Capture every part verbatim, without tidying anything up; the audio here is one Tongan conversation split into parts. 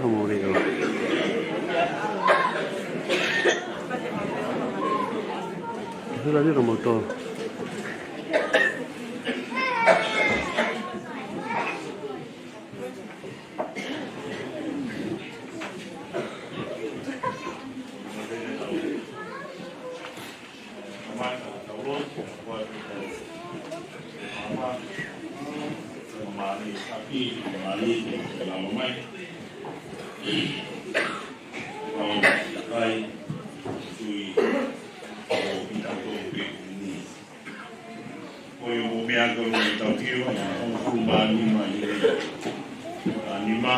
Ka mou leo. Hela ni ka mou tō. Ko ia mo e meʻa ko eni ʻoku tau hiva, ʻa e hongofulu mā nima ʻi he taha nima.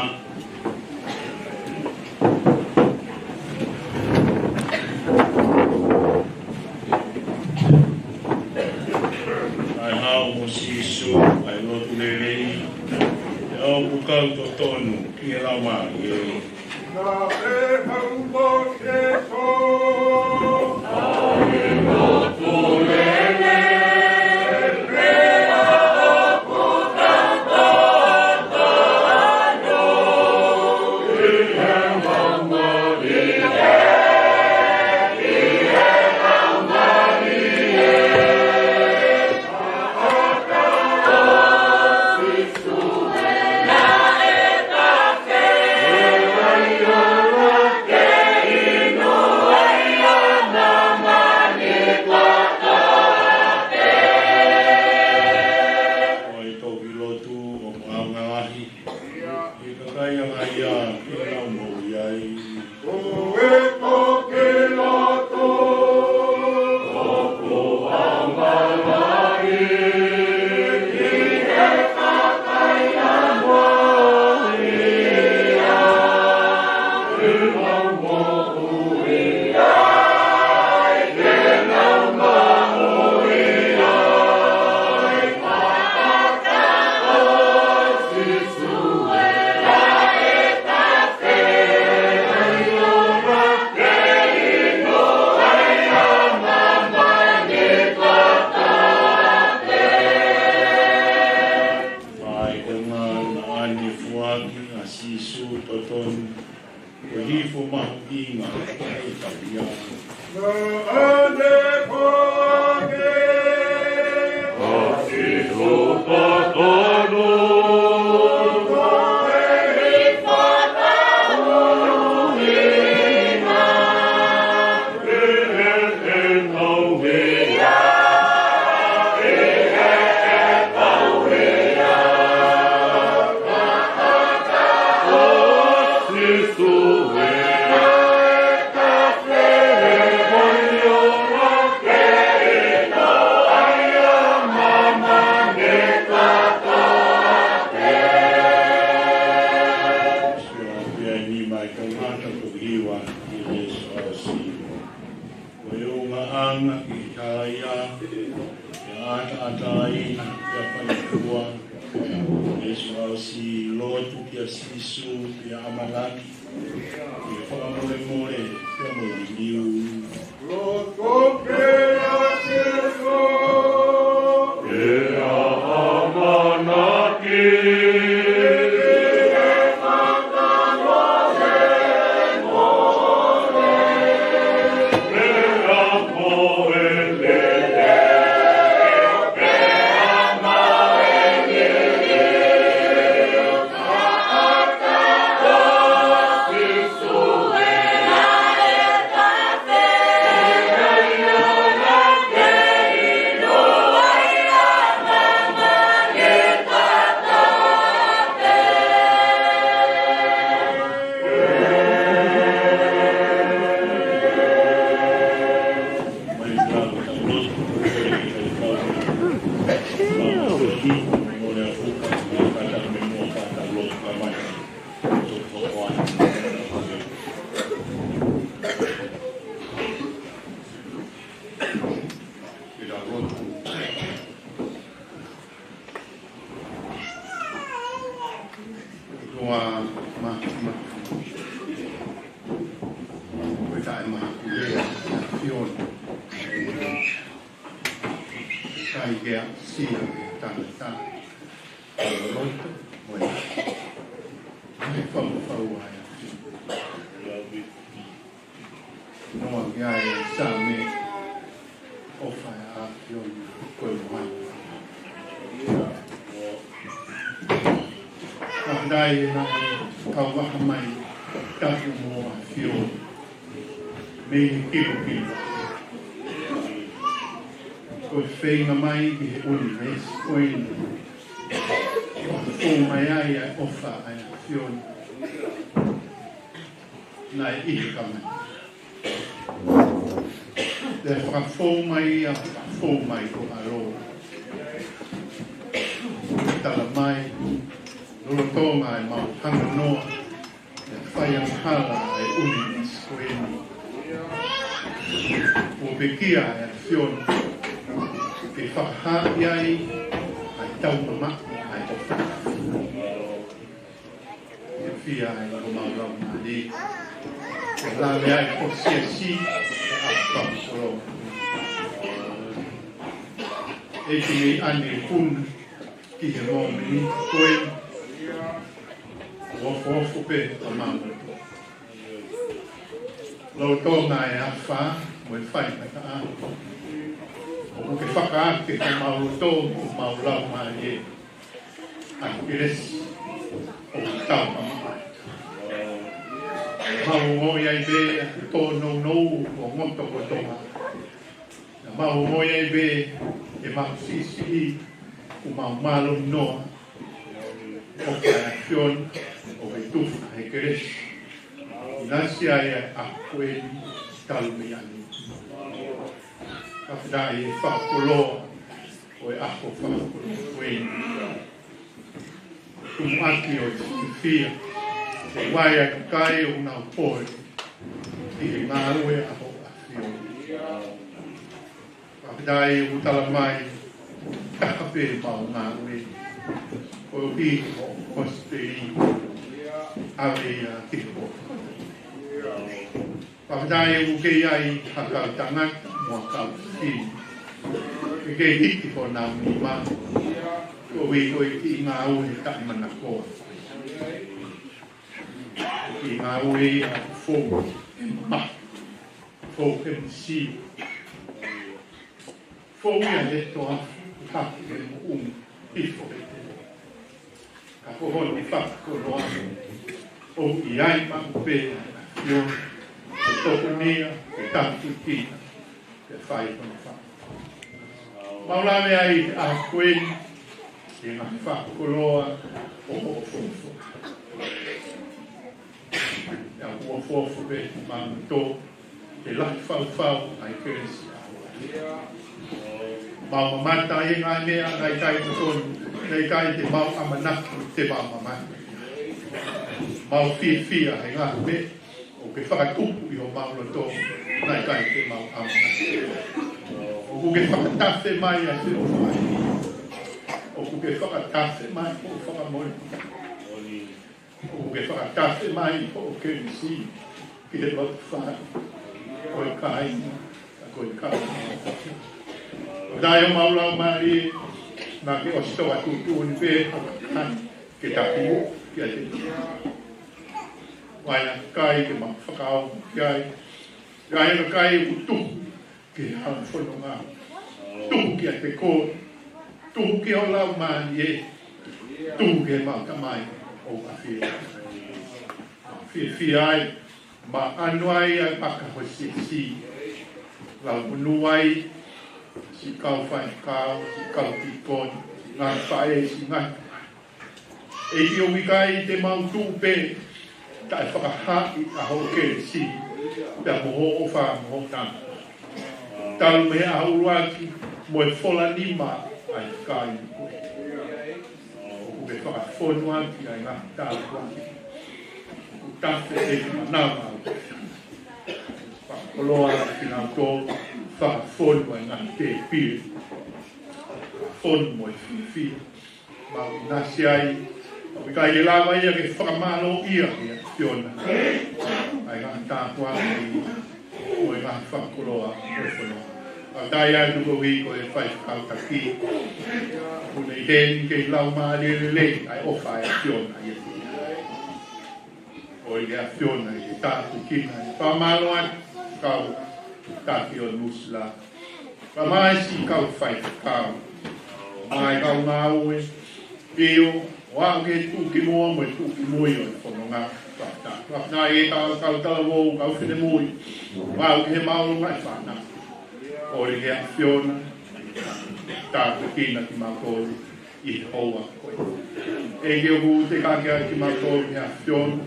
ʻA e haʻu mo Sīsū, ʻa e lotu lelei, ʻa e ʻoku kau totonu ki he Laumālie. Ko e toki lotu ʻoku ʻaonga lahi ʻi he kakai ʻa ia ke lau mo ia ai. Ko e toki lotu ʻoku ʻaonga lahi ʻi he kakai ʻa ia ke lau mo ia ai, ke lau mo ia ai. Fai ko e ngāue naʻa ne foaki ʻa Sīsū totonu. Ko e hifo mahuʻinga ʻe talia. Naʻa ne foaki ʻa Sīsū totonu. Ko e hifo mahuʻinga ʻe talia. Ko e ʻulungaanga ki he tala ia, ʻe ʻataʻatā ai, ʻe fai ʻe he ʻEiki, ʻe ʻosi lotu kia Sīsū, ʻe ʻamanaki, ʻe fakamolemole, ʻe mo liliu. Lotu kia Sīsū, ʻe ʻamanaki, Ko e ma, ma, ko e taʻemahakulea ʻa e ʻAfiona. ʻIkai ke aʻusia ʻe he tangata ʻa e loto mo e, mo e fakafou ʻa e ʻI he Saame, ʻofa ʻa e ʻAfiona ko e moana. Fakafetaʻi naʻe kau vaha mai tapu mo e ʻAfiona mei he kilokilo. Ko e feinga mai ki he ʻunivēsi ko eni, ʻo fou mai ai ʻa e ʻofa ʻa e ʻAfiona. Naʻe ʻi he kamata. Pea fakafou mai ia, fakafou mai ko ʻAlo. Tala mai, lolotonga ʻemau hanganoa, pea fai angahala ʻa e ʻunivēsi ko eni, kuo pekia ʻa e ʻAfiona ke fakahaaʻi ai ʻa e taumamaʻo ʻa e ʻofa. Fiefia ai homau laumālie. Ke lave ai ko e siasi, ke ʻapaʻapa kolo. ʻEiki, mei ʻanefē ki he mōmeniti ko ē, ʻofoʻofa pē homau loto. Lolotonga e afā mo e faingataʻa, ʻoku ke fakaake homau loto, homau laumālie, ʻa e kelesi ʻoku tau mamaʻo ai. Mau ongoʻi ai pē ʻa e tōnounou ʻo e ngotokotoa. Naʻa mau ongoʻi ai pē ʻemau siʻisiʻi, ʻoku mau mālō noa, ʻoku ʻa e ʻAfiona ʻoku ke tufa he kelesi. ʻInasi ai ʻa e ʻaho ko eni talu mei ʻanefē. Fakafetaʻi e fakakoloa ʻo e ʻaho fakakoloa ko eni. Tumuʻaki ʻo e fiefia, ʻoku ʻi ai ʻa e kakai ʻoku nau pole ʻi he ngāue ʻa ho ʻAfiona. Fakafetaʻi ʻoku tala mai, taha pē ʻemau ngāue, koeʻuhi ko e kosipeli, ʻave ia ki he poto. Fakafetaʻi ʻoku kei ʻi ai ha kau tangata mo ha kau fefine ʻoku kei hiki honau nima, koeʻuhi ko e kiʻi ngāue taʻemanakoa. Kiʻi ngāue ia ʻoku fou he mamahi, fou he misiu, fou ia he toafa, hake he moʻunga, hifo he tele. Ka ko hono fakakoloa, ʻoku ʻi ai maʻu pē ʻa e ʻAfiona ke tokonia, ke tāpuekina, ke fai hono fai. Mau lave ai ʻa e ko eni, ʻi he ngaahi fakakoloa ʻo hoʻo folofola. ʻOku ʻofoʻofa pē homau loto, ke lahi fau ʻa e kelesi ʻa e ʻAfiona. Mau mamata ʻi he ngaahi meʻa naʻe ʻikai totonu, naʻe ʻikai te mau ʻamanaki te mau mamata. Mau fiefia he ngaahi meʻa ʻoku ke fakatupu ʻi homau loto, naʻe ʻikai te mau ʻamanaki. ʻOku ke fakatafe mai ʻa e ʻofa. ʻOku ke fakatafe mai hoʻo fakamolemole. ʻOku ke fakatafe mai hoʻo kelesi ki he loto fale ʻo e kāinga, ko e kāinga. ʻOku ʻi ai homau laumālie, naʻa ke ʻosi toka tuʻutuʻuni pē hoʻo kakai ke tapu kiate koe. ʻOku ʻi ai ʻa e kakai ke mau fakaongo ki ai. ʻOku ʻi ai ʻa e kakai ʻoku tuku ki he hala fononga. Tuku kiate koe, tuku ki ho laumālie, tuku ki heʻemau Tamai ʻoku ʻafio. Fiefia ai, maʻanu ai ʻa e vaka ho siasi. Lau monū ai siʻi kau faifekau, siʻi kau tīkoni, siʻi ngaahi faʻē, siʻi ngaahi ʻEiki, ʻoku ʻikai te mau tuʻu pē taʻe fakahaaʻi ʻa hoʻo kelesi, pea mo hoʻo ʻofa mo hoʻo tama. Talu mei he ʻaho ʻuluaki mo e fola nima ʻa e kāinga ko ē. ʻOku ke fakafonu ʻaki ʻa e ngaahi tāpuaki. ʻOku tafe ʻe he manava ʻo e fakakoloa ʻa kinautolu, fakafonu ʻa e ngaahi tēpile. Fakafonu mo e fiefia. Mau ʻinasi ai, ʻoku ʻikai ke lava ia ke fakamālōʻia ʻe he ʻAfiona ʻa e ngaahi tāpuaki mo e ngaahi fakakoloa ʻo e fonua. Fakafetaʻi atu koeʻuhi ko e faifekau taki, ʻoku ne ʻi heni ke laumālie lelei ʻa e ʻofa ʻa e ʻAfiona ʻiate ia. ʻOku ʻi he ʻAfiona ʻi he tāpuekina, ʻi he fakamālō atu, kau Taki ʻo Nuʻusila. Kae ʻumaʻā siʻi kau faifekau. Kae ʻumaʻā e kau ngāue. ʻIo, ʻo aʻu ki he tuʻukimuʻa mo e tuʻukimui ʻo e fononga. Fakafetaʻi. Fakafetaʻi ki he kau, kau talavou, kau finemui. ʻO aʻu ki he māʻolunga ʻo e fānau. Kole ki he ʻAfiona. Tāpuekina kimautolu ʻi he houa ko eni. ʻEiki, ʻoku te kakeaʻi kimautolu ki he ʻAfiona.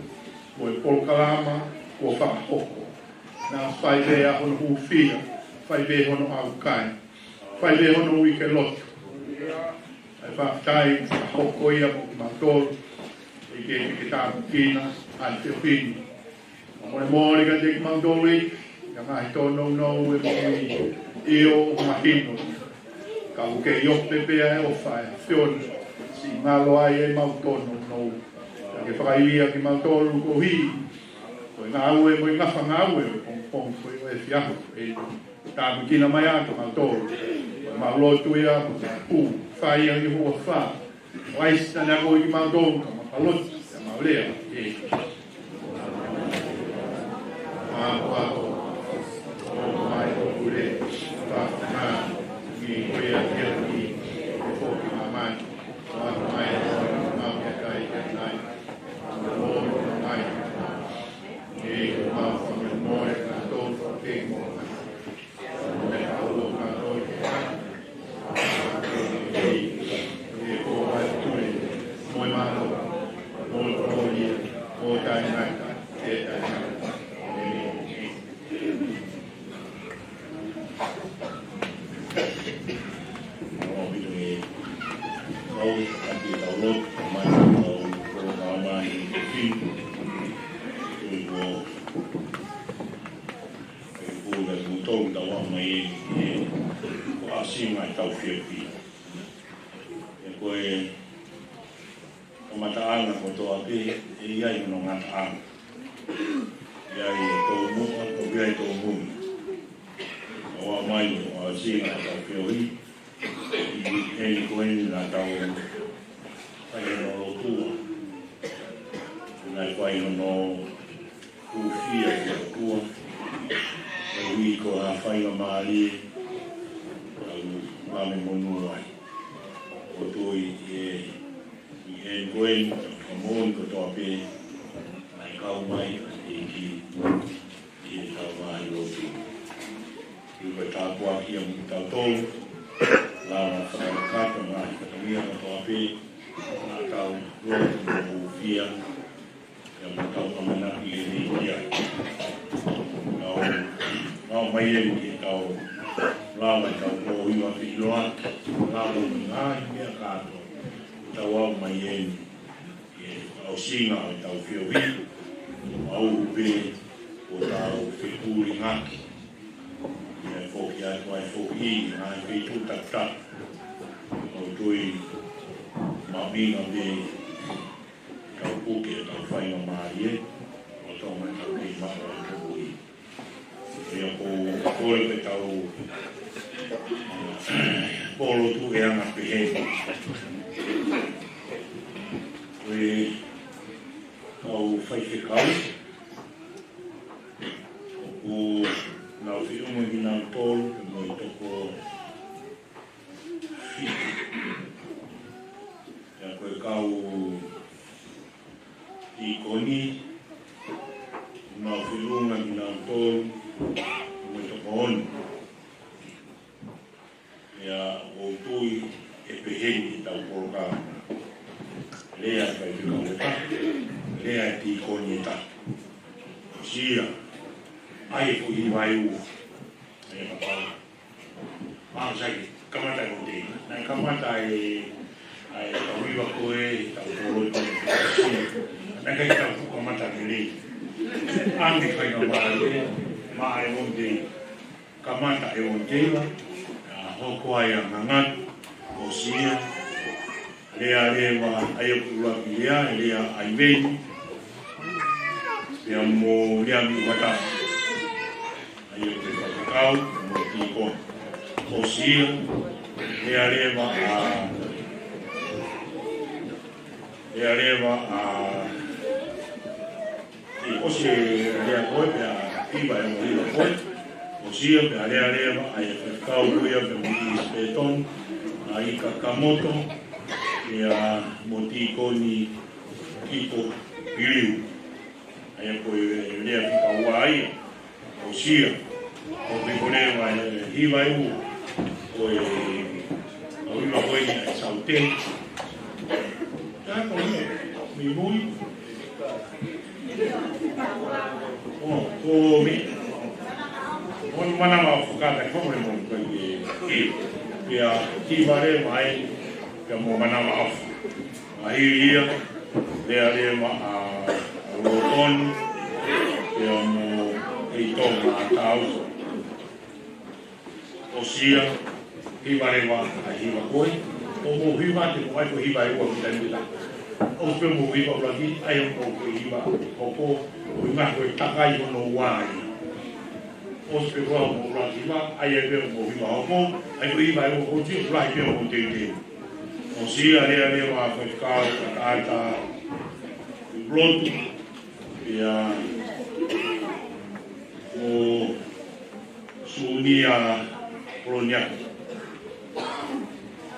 Mo e polokalama kuo fakahoko. Naʻa fai pē ʻa hono hūfia, fai pē hono ʻaukai, fai pē hono uike lotu. ʻAi, fakafetaʻi, fakahoko ia mo kimautolu. ʻEiki, ke ke tāpuekina ʻa e feohi ni. Mo e moʻoni kiate kimautolu ʻi he ngaahi tōnounou ʻo e moʻui, ʻio, ʻoku mahino. Ka ʻoku kei ʻope pē ʻa e ʻofa ʻa e ʻAfiona, siʻi ngalo ai ʻemau tōnounou. Ka ke fakaivia kimautolu koeʻuhi ko e ngāue mo e ngafa ngāue ʻo e pongipongi ko eni ʻo e efiafi ko eni. Tāpuekina mai ʻa kimautolu. Mau lotu ia, mau pū, fai ia ʻi he huafa ʻo ʻAisi, tane ako kimautolu, ka mau ka lotu, ka mau lea, ē. Mākua ko, ʻo mai ko kule, fakataha, mi ko ia kia ki, ko ki mamani, mākua mai, mau kia kai kia nai, ʻo mai, ē, ko mau fakamolemole, ka tau fakamolemole. ʻE kula mutolu tau aʻu mai eni, ē, ko e ʻasinga ʻetau fiefia. ʻE ko e kamataʻanga kotoa pē, ʻe ʻi ai hono ngataʻanga. ʻE ʻi ai e tōmuʻa, ʻoku ʻi ai e tōmui. Tau aʻu mai ʻo ʻasinga ʻetau feohi. ʻI heni ko eni naʻa tau fai hono lotua. Naʻe fai hono hūfia ki he ʻOtua. ʻOku ʻi ai ko ha faingamālie, ʻoku mau monū ai. ʻOku tui ē, ʻi heni ko eni, ka moʻoni kotoa pē, naʻe kau mai ʻa e ʻEiki ʻi heʻetau ngaahi lotu. ʻI he tāpuaki ia mo kitautolu, lava fakakakato ngaahi fatongia kotoa pē, naʻa tau lotu mo hūfia, ʻia mo tau ʻamanaki ʻi he ʻEiki ai. Tau, tau mai eni ke tau lava ʻetau kōhiva feʻiloaki, lava mo e ngaahi meʻa kātoa, tau aʻu mai eni, ʻi he ʻasinga ʻetau feohi, ʻa ʻoku pē ʻoku tau fetuli ngaki. ʻI he foki atu ai foki ʻi he ngaahi feituʻu takitaha. ʻOku tui mahuʻinga pē tau puke, tau faingamālie, ʻo tau mai tau kei maʻu ʻa e moʻui. ʻIo, ko e kole ke tau, ā, polo tu e anga pehē. Ko e kau faifekau, ʻoku nau feʻunga kinautolu, pea mo e toko fitu. ʻIo, ko e kau tīkoni, nau feʻunga kinautolu, mo e toko ono. ʻIo, ʻoku ou tui ʻe pehē ni ʻetau polokalama. Lea e faifekau ʻe taha, lea e tīkoni ʻe taha. Siʻi, ʻai e foʻi vai ua, ʻai e kapau. Mau sai, kamata e ʻoua te. Naʻe kamata e, ʻai e kau hiva ko ē, tau kolo ko ē. Naʻe ʻikai ke tau kamata lelei. Ange faingamālie, maʻa e ʻoua te. Kamata e ʻoua te, ʻa, hoko ai ʻa e ngangatu, ʻo siʻi, lea leva, ʻa ia ʻoku ʻuluaki lea, lea ʻa ʻIveni, pea mo Liami Uata. ʻA ia ʻoku faifekau, mo e tīkoni. ʻO siʻi, lea leva ʻa, lea leva ʻa, ʻi ʻosi e lea ko ē, pea hiva e ongo hiva ko ē. ʻO ʻOsi ia pea lea leva ʻa e faifekau ko ia pea mo Isi Petoni, ʻa Ika Kamoto, pea mo Tīkoni Kiko Piliu. ʻA ia ko e lea fika ua ia. ʻOsi ia. ʻOku piko leva e hiva ʻe ua. Ko e ʻa e hiva ko eni ʻa e Saute. Ka ko e mimui. ʻO, ko mi. ʻO manava ʻo fakata ko e mo ko e. Pea hiva leva ʻa e, pea mo manava ʻo. ʻA ia, lea leva ʻa Lotoni, pea mo ʻEitonga ʻa Tau. ʻOsi ia, hiva leva ʻa e hiva ko ē, ʻo mou hiva atu mo ʻai ko e hiva ʻe ua ki taimi ʻe taha. ʻOsi pē mou hiva ʻuluaki, ʻai ʻo mou ko e hiva hoko, ʻuhinga ko e takai hono ua ia. ʻOsi pē ko ē mou ʻuluaki hiva, ʻai ʻe pē mou hiva hoko, ʻai ko e hiva ʻe ua ko ē, ʻuluaki pē mou teuteu. ʻOsi ia lea leva ʻa e faifekau ʻa Taʻata Lotu, pea mo Sunia Poloniaku.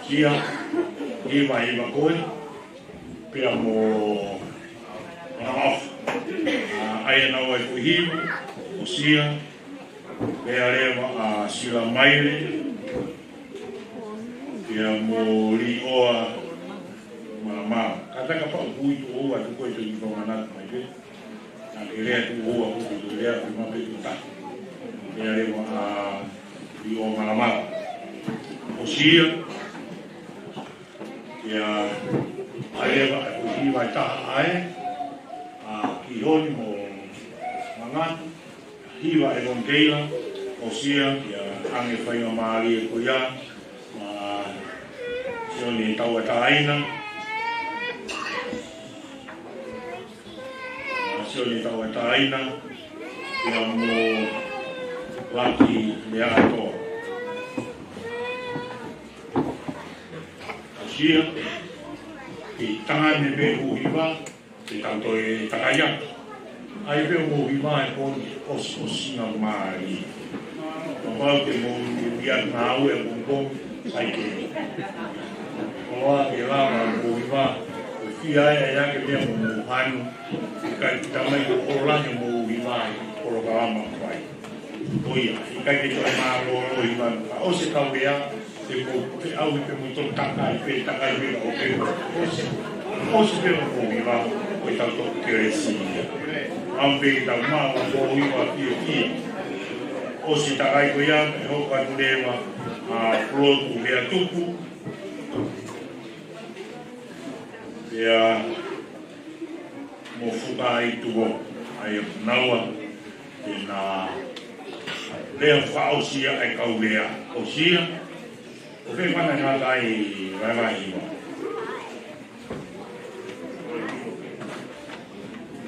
Sia, hiva, hiva ko ē, pea mo Manava ʻo. ʻA ia naʻa ʻoku hiva, ʻosi ia, pea leva ʻa Sila Maile, pea mo Liʻoa Malamala. Ka taka pau kui tu ʻoua tu ko e tu i tonga natu mai pē. Naʻa ke lea tu ʻoua ko tu lea tu ma pē tu ta. Pea leva ʻa Liʻoa Malamala. ʻOsi ia, pea ʻa leva ʻa e ko hiva ʻe taha ʻa e, ʻa Kihoni mo Mangatu, hiva ʻe Monteila, ʻosi ia, pea ʻange faingamālie ko ia, ʻa Sione Tauʻatāina, ʻa Sione Tauʻatāina, pea mo Laki Leaʻatoa. ʻOsi ia, ke tangane pē ʻo hiva, ke tau toe takai atu. ʻAi pē ʻo hiva ʻe poni ʻosi ʻosi ngā mālie. Kapau ke mou ia ngāue ʻa Pongpong, sai ke. ʻOua ke lava ʻo hiva, ʻo fia ai ʻa e ake meʻa mo mou hanu, ʻikai ke tamai ko ʻola ke mou hiva ʻi polokalama fai. Ko ia, ʻikai ke toe mālōlō hiva, ka ʻosi e kau lea, te mou, te au i pe mou tō takai pe, takai pe, ʻo pe, ʻosi, ʻosi pe ʻo mou hiva, ko e tau tō kelesi ia. Au pe tau mā, ʻo mou hiva fiefia. ʻOsi takai ko ia, ʻe hoko atu leva, ʻa Pulotu Lea Tupu. Pea mo Fuka ʻi Tuʻo, ʻa ia naua, pea na lea fakaʻosi ia ʻa e kau lea. ʻOsi ia, ʻo fē mana ngata ai vaevae hiva.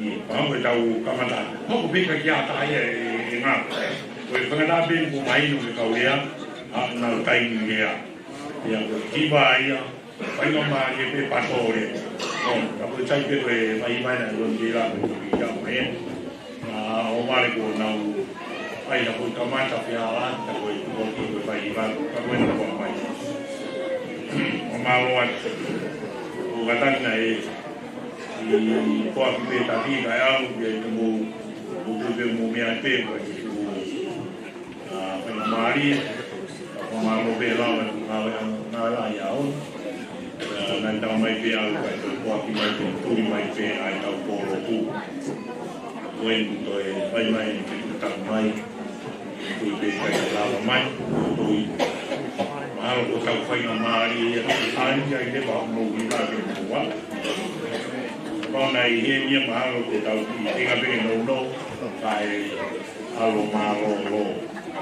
ʻIo, pau e tau kamata. Hoko pē ka kia ta ia ʻe, ʻe ngā. Ko e fanga tā pē ko mai no me kau lea, ʻa na taimi lea. Ia ko e hiva ia, faingamālie pē pato lea. ʻO, ka ko e tai pē ko e mai mai na ʻo ni la ko e ia mai. ʻA, ʻo mare ko nau, ʻai na ko e kamata pē ʻa la, ta ko e tuko ki ko e vai hiva, ka ko e na ko mai. ʻO mālō atu. ʻO kataki na e, i koa ki pē taki, ka e alu, ki ai te mou, ʻo te pē mou mea pē, ko e ki tuko. ʻA, faingamālie, ka ko mālō pē lava, ngāue ʻa, ngāue ʻa ia ʻo. ʻA, nai tau mai pē ʻa, ka e tau koa ki mai pē, tuli mai pē, ʻa e tau polo ku. Ko e ni ko e, fai mai, ni ke tu tau mai, tu pē kai lava mai, tu i. Mahalo ko tau faingamālie, ia, ʻa ia, ia, i te pa, mou, i ka, ke mou, wa. Pau na i he, ia, mahalo ko tau, i, i ka pē, no, no, ka e, ʻAlo mālōlō.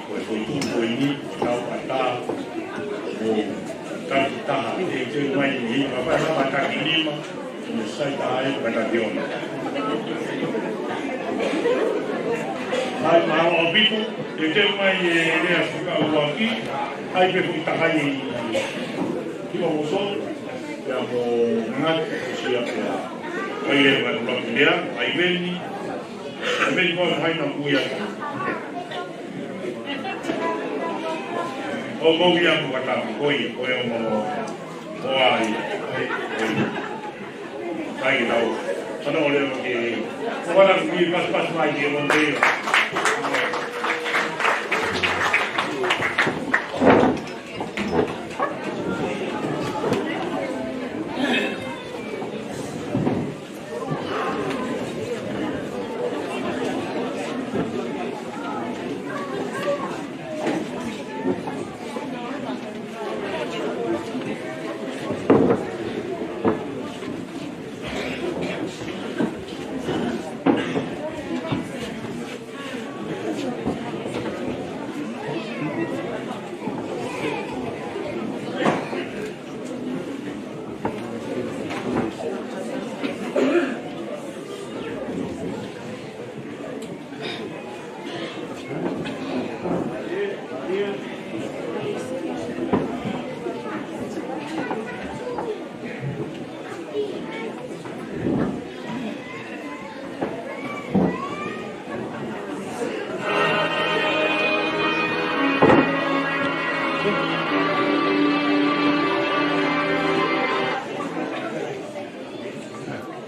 Ko e foʻi tuʻu ko eni, tau ata, ʻo taki taha, e te mai ni, ka pai ka taki nima, ʻo ne sai taha e ka taki ona. ʻAi mālō ʻaupito, e te mai e lea fika uaki, ʻai pe foʻi takai ki ʻOso, pea mo ngati, sia pea. ʻAi lea ngati laki lea, ʻai veni, ʻai veni kua hai na kuia. ʻOku ou ia mo katapu, ko ia, ko e ongo, ko ai, ko ai, ko ai. Sai ke tau, sano ole mo ke, ko katapu ki pasipasi mai ki mo ke.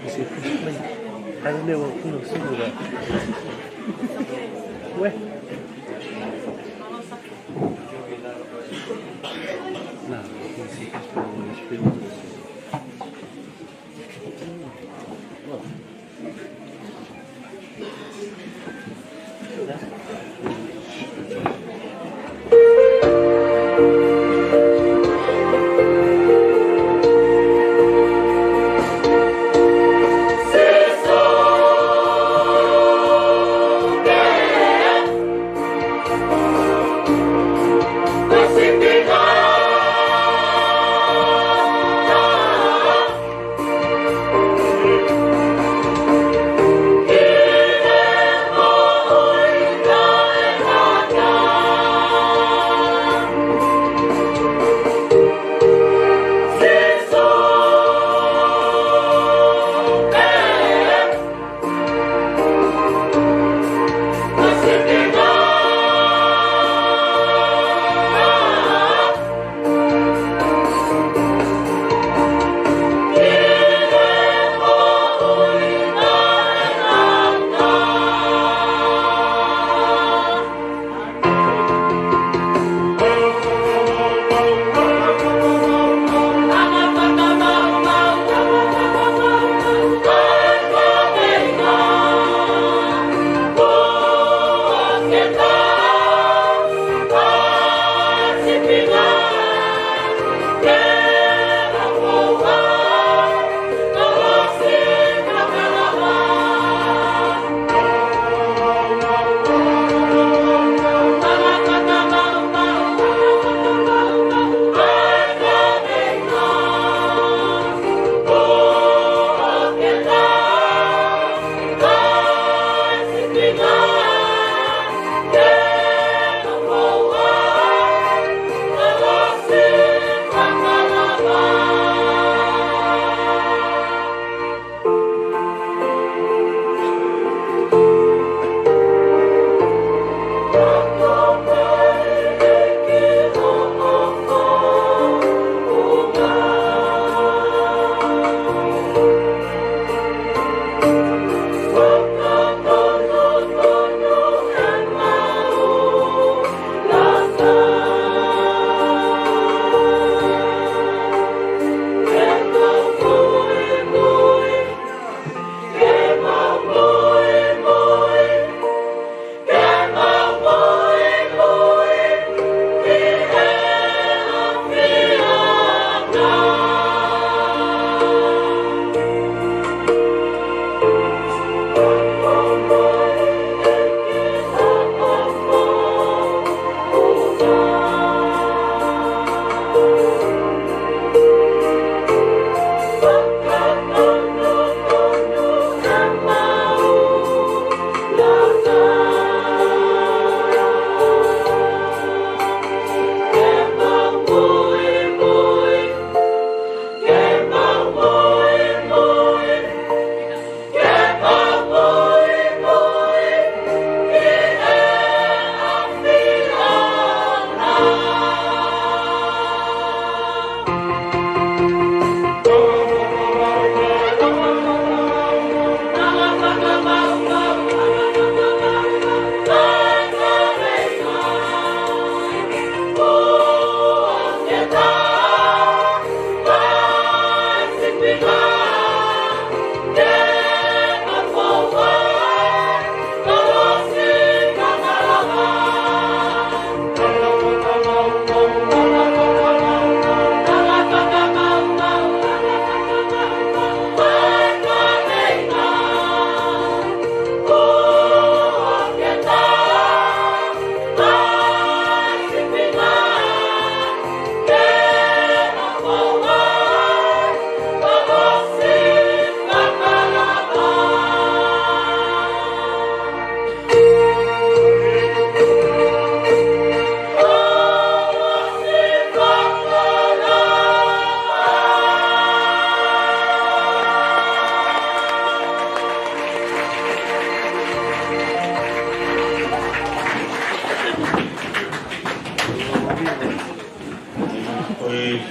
Is it complete? I don't know what kind of singer that. Where? No, it's just always feels the same.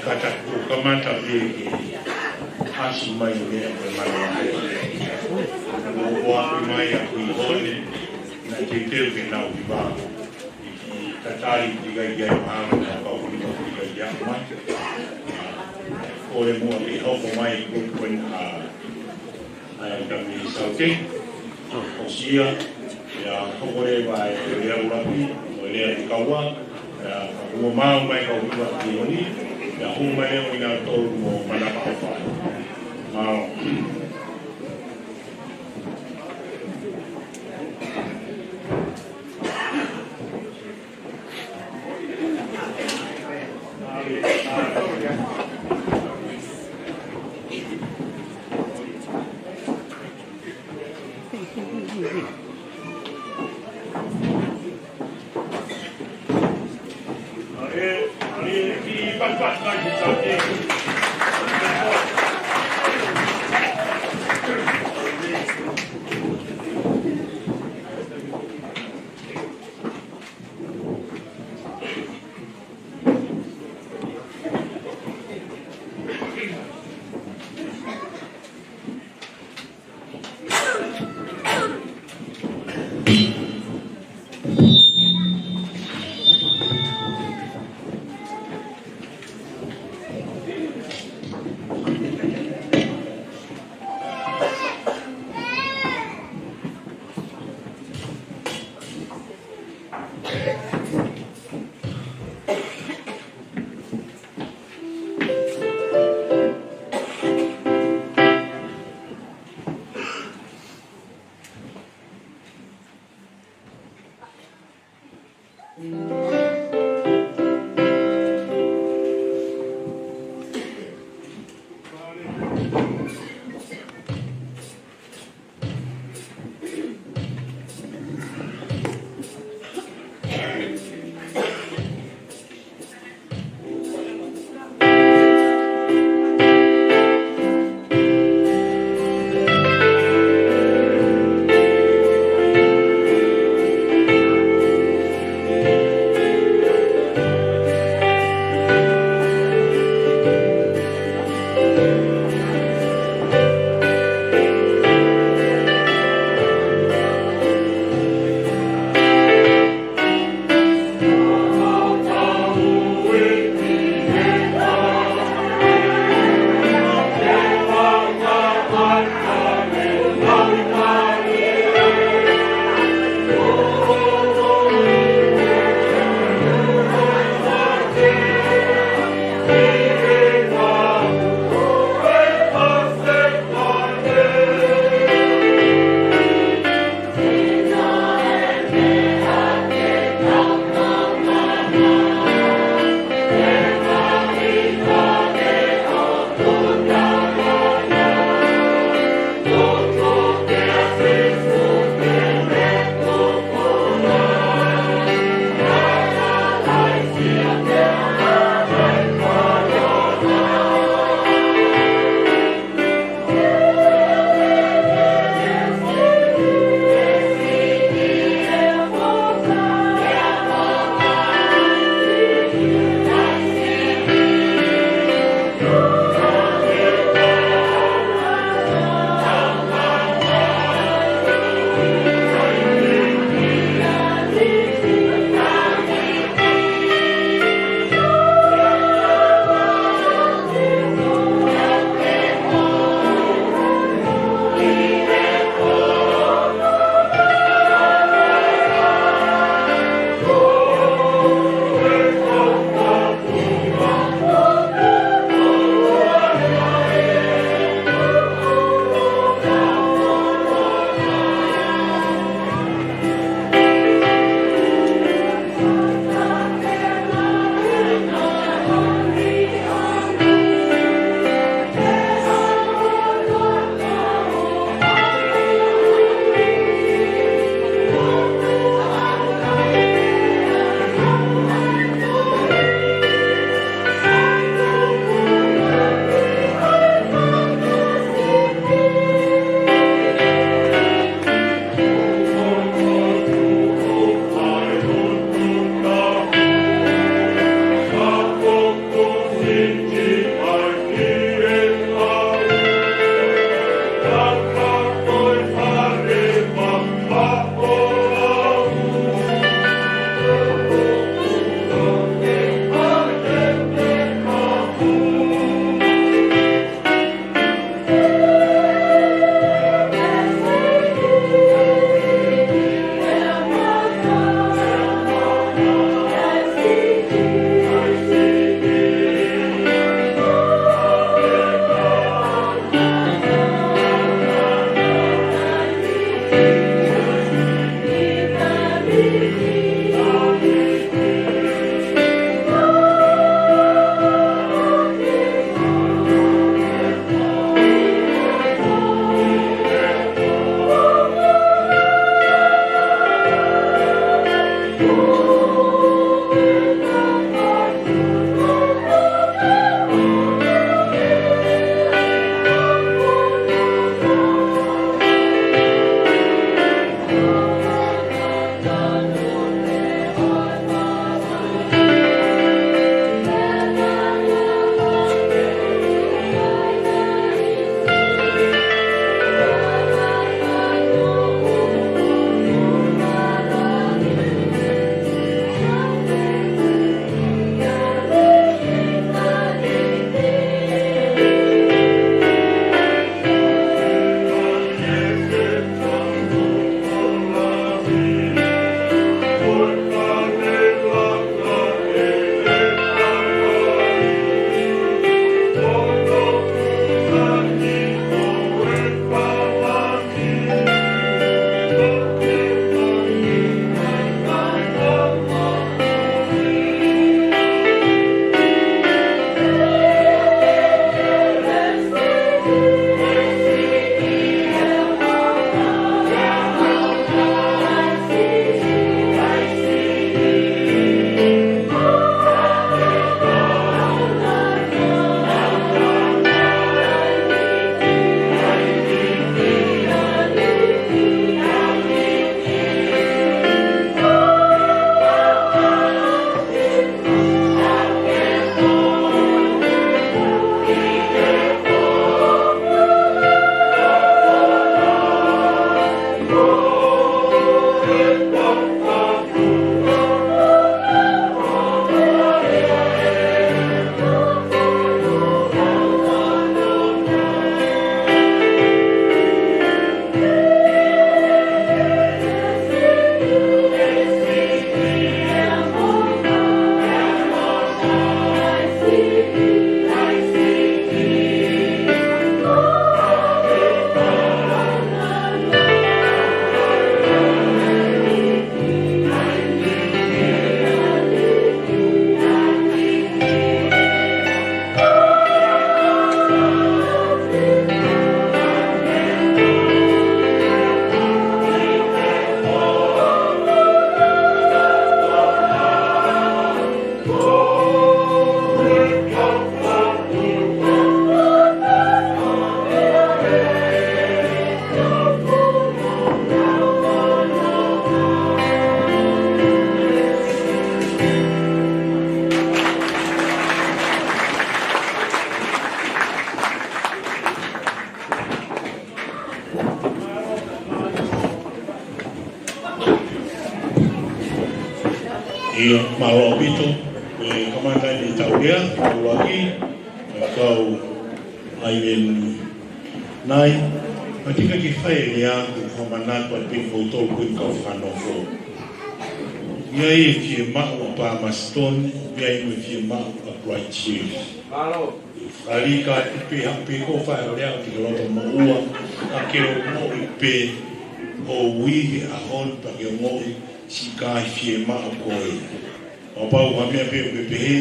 Ka ta kuo kamata pē ke ʻasi mai e meʻa ko e mana. Kuo ʻoatu mai ʻa Kuini Hone, naʻe teuteu ke nau hiva. ʻI he tatali ʻikai ke ʻi ai mahalo naʻa kau hiva ʻikai ke ʻi ai mai. Kole muʻa ke hoko mai ko e kuini a ʻa e kami saute. ʻOsi ia, ʻe hoko leva e lea ʻuluaki, ʻo e lea ʻi kaua, ʻe ka kuo maau mai kau hiva ki oni, ʻe hū mai leva ʻi nautolu mo Manapa ʻo fai. Maau. ʻIo, mālō ʻaupito, ʻe kamata ʻi he tau lea, ʻuluaki, ʻa e kau ʻa e ʻEiki. Nai, ʻa tika ke fai e lea, ko e fakamanatu atu pē ki he kau tolu ko ē kau fakanofo. ʻI ai e fiemaʻu ʻa Palmerston, ʻi ai mo e fiemaʻu ʻa Christchurch. Mālō. Fakalika atu pē haʻu pē ko e fai e lea ʻo te ke loto moʻua, ka ke ongoʻi pē ʻoku ʻi he ʻaho ni pea ke ongoʻi siʻi kai fiemaʻu ko ē. Kapau ko ha meʻa pē ʻoku ke pehē,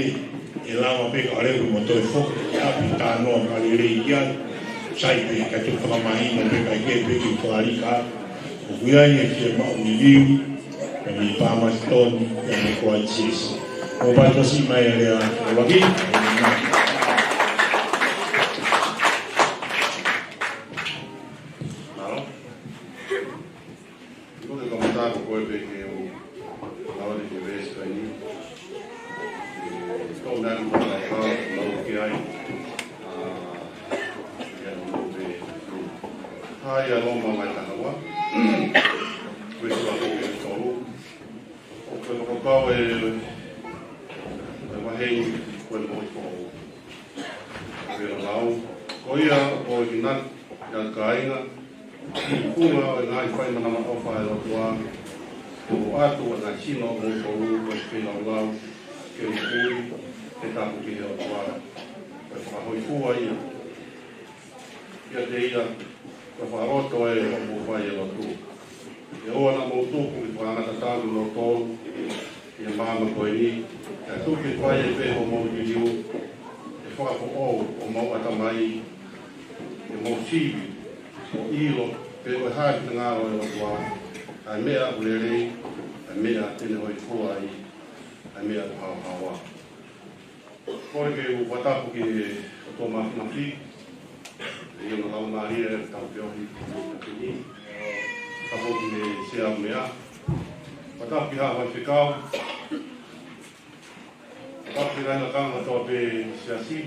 ʻe lava pē ka leu mo toe foki ki ʻapi, talanoa fakalelei ai, sai pē ka te u fakamahino pē kae kehe pē ke fakalika atu. ʻOku ʻi ai e fiemaʻu liliu, ʻa e meʻa Palmerston, ʻa e meʻa Christchurch. Mou pātosi mai e lea, ʻuluaki. Mālō. Ko e kamata ko koe pē ke u lava ni ke veesi ko eni. ʻE, ko e meʻa ni ko e kau, lau ki ai. ʻA, ia no pē. ʻA ia Loma vahe taha ua. Veesi ua ki he tolu. ʻOku ou fakakaukau ʻe, ʻe vahe ni ko e moʻui foʻou. Pea lau, ko ia ʻoku ʻikai ʻi ai ha kāinga, ʻi he funga ʻo e ngaahi fai manavaʻofa ʻa e ʻOtua, ʻoku ʻoatu ʻa e ngaahi sino ʻo moutolu ko e feilaulau, ke nofo ʻi he tapu ki he ʻOtua, ko e fakahōifua ia. ʻIate ia, ko e fakaloto ē ʻoku mou fai e lotu. ʻE ʻoua naʻa mou tuku ʻi he fakangatatau ʻi loto, ʻi he māmani ko eni, kae tuku ke fai ʻe pē hoʻomou liliu, ʻe fakafoʻou homou ʻatamai, ke mou sivi, ʻo ʻilo, pe ko e hā e finangalo ʻo e ʻOtua, ʻa e meʻa ʻoku lelei, ʻa e meʻa te ne hōifua ai, ʻa e meʻa ʻoku haohaoa. Kole ke u fakatapu ki he ʻOtua Māfimafi, ʻi hono laumālie ʻoku tau feohi ʻi he taimi ni. Tapu ki he Sea ʻo e meʻa. Fakatapu ki he Haʻa Faifekau. Fakatapu ki he ngaahi lakanga kotoa pē ʻo e Siasi,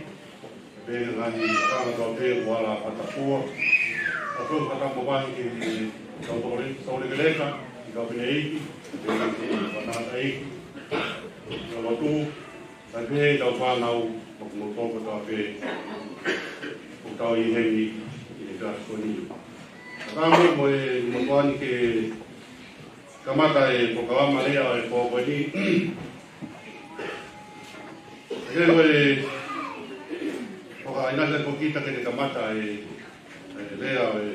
pea mo e ngaahi lakanga kotoa pē ʻoku ala fakatapua. Tapu fakatapu mavahe ki he kau tokole-, tokolekeleka, ki he kau fineʻeiki, pea mo e kau tangataʻeiki, ki he lotu, kae pehē ki he kau fānau, mo kimoutolu kotoa pē ʻoku tau ʻi heni ʻi he efiafi ko eni. Ka mo, mo e, mo e motuʻa ni ke kamata e polokalama lea ʻo e pō ko eni. Ke ko e, ko ka ina ke ko kita ke ne kamata e, e lea ʻo e,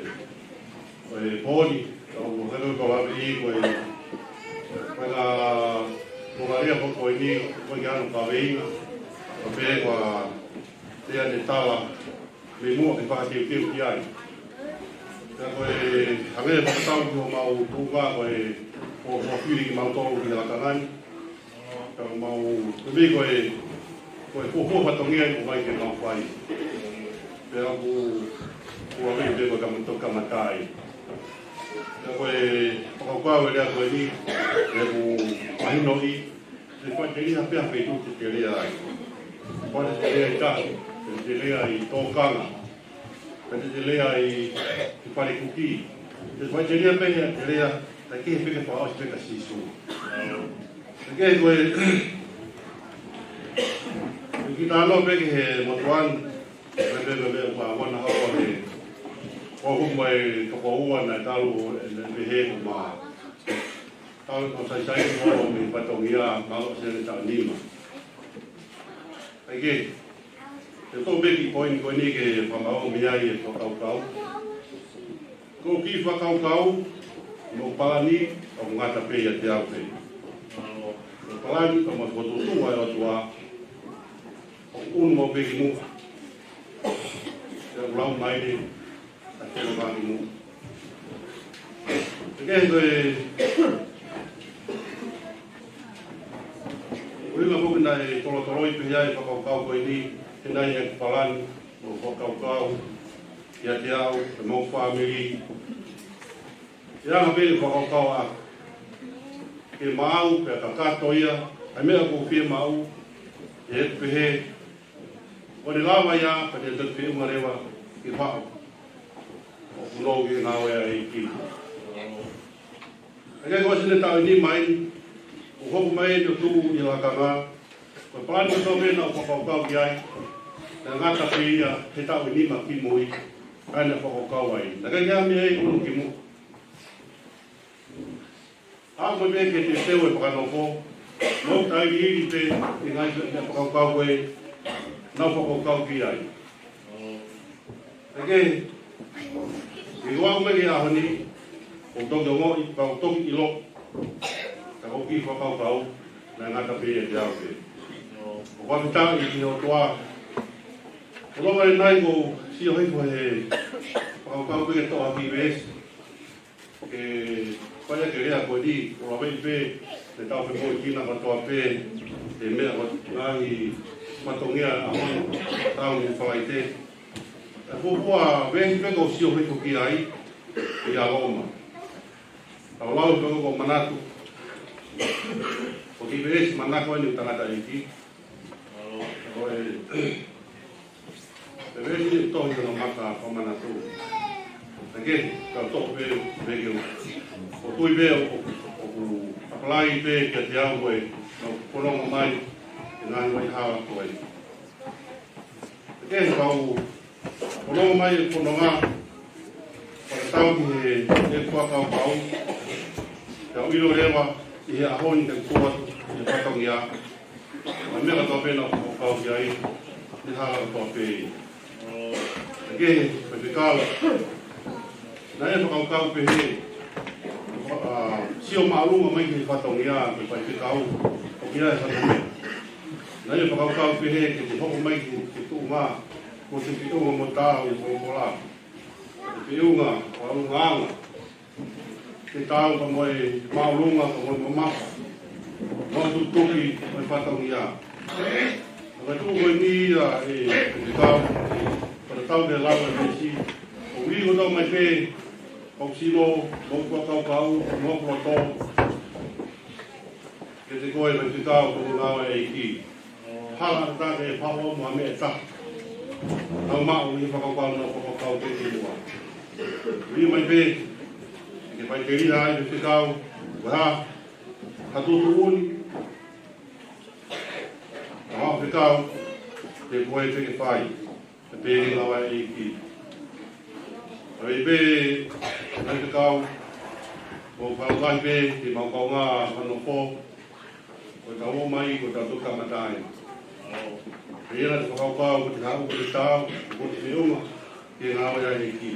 ʻo e pō ni, ka ʻoku hanga ʻo lave ʻi ko e, ko e ngaahi polokalama ko eni, ko e ngaahi ano kaveinga, ko e pē ko e lea ne tala, mei muʻa ke fakateuteu ki ai. Pea ko e hangē fakatau ki homau tuʻunga ko e, ko e fili kimautolu ki he lakanga ni. Pea mau, ko e, ko e, ko e fuofua fatongia ʻoku ʻomai ke mau fai. Pea ʻoku, ʻoku ʻave pē ko e kamato-, kamata ai. Pea ko e fakakaukau e lea ko eni, ʻoku mahinoʻi, ʻe faʻiteliha pē ha feituʻu te te lea ai. Ko e te te lea ʻi tahi, te te lea ʻi tōkanga, te te lea ʻi, ʻi fale kuki. Te faʻiteliha pē ha te lea, ka ke peke fakaʻosi pē ka Sīsū. Ka ke ko e, ʻi kita ano pē ki he motuʻa ni, pea pē pē pē ʻoku ʻawana hau ʻa he, ʻoku mai toko ua naʻe talu, ʻe, ʻe pehē ko ma. Tau no saisai ko mei fatongia mau o sene taʻu nima. ʻAi ke, te tau peki poini ko eni ke fakamau mei ai e fakakaukau. Ko e kiʻi fakakaukau, mo e palani, ʻoku ngata pē ʻiate au pē. Mo e palani, ʻoku ma fotu tu ai o tua. ʻOku unu mau peki mu. Te u lau mai ni. ʻA te lau mai mu. Ke ko e, ʻuhinga foki naʻe tolotoloi pē ia e fakakaukau ko eni, he naʻe ʻi ai e palani, mo e fakakaukau, ʻiate au, pea mo e fāmili. ʻI ai pē e fakakaukau ʻa, ke maʻu, pea kakato ia, ʻa e meʻa ʻoku fiemaʻu, ʻe pehē, ʻo ne lava ia, pea te tau feʻunga leva, ke faʻo. ʻOku nou ke ngāue ai ki. ʻA ia ko e sene taʻu nima eni, ʻoku hoko mai eni ʻo tuʻu ʻi he lakanga, ko e palani ko ē naʻa ku fakakaukau ki ai, naʻe ngata pē ia he taʻu nima kimui, ʻa ia naʻe fakakaukau ai. Naʻe ʻikai ke ʻi ai ha meʻa ʻe unu ki muʻa. ʻA mo e meʻa ke te teu e fakanofo, mo tailiili pē, ʻi he ngaahi meʻa fakakaukau ko ē, naʻa ku fakakaukau ki ai. ʻE ke, ʻi he ʻaho mai ki he ʻaho ni, ʻoku toki ongoʻi, pea ʻoku toki ʻilo, ka ko e kiʻi fakakaukau, naʻe ngata pē ʻiate au pē. ʻOku ou fakafetaʻi ki he ʻOtua. Ko e ʻaho ni ʻoku ou sio hifo he fakakaukau pē ke toʻo ha kiʻi veesi. Ke fai ʻaki e lea ko eni, ʻoku ou ʻamanaki pē, te tau femoʻuekina kotoa pē, he meʻa ko e ngaahi fatongia ʻa e ʻaho ni, tau ni Falaite. ʻE fuofua veesi pē ʻoku ou sio hifo ki ai, ʻi he Loma. Tau lau pē ʻoku ou manatu. Ko e kiʻi veesi manako eni ʻo e tangataʻeiki. Ko e, e veesi ʻoku tohi ʻi hono maka fakamanatu. ʻE ke, ka toʻo pē, pē ke u. ʻOku ou tui pē ʻoku, ʻoku apply pē kiate au ko ē, naʻa ku fononga mai, ʻi he ngaahi hala ko ē. ʻE ke, ka u fononga mai e fononga, fakatau ki he, he fakakaukau, ka u ʻilo leva, ʻi he ʻaho ni ka ko e, ʻi he fatongia, ʻa e meʻa kotoa pē naʻa ku fakakaukau ki ai, ʻi he hala kotoa pē. ʻE ke, Faifekau, naʻe fakakaukau pehē, ʻa, sio māʻolunga mai ki he fatongia, ko e Faifekau, ʻoku ʻi ai e fatongia. Naʻe fakakaukau pehē, ke te hoko mai ki he, ki he tuʻunga, ko e feʻunga mo taau ʻi he folofola. Ko e feʻunga, ko e ʻulungaanga. Ke tau ka mo e māʻolunga ka mo e mamafa. Mo e tutuki mo e fatongia. Ka tuʻu ko eni ia ʻe te tau. Ka tau ke lau e mesi. ʻOku ʻi ko tau mai pē. ʻOku sino, mo kua kau kau, mo kua tō. Ke te koe mai te tau ko ngā e ʻEiki. Hala ʻatā ke pau mo ha meʻa ʻe taha. Tau maʻu ʻi he fakakaukau na fakakaukau ke te mua. Ui mai pē, ke fai te riha ai te kau, ua ha, ha tutuʻuni. Ka hao te kau, te koe te ke fai. Te pēni lava e ʻEiki. ʻA e pē, mai te kau, mo fau kai pē, ke mau kau ngā, ma nofo. Ko tau o mai, ko tau toka matai. Pea na te fakakaukau, ko te hau, ko te tau, ko te meʻunga, ke ngāue ʻa e ʻEiki.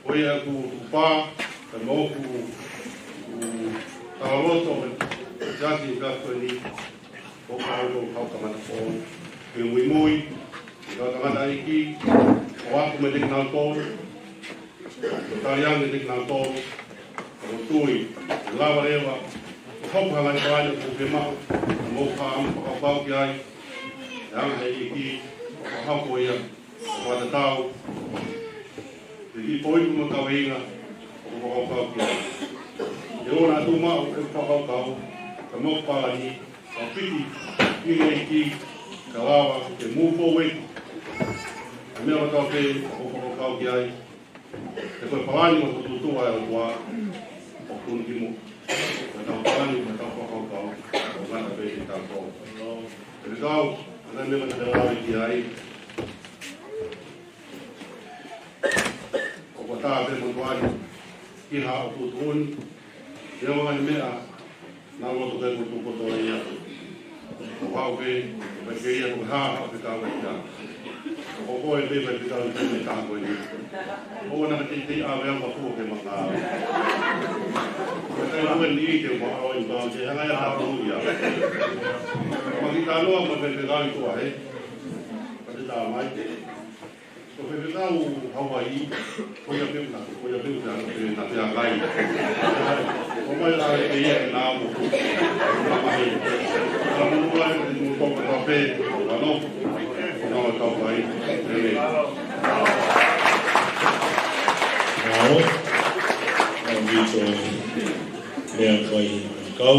Ko ia ʻoku pā, ka mo ʻoku, ʻoku tau loto, ko te ati, ka ko ni, ko ka o, ko ka mata ko, ke muimui, ke tau tangata ʻEiki, ʻo aku mei te kinautolu, ʻo tali ange te kinautolu, ʻo tui, ʻe lava leva, ʻo hopo hangai pae ʻoku ke maʻu, ʻa mo ka am fakapau ki ai, ʻe anga he ʻEiki, ʻo hako ia, ʻo fakatatau, ʻe ki poi kuma kaveinga, ʻo fakapau ki ai. ʻE ona atu maʻu, ʻe fakapau, ka mo palani, ka piti, ʻi he ʻEiki, ka lava, ke move forward, ʻa meʻa ʻo tau pē, ʻo fakapau ki ai, ʻe ko e palani mo ko tutua e ʻOtua, ʻo kunu ki mo. Ko tau palani, ko tau fakakaukau, ʻo ngata pē ki tau kau. Te kau, ana me ma te lau ki ai. ʻO ko tā pē mo tuai, ki ha ʻo tutuuni, ia wanga he meʻa, Nā loto kai ko tuko tō ia. Ko hau pē, ko ke ia ko ha, ha, ke tau ia. Ko ko e pē, pē tau ia, pē tau ko ia. Ko na te te a vea ma ko ke manga. Ko te ua ni te ma o i tau te hanga ia ha ko ia. Ma ki tau ma pē pē tau i tua he. Ko te tau mai. Ko fefekau Hawaiʻi, ko ia pē na, ko ia pē na, pē na pē a kai. Ko mai la e ia na mo. Na mai. Na mo la e mo to ka pē, na no. Na o tau kai. Ele. Ao. Ambito. Lea kai kau.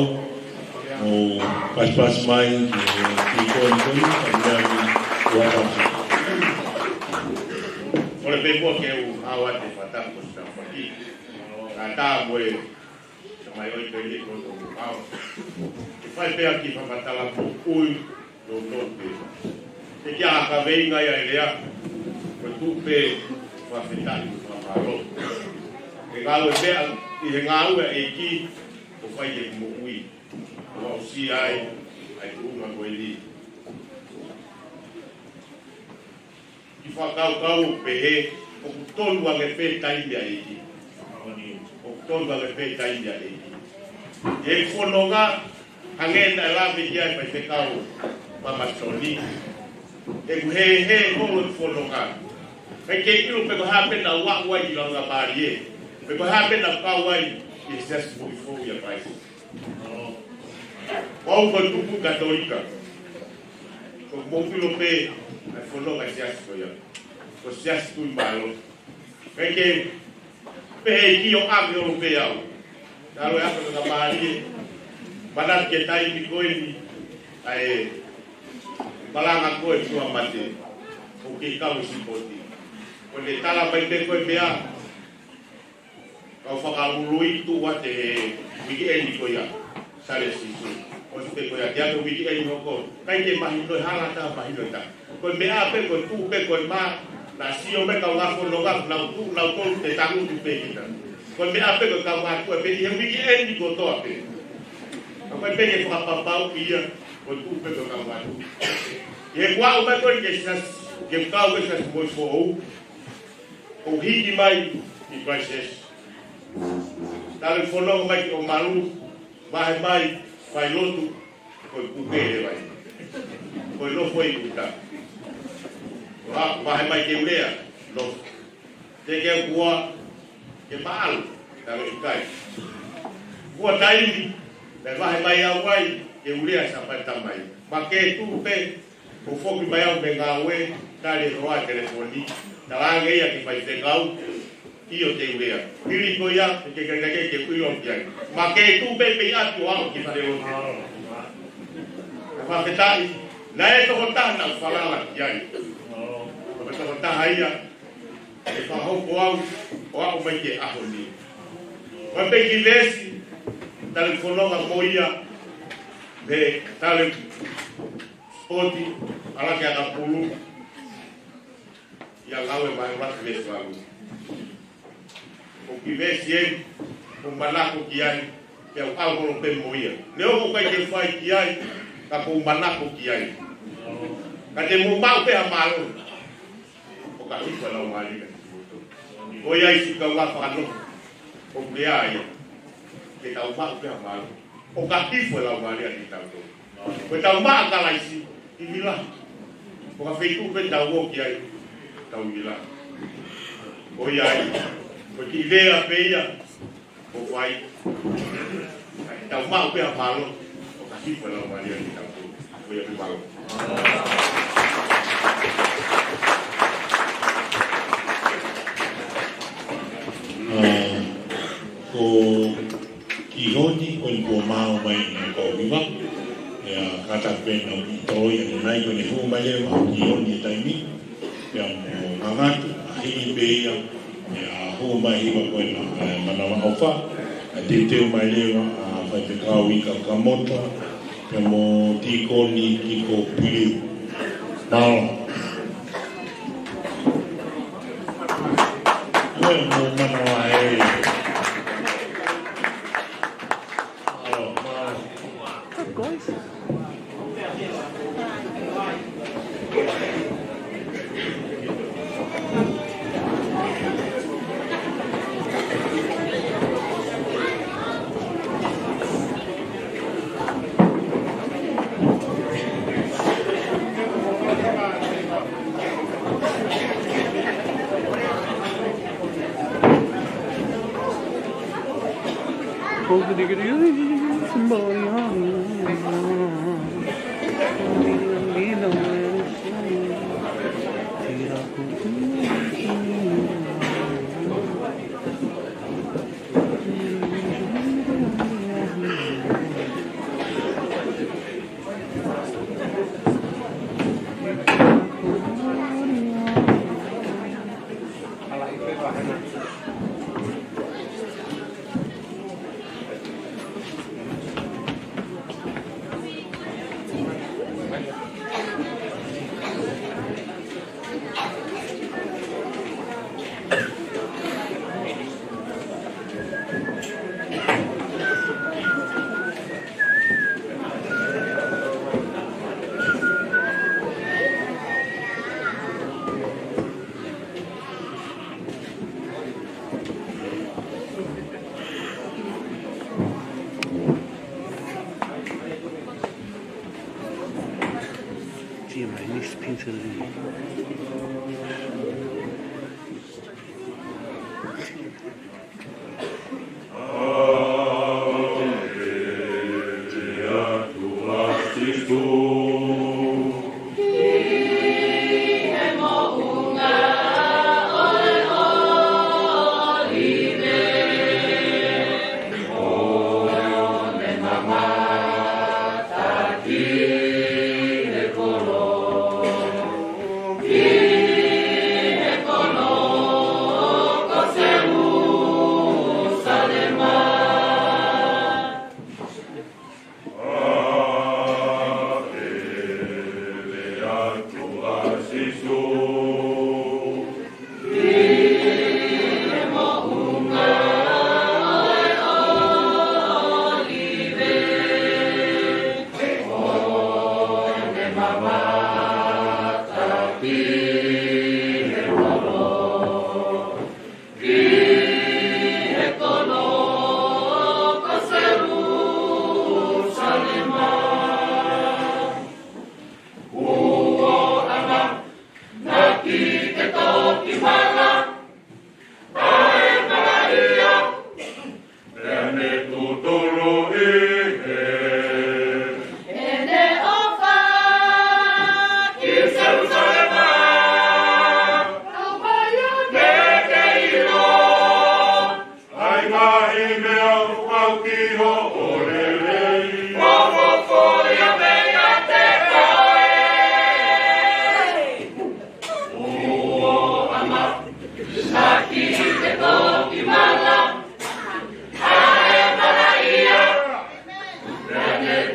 ʻO paspas mai, ki ko ni ko ni, ka mea ni, ua tau. Ole pe mua ke u hawa te fata ko sa paki. Ka ta mo e, sa mai oi pe ni ko to hawa. Ke fai pea ki fafatala ko ui, no no pe. Te kia ka vei ngai ai lea, ko tu pe, fa fetai, fa malo. Ke ngalo pea, i he ngalo e ki, ko fai e mo ui. Ua usi ai, ai tuʻunga ko eni. Ki fakakaukau pehē, ʻoku tonu ange pē taimi ʻa e ʻEiki. ʻOku tonu ange pē taimi ʻa e ʻEiki. ʻI he fononga, hangē naʻe lave ki ai ʻa e faifekau Mamasoni. ʻOku hē hē holo e fononga. Kae kei ʻilo pe ko e hā pē naʻa ua ua ʻi lalo nga pālie. Pe ko e hā pē naʻa kau ai ʻi he siasi foʻi foʻi ʻa Kalaisi. Ko au ko e tupu Katolika. Ko mou ʻilo pē, ʻa e fononga siasi ko ia. Ko siasi tui mālō. Kae kei, pehē ki o ake olo pē au. Talo e ako ka pālie. Manatu ke taimi ko eni, ʻa e, malanga ko e tua mate. ʻOku kei kau sipoti. Ko e tala mai pē ko e meʻa, Kau fakaului tuʻu ʻa e uike eni ko ia, Sale Sisu. ʻOsi pē ko ia, te atu uike eni hoko. Kai te mahino e hala ta, mahino ta. Ko e meʻa pē, ko e tuʻu pē, ko e mā, na sio mai kau ngā fononga, nau tuʻu, nau tolu te tangutu pē kita. Ko e meʻa pē, ko e kau ngā tuʻu pē, ʻi he uike eni kotoa pē. Ka ko e pē ke fakapapau ia, ko e tuʻu pē, ko e kau ngā tuʻu. ʻI he kuo aʻu mai ko eni ke siasi, ke kau ke siasi mo e foʻou. ʻO hiki mai ʻi Christchurch. Tale fononga mai ki ʻOmalu, vahe mai, fai lotu, ko e kupe he vai. Ko e nofo ʻi ʻuta. Vahe mai ke ulea, nofo. Te ke kua, ke maʻalu. Naʻe ʻikai. Fua taimi, naʻe vahe mai au ai, ke u lea Sāpate Tamai. Ma ke tu pē, ʻo foki mai au mei he ngāue, tali e hoa telefoni, talaange ia ke fai fekau, ʻio te u lea. Hili ko ia, ke ke ke ke ke kuilo ki ai. Ma ke tu pē pē atu au ki fale o. Ka fakafetaʻi, naʻe tokotaha naʻa ku falala ki ai. Ko e tokotaha ia, ʻe fakahoko au, ʻo aʻu mai ki he ʻaho ni. Ko e pē kiʻi veesi, tali fononga mo ia, mei he tali sipoti, ʻa Lake Akapulu, ʻi he Ngāue vahe ʻuluaki veesi valu. Ko e kiʻi veesi eni, ʻoku ou manako ki ai, pea u ʻalu holo pē mo ia. Neongo ʻoku ʻikai ke fai ki ai, ka ʻoku ou manako ki ai. Ka te mou maʻu pē ha mālō. ʻO ka hifo e Laumālie kiate kimoutolu. ʻOku ʻi ai siʻi kau fakanofo. ʻOku lea ia. Ke tau maʻu pē ha mālō. ʻO ka hifo e Laumālie kiate kitautolu. Ko ʻetau maʻa Kalaisi, ivi lahi. Ko e feituʻu pē te tau ō ki ai, tau ivi lahi. ʻOku ʻi ai. Ko e kiʻi lea pē ia. ʻOku fai. Tau maʻu pē ha mālō, ʻo ka hifo e Laumālie kiate kitautolu. Ko ia pē mālō. ʻA, ko Kihoni, ko eni kuo mao mai ʻene kau hiva. ʻIo, kātaki pē naʻa ku ʻi tolo ia ʻanenai, ko ʻene hū mai leva ʻa Kihoni he taimi ni. Pea mo Ngangatu, ʻa hili pē ia, ʻa e hū mai hiva ko ena, ʻa e Manavaʻofa, ʻa e teuteu mai leva, ʻa Faifekau Ika Kamota, pea mo Tīkoni Kiko Piliu. Mālō. Ko e mo manava e. Mālō, mālō.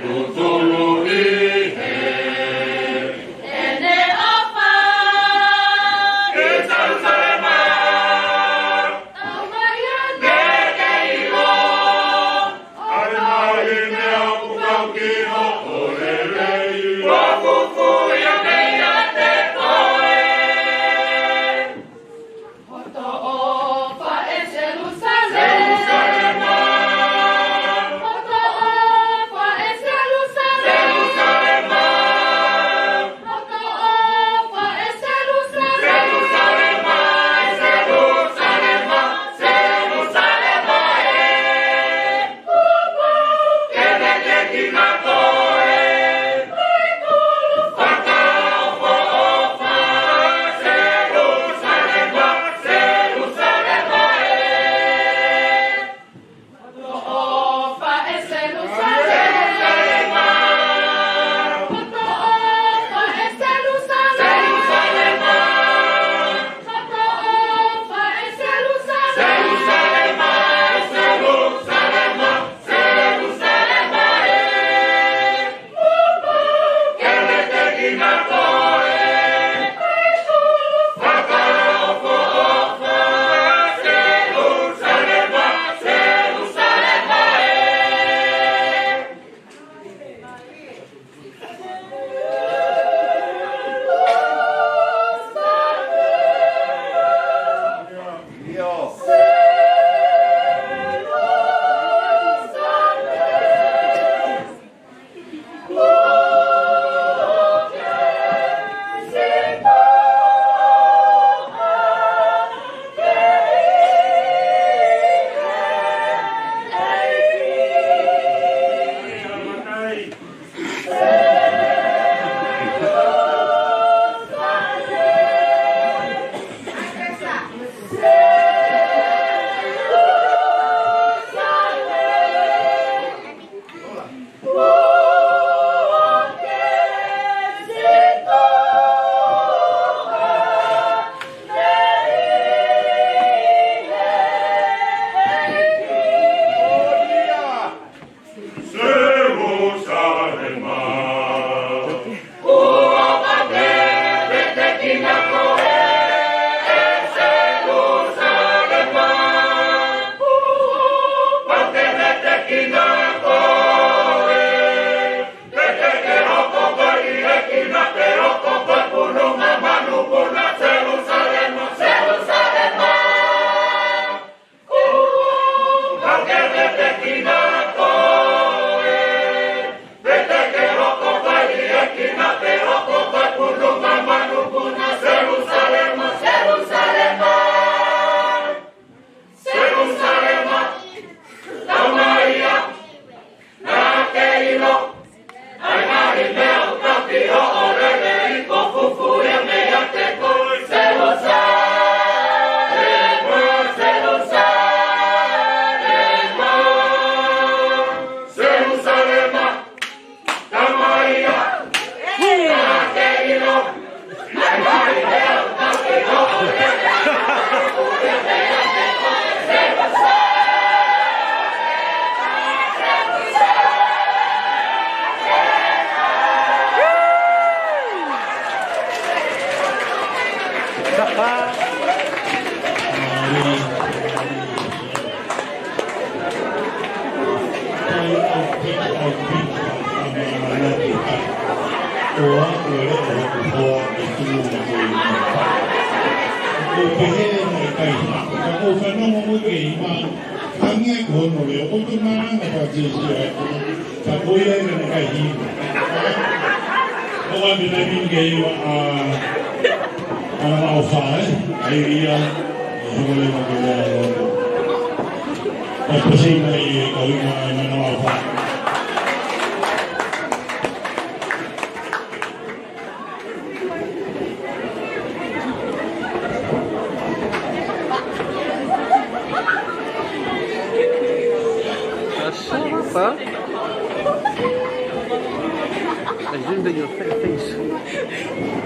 Tutulu ʻi heʻene ʻofa ʻi Selusalema. Taumaiā ke ke ʻilo ʻa e ngaahi meʻa ʻoku kau ki hoʻo lelei, ʻo fufū ia meiate koe. Hoto ʻofa ʻe Selusalema. Selusalema. Hoto ʻofa ʻe Selusalema. Selusalema. Hoto ʻofa ʻe Selusalema. Selusalema, ʻe Selusalema, Selusalema ē. Ka ko ia ia naʻe ʻikai hiva. ʻO ʻai pē taimi ni ke hiva ʻa, ʻa Manaʻofa, ē? ʻA ia, ʻe hoko leva ke lea ʻa loto. ʻA pasi mai e kau ʻi Manaʻofa. That's so far. I zoomed in your fa-, face.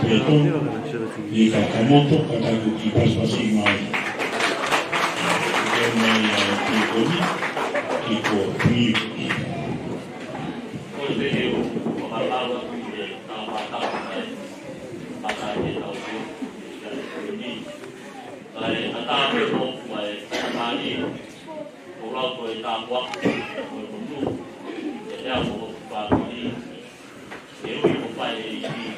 Pea tonu, ʻi he kakamoto, ka taku ki pasipasi mai. Ke mai ʻa e pīkoni, ki ko pīu. Ko e te eu, ko ka lau atu i te tāpātapa mai, pātai ke tau sio, i te pīkoni. Ka e ʻatā pē mo mai, mai, ko lau ko e tāpuaki, ko e tonu, e te au ko fāmili, e ui ko fai e ʻEiki,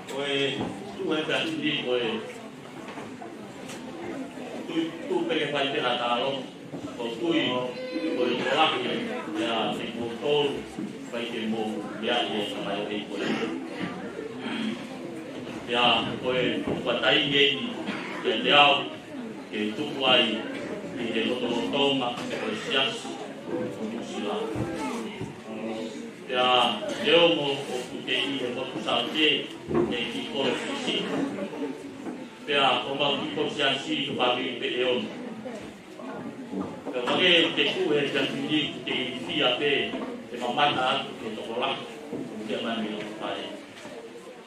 ko e tuʻu e pea tuli ko e tuʻu, tuʻu pē ke fai pē ha talo, ko tui, ko e tokolahi, pea te ko tolu, fai ke mo, pea e tamaioʻeiki ko e. Pea ko e tuku ʻa e taimi eni, pea te au, ke tuku ai, ʻi he lotolotonga, ko e siasi, ko Nuʻusila. Pea, te ongo ʻoku te ʻi he motu Saute, ʻi he kiʻi kolo Fisi. Pea, ko mau kiʻi kolo siasi, ko fāmili pē ʻe ono. Pea, ʻoku ke te ku he siasi ni, ʻoku te ilifia pē, ʻe mamata atu, ke tokolahi, ʻoku te mai mei loto fale.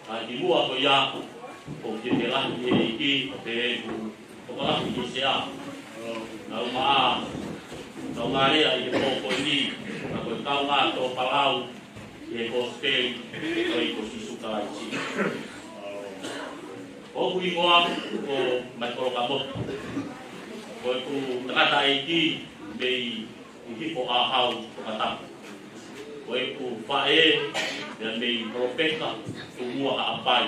Ka kimuʻa ko ia, ʻoku ke te lahi ki he ʻEiki, ʻo te ku, tokolahi ki he sea. Nau maʻa, nau ngālea ʻi he pō ko eni, ka ko e kaungā tō palau, ʻi he kosipeli, ko e ko Sīsū Kalaisi. ʻOku hingoa, ko Maikolo Kamoto. Ko ʻeku tangata ʻeiki, mei ʻi Hifo ʻAhau, Tongatapu. Ko ʻeku faʻē, ia mei Kolopeka, Tumua Haʻapai,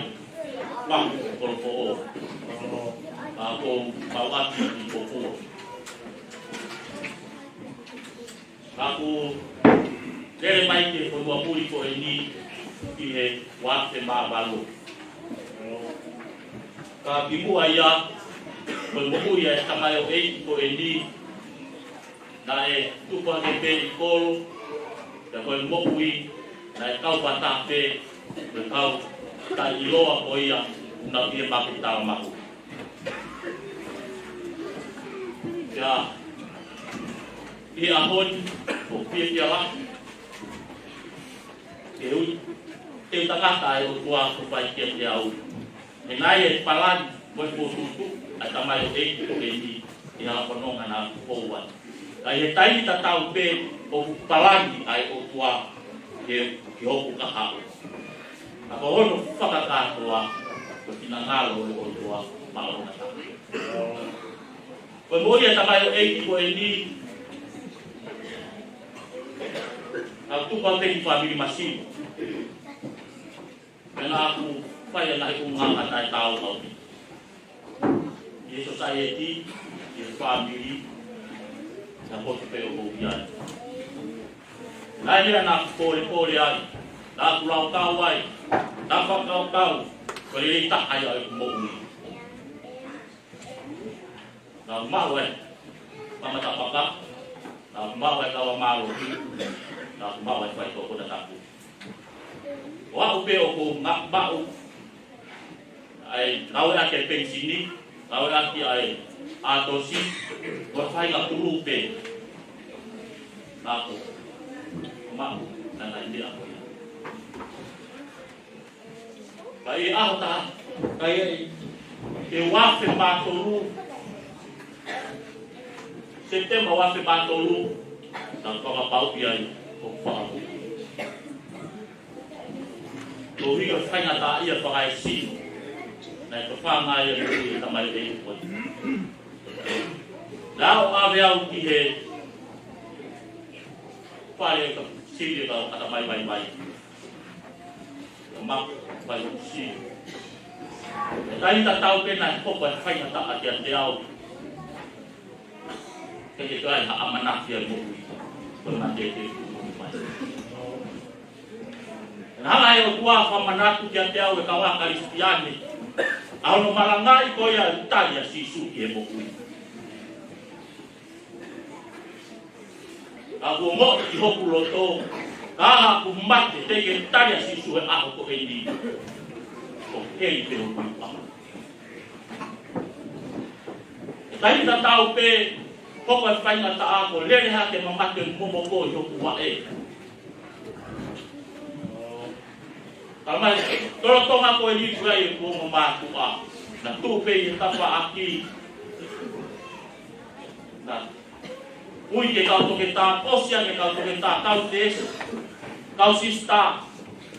Pahu Kolofoʻo. Ka ko Pauʻaki ʻi Popua. Ka ku lele mai ki he fonua muli ko eni ʻi he ua afe mā valu. Ka kimuʻa ia, ko e moʻui ʻa e tamaioʻeiki ko eni, naʻe tupu hake pē ʻi kolo, pea ko e moʻui, naʻe kau fakataha pē, ko e kau taʻeʻiloa ko ia, ʻoku nau ʻi he maketi talamahu. Pea, ʻi he ʻaho ni, ʻoku fiefia lahi, ke ui, ke u tangata ʻa e ʻOtua ko fai kiate au. He naʻe palani, mo e fokotuʻutuʻu, ʻa e tamaioʻeiki ko eni, ʻi he ʻaho ko ena naʻa ku fou ai. Ka ʻi he taimi tatau pē, ʻoku palani ʻa e ʻOtua, ke, ke hoku kahaʻu. Ka ko hono fakakātoa, ko e finangalo ʻo e ʻOtua, maʻongoʻonga. Ko e moʻui ʻa e tamaioʻeiki ko eni, naʻa ku tupu pē ki he fāmili masino. Pea naʻa ku fai ʻa e ngaahi ʻulungaanga taʻetaau au. ʻI he sōsaieti, ʻi he fāmili, naʻa ku ʻosi pē ʻo ʻi ai. Naʻe meʻa naʻa ku pōlepole ai, naʻa ku laukau ai, naʻa ku fakakaukau, ko e lelei taha ia ʻo ʻeku moʻui. Naʻa ku maʻu e fanga matapaka, naʻa ku maʻu e kava mālohi, naʻa ku maʻu e faitoʻo konatapu. Ko au pē ʻoku ou maʻu ʻa e ngāueʻaki e penisini, ngāueʻaki ʻa e ʻātosi, ko e faʻahinga pulu pē. Naʻa ku maʻu, naʻa nai meʻa ko ia. Ka ʻi he ʻaho taha, ka ʻi he, ʻi he ua afe mā tolu, Sepitema ua afe mā tolu, naʻa ku fakapapauʻi ai ʻoku ou fakapupu. Ko e ʻuhinga faingataʻaʻia fakaesino, naʻe tofanga ai ʻa e tamaioʻeiki ko eni. Naʻa ku ʻave au ki he fale ka sili ka kata mai mai mai. Ka maku fai usi. He taimi tatau pē naʻe hoko e faingataʻa kiate au. Ke ke kai ha ʻamanaki ʻa e moʻui. Ko e mate ke moʻui mai. Naʻe hanga ʻe he ʻOtua ʻo fakamanatu kiate au e kava Kalisitiane. ʻA hono malangaʻi ko ia ʻa e tali ʻa Sīsū ki he moʻui. Ka ʻoku ongoʻi ʻi hoku loto, ka ʻi heʻeku mate, teʻeki ke tali ʻa Sīsū he ʻaho ko eni, ʻoku heli pē hoku ikuʻanga. He taimi tatau pē, hoko e faingataʻa kuo lele hake e mamate momoko ʻi hoku vaʻe. Ka mai, lolotonga ko eni kuo ʻi ai e kuonga mātuʻa. Naʻa tuʻu pē ʻi he tafaʻaki. Naʻa ui ki he kau toketā, ʻosi ange kau toketā, kau neesi, kau sisitā.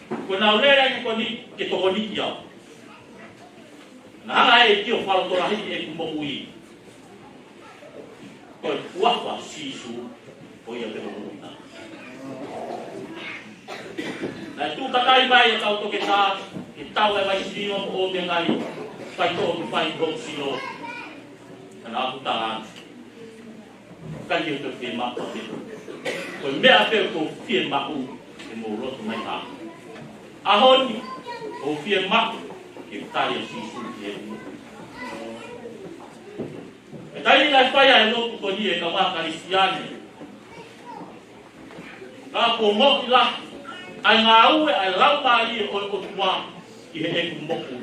Ko ʻenau lele ange ko eni ke tokoni kiate au. Naʻe hanga ʻe he ʻEiki ʻo fakalotolahiʻi ʻeku moʻui. Ko e huafa ʻo Sīsū, ko ia pē hoku moʻui. Naʻe tuʻu takai mai e kau toketā, ke tau e vaisini mo e ngaahi faitoʻo ke fai ki hoku sino. Ka naʻa ku tala ange, ʻikai ke u toe fiemaʻu pē. Ko e meʻa pē ʻoku ou fiemaʻu, ke mou lotu mai kiate au. ʻAho ni, ʻoku ou fiemaʻu ke tali ʻa Sīsū ki heʻeku moʻui. He taimi naʻe fai ai e lotu ko eni ʻe he kaungā Kalisitiane, naʻa ku ongoʻi lahi ʻa e ngāue ʻa e Laumālie ʻo e ʻOtua ʻi heʻeku moʻui.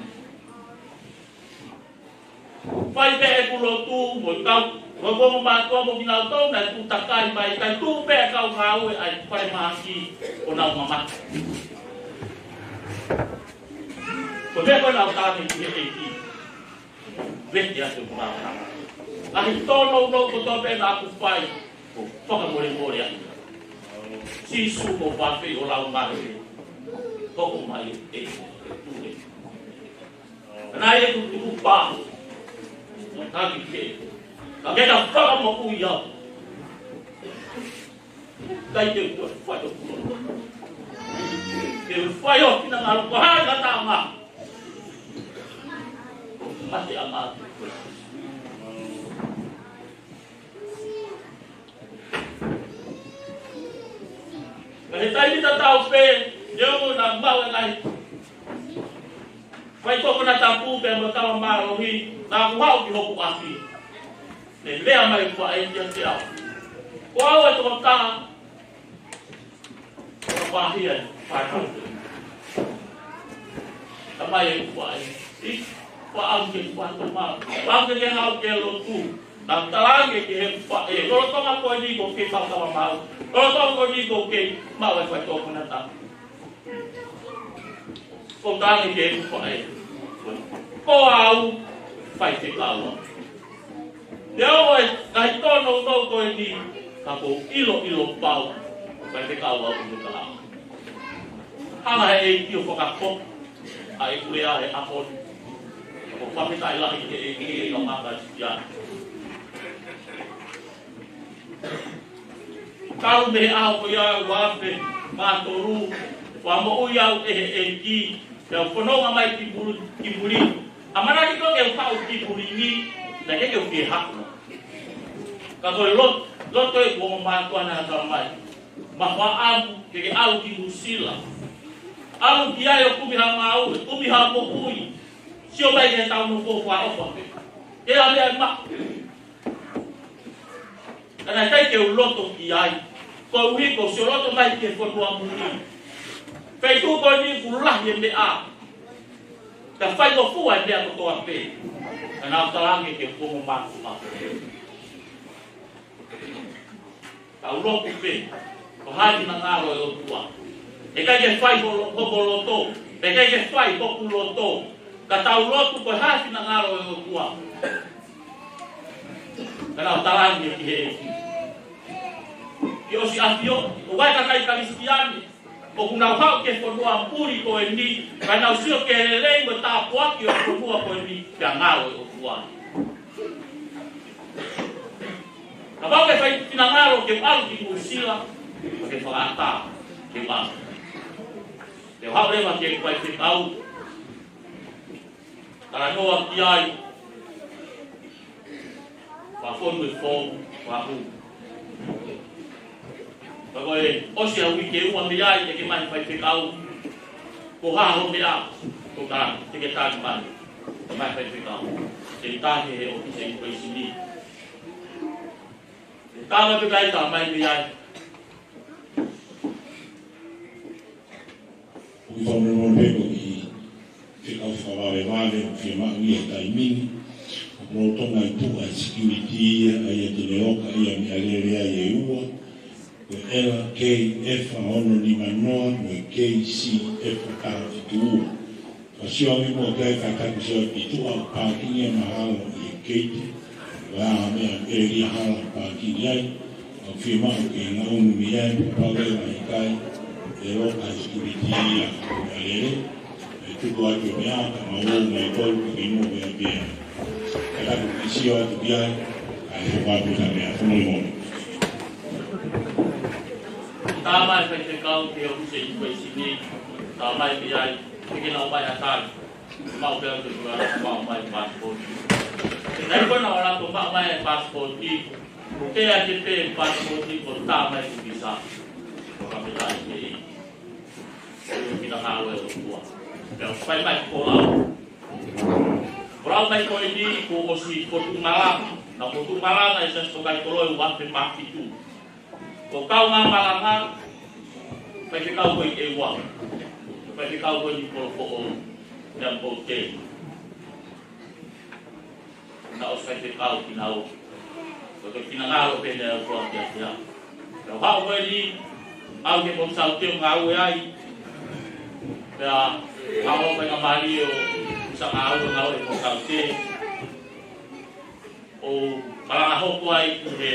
Fai pē ʻeku lotu mo e kau, mo e kau mātuʻa mo kinautolu naʻe tuʻu takai mai, kae tuʻu pē e kau ngāue ʻa e falemahaki ʻo nau mamata. Ko e meʻa ko ē naʻa ku tala ange ki he ʻEiki, vete atu e kau ngāue. Ngaahi tōnounou kotoa pē naʻa ku fai, ʻoku ou fakamolemole ange. Sīsū, mou fafeʻi ho Laumālie, hoko mai ʻi heʻeku moʻui. Ka naʻe ʻi ai ʻeku tukupā, ka ke, ka ke ka fakamoʻui au. ʻIkai ke u toe fai ʻo kulo. Ke u fai ʻo finangalo ko hai ka taʻanga. Mate ʻa mātuʻa. Ka he taimi tatau pē, ʻio, naʻa mau e ngaahi faitoʻo konatapu pea mo e kava mālohi, naʻa ku haʻu ki hoku ʻapi. Ne lea mai e faʻē kiate au. Ko au e tokotaha, ʻo pāhia e faʻē. Tamai e faʻē. ʻI, faʻa ke faʻa tama. Faʻa ke ke haʻu ke lotu. Naʻa ku tala ange ki he faʻē, lolotonga ko eni ʻoku ou kei maʻu kava maʻu. Lolotonga ko eni ʻoku ou kei maʻu e faitoʻo konatapu. ʻOku ou tala ange ki he faʻē, ko au, faifekau au. Te u ʻoange e ngaahi tōnounou ko eni, ka ʻoku ou ʻiloʻilo pau, faifekau au ʻi he kahaʻu. Hanga ʻe he ʻEiki ʻo fakafoki ʻa ʻeku lea he ʻaho ni. ʻOku ou fakafetaʻi lahi ki he ʻEiki ʻi he kaungā Kalisitiane. Talu mei he ʻaho ko ia ʻe uaafe mā tolu, fakamoʻui au ʻe he ʻEiki, pea u fononga mai ki Puli-, ki Puli. ʻAmanaki ko ē ke u haʻu ki Puli ni, naʻe ʻikai ke u fie haʻu. Ka ko e lot-, loto ʻeku ongo mātuʻa naʻe ʻatā mai. Mafaʻamu ke ke ʻalu ki Nuʻusila. ʻAlu ki ai ʻo kumi ha ngāue, kumi ha moʻui. Sio mai ki he tau nofo fakaʻofa pē. Ke ʻalu ai ma. Ka naʻe ʻikai ke u loto ki ai. Koeʻuhi ko siʻo loto mai ki he fonua muli. Feituʻu ko eni ʻoku lahi e meʻa. Ka faingofua e meʻa kotoa pē. Ka naʻa ku tala ange ki he ongo mātuʻa. Tau lotu pē, ko e hā e finangalo ʻo e ʻOtua. ʻIkai ke fai ho lo-, hoʻo loto, ʻikai ke fai hoku loto. Ka tau lotu ko e hā e finangalo ʻo e ʻOtua. Ka naʻa ku tala ange ki he ʻEiki. Kuo ʻosi ʻafioʻi, ʻoku ʻi ai e kakai Kalisitiane ʻoku nau haʻu ki he fonua muli ko eni, ka nau sio ki he lelei mo e tāpuaki ʻo e fonua ko eni, pea ngalo e ʻOtua. Kapau ʻoku ke fai finangalo ke ʻalu ki Nuʻusila, ʻoku ke fakaʻatā ke ʻalu. Te u haʻu leva ki he faifekau. Talanoa ki ai. Fakafonu e foomu, fakahū. Ka ko e ʻosi ʻa e uike ʻe ua mei ai, ʻeke mai faifekau. Ko e hā hoʻo meʻa, ko e hā, te ke tali mai. Mai faifekau. Te u tali he ʻōfisi ʻi Kuaisini. Te u tala pē kae tā mai mei ai. ʻOku ou fakamolemole pē ko e kiʻi fekau fakavalevale ʻoku fiemaʻu ia he taimi ni. ʻOku lolotonga e tuʻu ʻa e security ia, ʻa ia te ne ʻoka ia mei he lele ai e ua. Ko e L K F ono nima noa mo e K C F taha fitu ua. Fakasiomi mo e kātaki sio ki tuʻa ʻo pākingi e mahalo ʻi he keiti. Ko e hā ha meʻa ʻe lī hala pākingi ai, ʻoku fiemaʻu ke ngaʻunu mei ai, pau leva ʻe ʻikai, ʻe loka e sikuliti ia, ʻa lele, ʻe tuku atu e meʻa, ka mau ō mai kolu, ka ke nua pea pea. Kātaki ke sio atu ki ai, ʻa e hopa atu ta meʻa, funu mono. Tā mai Faifekau ke o huse i kue sini, tā mai ki ai, ke ke nau mai a tai. Mau pea ke tua, mau mai passport. Ke tai ko na ora ko mau mai passport, ko ke a ke pe passport ko tā mai ki visa. Ko ka pe tai ke i. Ko i ki na ngāue ʻo e ʻOtua. Pea fai mai ko lau. Ko lau mai ko eni ko ʻosi ko tu malanga. Na ko tu malanga e sa so kai kolo e ua pe mafitu. Ko kau ngā malanga, Faifekau ko e ua. Faifekau ko e ni polo ko o, ia ko te. Na o Faifekau ki na o. Ko te kina ngalo pe ne o kua kia kia. Pea hao ko e ni, au ke mo sau te o ngāue ai. Pea, hao ko e ngā mali o, sa ngāue ngāue mo sau te. ʻO malanga hoko ai ʻi he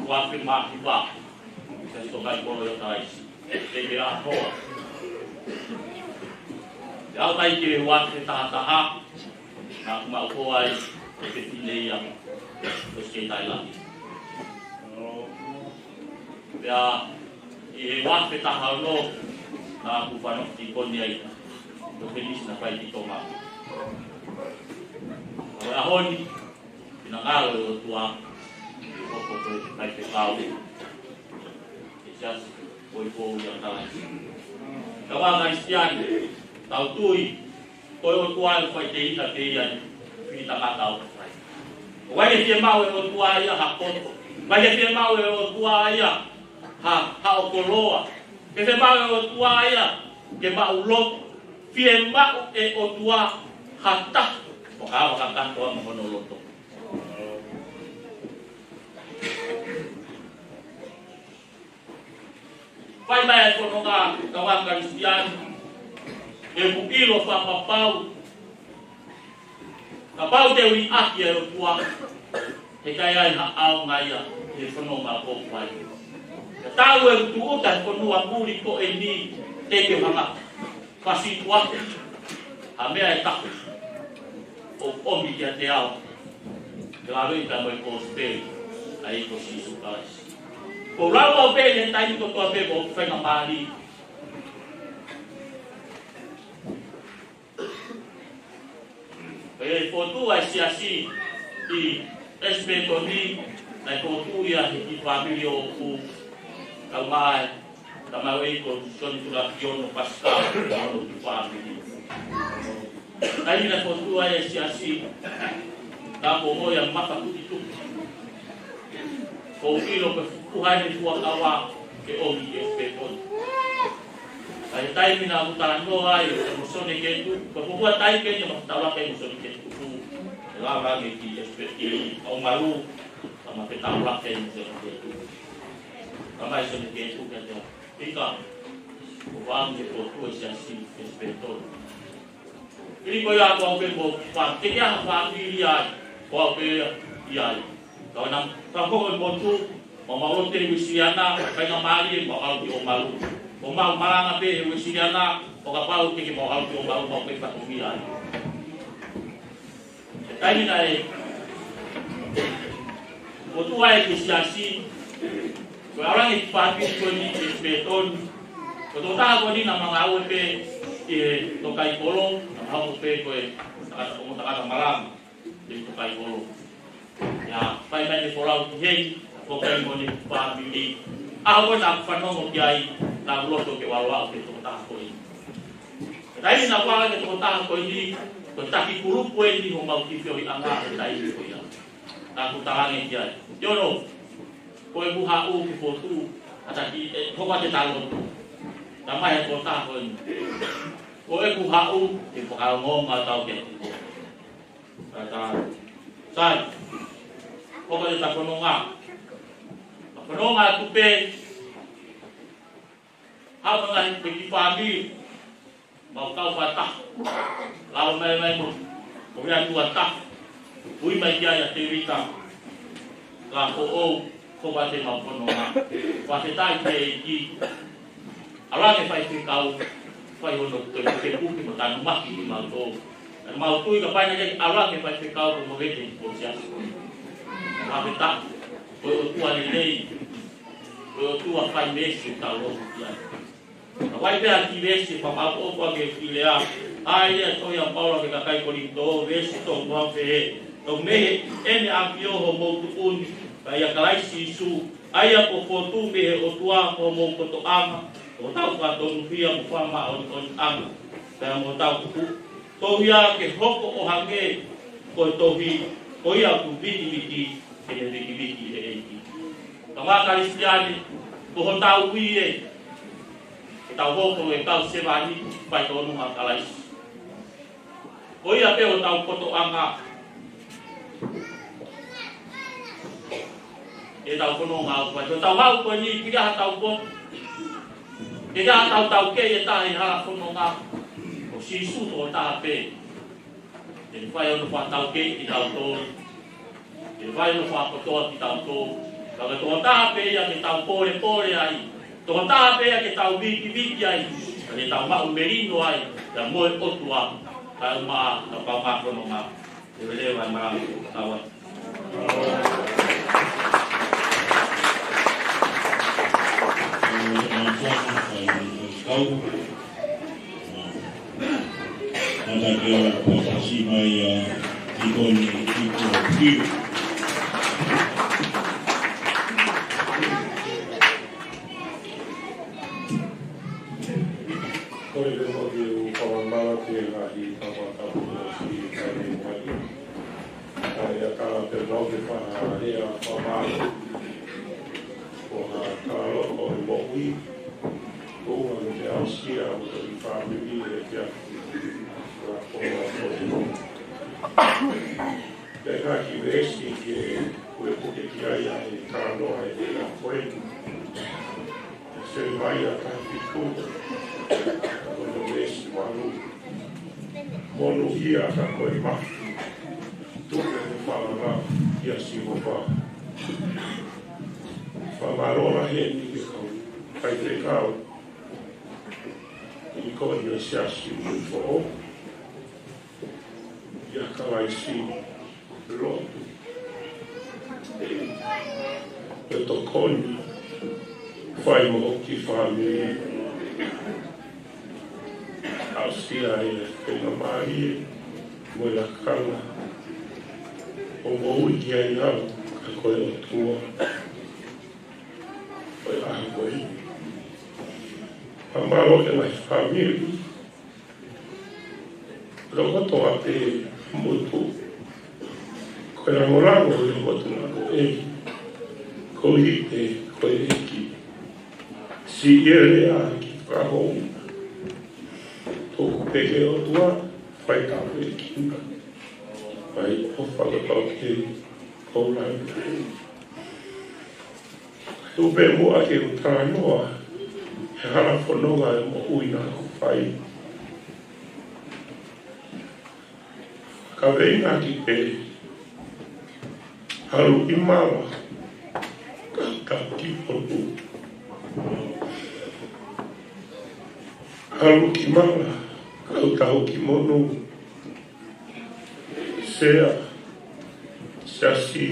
ua pe mafiva. Sa so kai kolo ia tai. Te ke a hoa. Te au kai ke ua pe taha taha. Na kuma ko ai, ke pine ia. Ko se tai la. Pea, ʻi he ua pe taha ono, na ku fano ki koni ai. Ko ke nisi na fai ki Tonga. Ko e ʻaho ni, Kina ngalo e ʻOtua, ʻi he hoko ko e Faifekau, ʻi he siasi, ko e kou ia kalai. Ka wā Kalisitiane, tau tui, ko e ʻOtua e fai te ita te ia, fili tangata o fai. Ko wai ke fie mau e ʻOtua ia ha koto. Wai ke fie mau e ʻOtua ia ha, ha ʻokoloa. Ke fie mau e ʻOtua ia, ke mau loto. Fie mau e ʻOtua ha taha. Ko ka waka ka toa mo hono loto. Fai mai e fononga ka wā Kalisitiane. Ke mu ʻilo fakapapau. Kapau te ui ʻaki e ʻOtua. He kai ai ha ʻaonga ia. He fononga ko fai. Ka tau e utu uta he fonua muli ko eni. Te ke hanga. Fasi kuake. Ha meʻa e taku. ʻO ʻomi kiate au. Ke lave i ka mo e kosipeli. ʻA e ko Sīsū Kalaisi. Ko lau au pe he taimi kotoa pe ko fai na mali. Pe fotu ai siasi. ʻI Espetoni. Nai fotu ia he ki famili ʻoku. Kau mai. Tamau e ko Soni Tula Kiono Pascal, ono ki fāmili. Kai na ko tua e siasi, ka ko mo ia maka tuki tuki. Ko ilo ke fuku hai ne tua kawa, ke omi e pe kon. Kai taimi na uta no ai, ko Soni ke tu, ko ko ua tai ke ni ma tawa ke Soni ke tu. Lava me ki e pe ki au malu, kama ke tawa ke Soni ke tu. Kama Soni ke tu ke te. Ika, ko fāmili ko tua e siasi, e pe kon. Ili ko ia ko au pe ko fāmili, ke ia fāmili ai, ko au pe ia ai. Ka wana, ka ko e motu, ma ma o te Uisiliana, kai na mali, ma au ki o malu. Ko mau malanga pe Uisiliana, o kapau ke ke ma au ki o malu, ma pe pa ko ia ai. Taimi na e. Ko tua e ki siasi. Ko e alangi ki fāmili ko ni e pe kon. Ko tō taha ko ni na manga au pe e tō kai kolo, na manga au pe ko e tangata, ko tangata malanga e tō kai kolo. Ia, fai mai ne kolau ki hei, ko kai mo ni fāmili. A ko na fanongo ki ai, na loto ke walo au ke tō taha ko ni. Taimi na wala ke tō taha ko ni, ko taki kulupu e ni ho mau ki fio i anga e taimi ko ia. Na ku talange ki ai. Iono, ko e kuha u ki fotu, a taki e, ko ka te talo. Tamai e tō taha ko ni. Ko e kuha u, ke whakaongo ma tau ke. Tata. Sai. Ko ka te takononga. Takononga tu pe, Hau mai ki he fāmili, mau kau fakataha. Lau mai mai mo, mo ia tua taha. Ui mai ki ai ʻa Tēvita. Ka ko au, ko e fai ʻemau fononga. Fakafetaʻi ki he ʻEiki. ʻAlu ange faifekau, fai hono toe pukepuke mo tanumaki kimautolu. Ka mau tui kapau naʻe ʻalu ange faifekau ko mo vete ko sia. Fakafetaʻi, ko e ʻOtua lelei, ko e ʻOtua fai meesi ʻoku tau lotu ki ai. Ka ʻoku ʻi ai pē ʻa e kiʻi veesi ʻoku ou fakaʻofoʻofa ke u kilea. ʻA ia ʻoku tohi ʻe Paula ki he kakai Kolinitō, veesi tolu, ʻoku pehē: Toki mei heʻene ʻafio hoʻomou tuʻutuʻuni, ʻa ia ko Kalaisi Sīsū, ʻa ia kuo fotu mei he ʻOtua ko homou kotoʻanga, ʻo tau fakatonuhia mo fakamāʻoniʻoniʻanga, pea mo tau kuku. Tohia ke hoko ʻo hangē ko e tohi, ko ia ʻoku vikiviki, ke ne vikiviki ʻe he ʻEiki. Ka ʻa e Kalisitiane, ko hotau ui ē, ke tau hoko ko e kau sevāniti faitotonu ʻa Kalaisi. Ko ia pē hotau kotoʻanga. ʻE tau fononga ʻo fai. Ko hotau hau ko eni, ʻikai ha tau ko. ʻIkai ha tau taukei ʻe taha ʻi he hala fononga. Ko Sīsū tokotaha pē. ʻE fai hono fakataukei kitautolu. ʻE fai hono fakakotoa kitautolu. Ka ko e tokotaha pē ia ke tau polepole ai. Tokotaha pē ia ke tau vikiviki ai. Ka ke tau maʻu melino ai. Ia mo e ʻOtua. Kae ʻumaʻā, ka pau mā fononga. ʻE lelei ʻa e malanga. Tau ā. Kau. Mata ke o pōpasi mai ʻa Tikoni Tiko Piu. Ko e leo ke u fakamālō ki he ngaahi tama tapu o si ka ne mai. ʻA ia ka te mau ke faha hea fakamālō. Ko ha kalo ko e moʻui. Ko ua no te ausia o te fāmili e kia. Ko ua ko e. Te ka ki veesi ke ko e puke ki ai ʻa e talanoa ʻa e ko e. Selemaia taha fitu, ko hono veesi valu. Monūʻia ka ko e mafi, tuku hoʻo falala kia Sihova. Fakamālō lahi eni ki he kau faifekau ʻi he kau ʻi he siasi ʻi Foʻou. ʻIa Kalaisi lotu. ʻE tokoni, fai mo hoku kiʻi fāmili. Aʻusia e faingamālie mo e lakanga ʻo moʻui ki ai au, ka ko e ʻOtua ʻo e ʻaho ko eni. Fakamālō ki he ngaahi fāmili. Lokotoa pē motu. Ko e langolango ʻo e motu na ko e. Ko e ʻEiki, ko e ʻEiki. Siʻi e lea ki fakahou. Tuku pē ki he ʻOtua, fai tāpuekina. Fai ʻofa ke pau ke kou lani. Tuku pē muʻa ke u talanoa he hala fononga e moʻui naʻa ku fai. Ka veinga ki pē, ʻalu ki mala, ka, ka ki potu. ʻAlu ki mala, ka, ka ki monū. Sea, Siasi,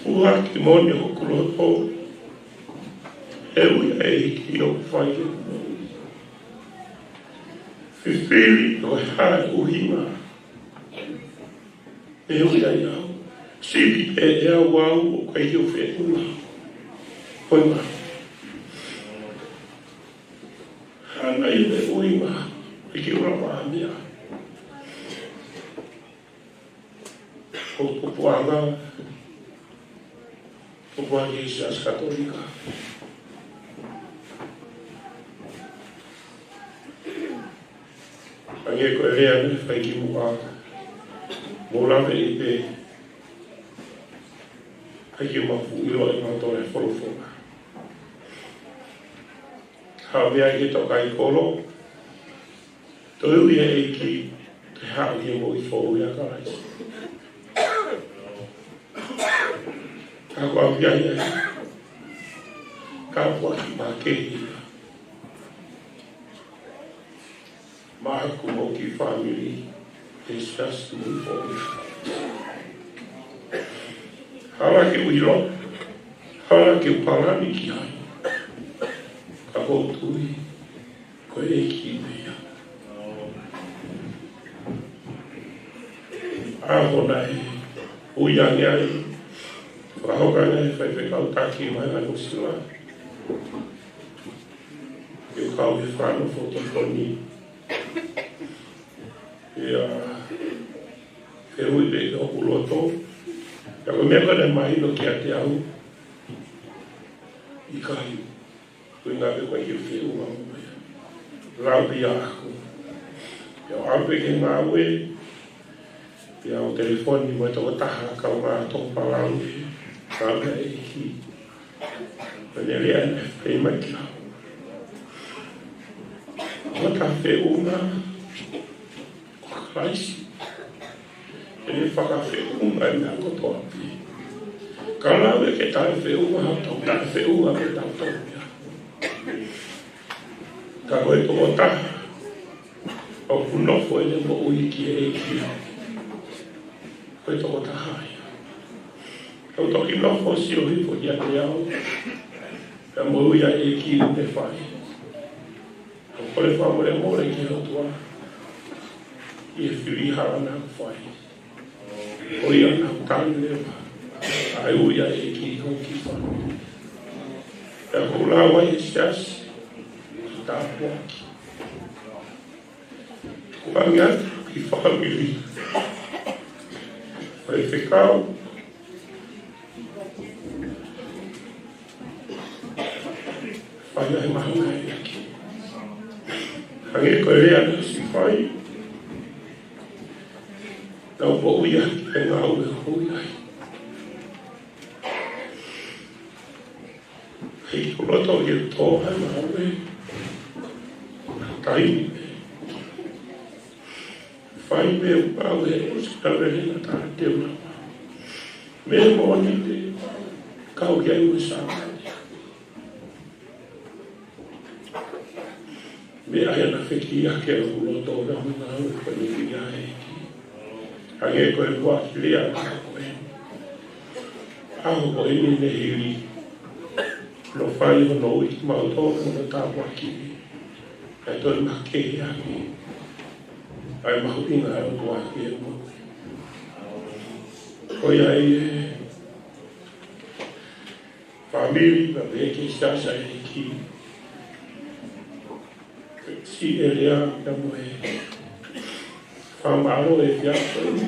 ʻuha ki moni hoku loto, he ui ʻa e ʻEiki ʻoku fai. Fifili ʻo e hā e ʻuhinga, he ui ai au. Sivi e au au ʻoku ʻikai ke u feʻunga. Ko e mā. Hanga i me ui ma, i ki ura pa mea. Ko pupuanga, pupuanga ki Siasi Katolika. Ange ko e lea ne fai ki muʻa, mo lave i pē, ʻai ke mafu ʻilo e mautolu e folofola. Haʻu mei ai ki he tōkaikolo, toe ui ʻe he ʻEiki, toe haʻu ki he moʻui foʻou ʻia Kalaisi. Ka ko au ia ia, ka ko au ki makehe ia. Maʻaku mo e kiʻi fāmili, ʻe Siasi Moʻui Foʻou. Hala ke u ʻilo, hala ke u palani ki ai. Ka ʻoku ou tui, ko e ʻEiki pē ia. ʻA ia ko ʻene ui ange ai, fakahoko ange ai e faifekau taki mai ʻa Nuʻu Sila. Ke u kau he fānau fōkifoni. ʻIo, ke ui pē ki hoku loto. Ka ko e meʻa ko ē naʻe mahino kiate au, ʻikai, ko e ʻuhinga pē ko e kiʻi feʻunga mo ia. Lau pē ia ʻaʻaku. Pea u ʻalu pē ki he ngāue. Pea u telefoni mo e tokotaha kaungā tō palau ē, kaungā ʻEiki. Pea ne lea ʻene fai mai kia au. Ko hota feʻunga ko Kalaisi. ʻEne fakafeʻunga e meʻa kotoa pē. Ka lau ē ke taʻefeʻunga, hotau taʻefeʻunga ke tau tau ia. Ka ko e tokotaha ʻoku nofo ʻene moʻui ki he ʻEiki, ko e tokotaha ia. ʻOku toki nofo ʻo sio hifo kiate au, pea moʻui ʻa e ʻEiki ʻoku ne fai. ʻOku ou kole fakamolemole ki he ʻOtua, ʻi he fili hala naʻa ku fai. Ko ia naʻa ku tali leva ʻa e ui ʻa e ʻEiki ki hoku kiʻi fāmili. Pea ko u lau ai he Siasi, ki tāpuaki. Ko e anga e kiʻi fāmili. Faifekau. Fai ai mahanga e ʻEiki. Hangē ko e lea naʻe ʻosi fai. Naʻa ku ui ai, he ngāue ʻoku ou ui ai. Hei, ko loto ke tō ai ngāue. Taimi pē. Fai pē ʻoku pau he ʻosi ka vele na tā te una. Meʻa moʻoni te kau ki ai mo e sākali. Meʻa ia naʻe feki ia ke u loto na muna au ko ni ia e. Hangē ko e kuakili a ka ko e. ʻAho ko eni ne hili. Lo fai hono ui mautolu mo tāpuaki. Kae toe makehe ange. ʻA e mahuʻinga ʻo e kuakili mo. Ko ia e fāmili, pea pehē ki he Siasi ʻa e ʻEiki. Siʻi lea pea mo e fakamālō he efiafi ni.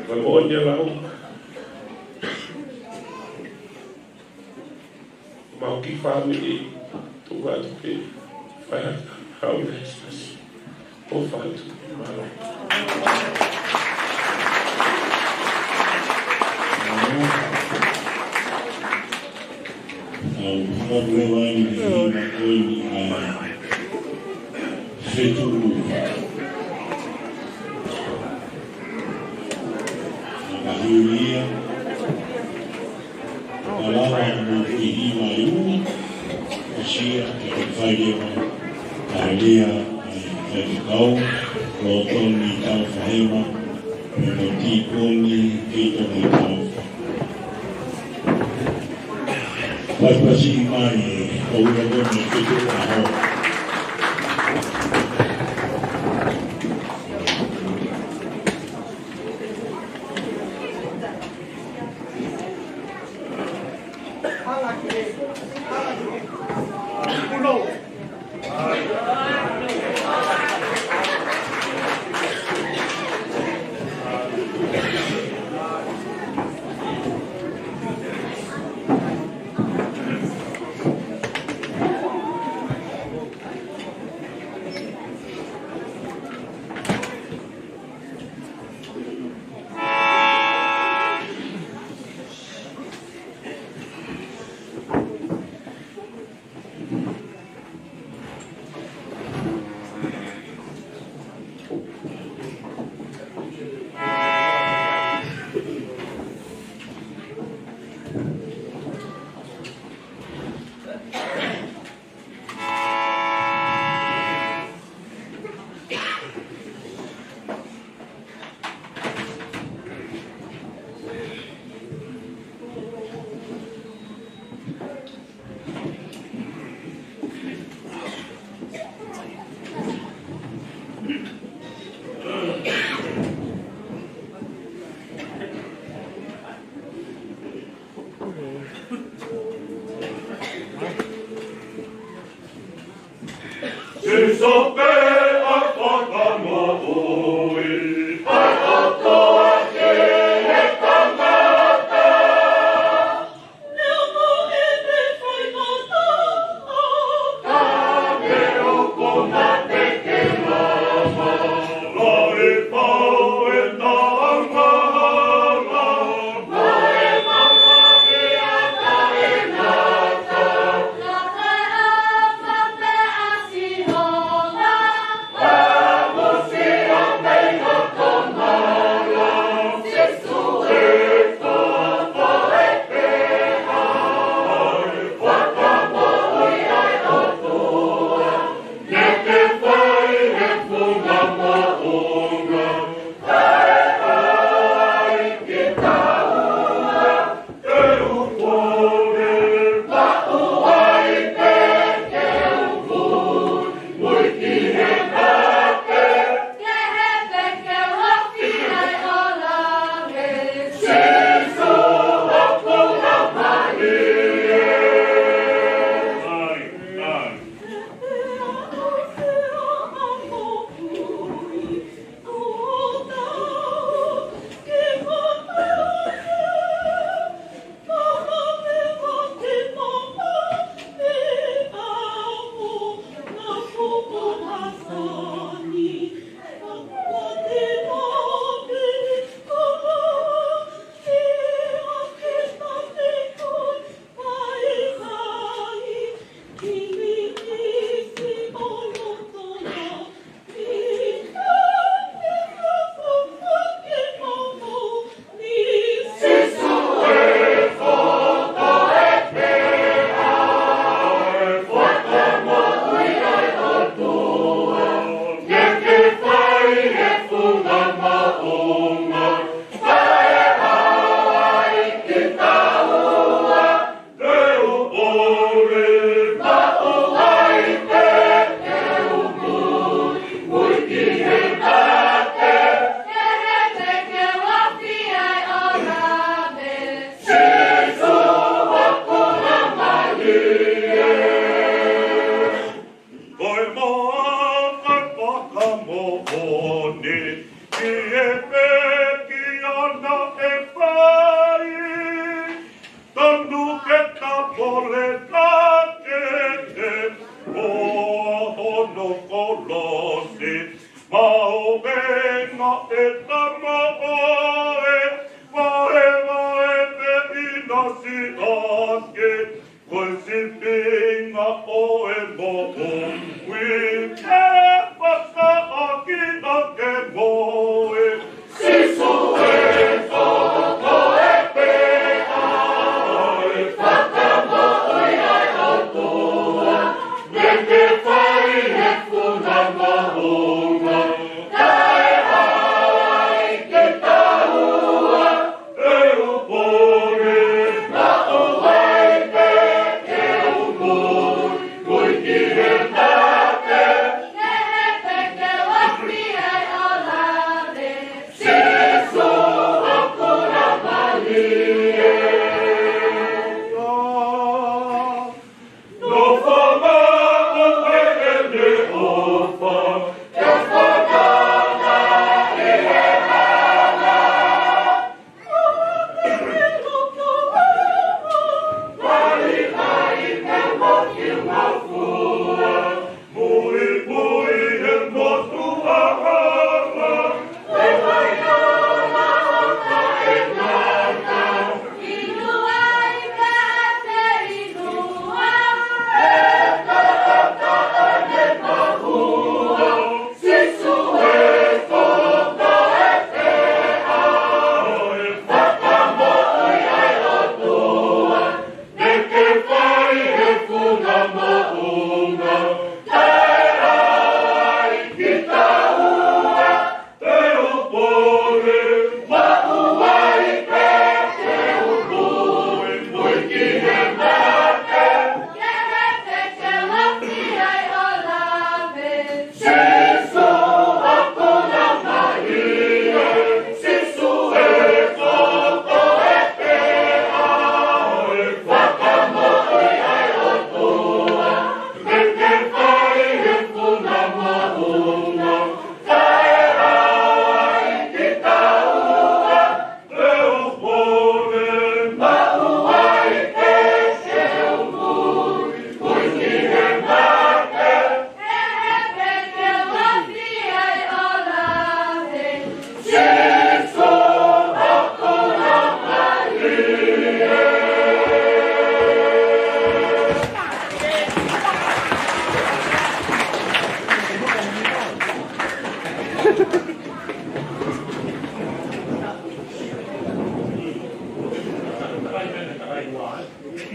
Mo e moʻoni e lau. Mau kiʻi fāmili, tuku atu ke fai atu, haʻu he Siasi. ʻOfa atu, mālō. ʻOku ou lava ni ki he hima ko eni ʻa e fetuʻu. Ka hili ia. Ka lava mo e hima ʻe ua, ʻo sio ke fai leva ʻa e lea ʻa e faifekau, Lotoni Taufa Hema, pea mo Tīkoni Keitone Taufa. Fai pasi mai e kau ia ko eni ke te ʻaho. Sope a fakamoʻui, ʻa e ʻOtua ki he tangata. Neongo ʻene faingataʻa, ka neongo na te ke lava, ʻa e pau e taʻangahala, mo e mamahi ʻa taʻengata. Ko e moʻoni fakamoʻoni ki he pekia naʻe fai. Tanu ke tapole ka kete ko hono kolosi. Maʻu e ngaahi tamaʻo e vaevae pe ʻinasi ake. Ko e sīpinga ʻo e moʻui ke fakaʻakiʻaki mo e Sīsū e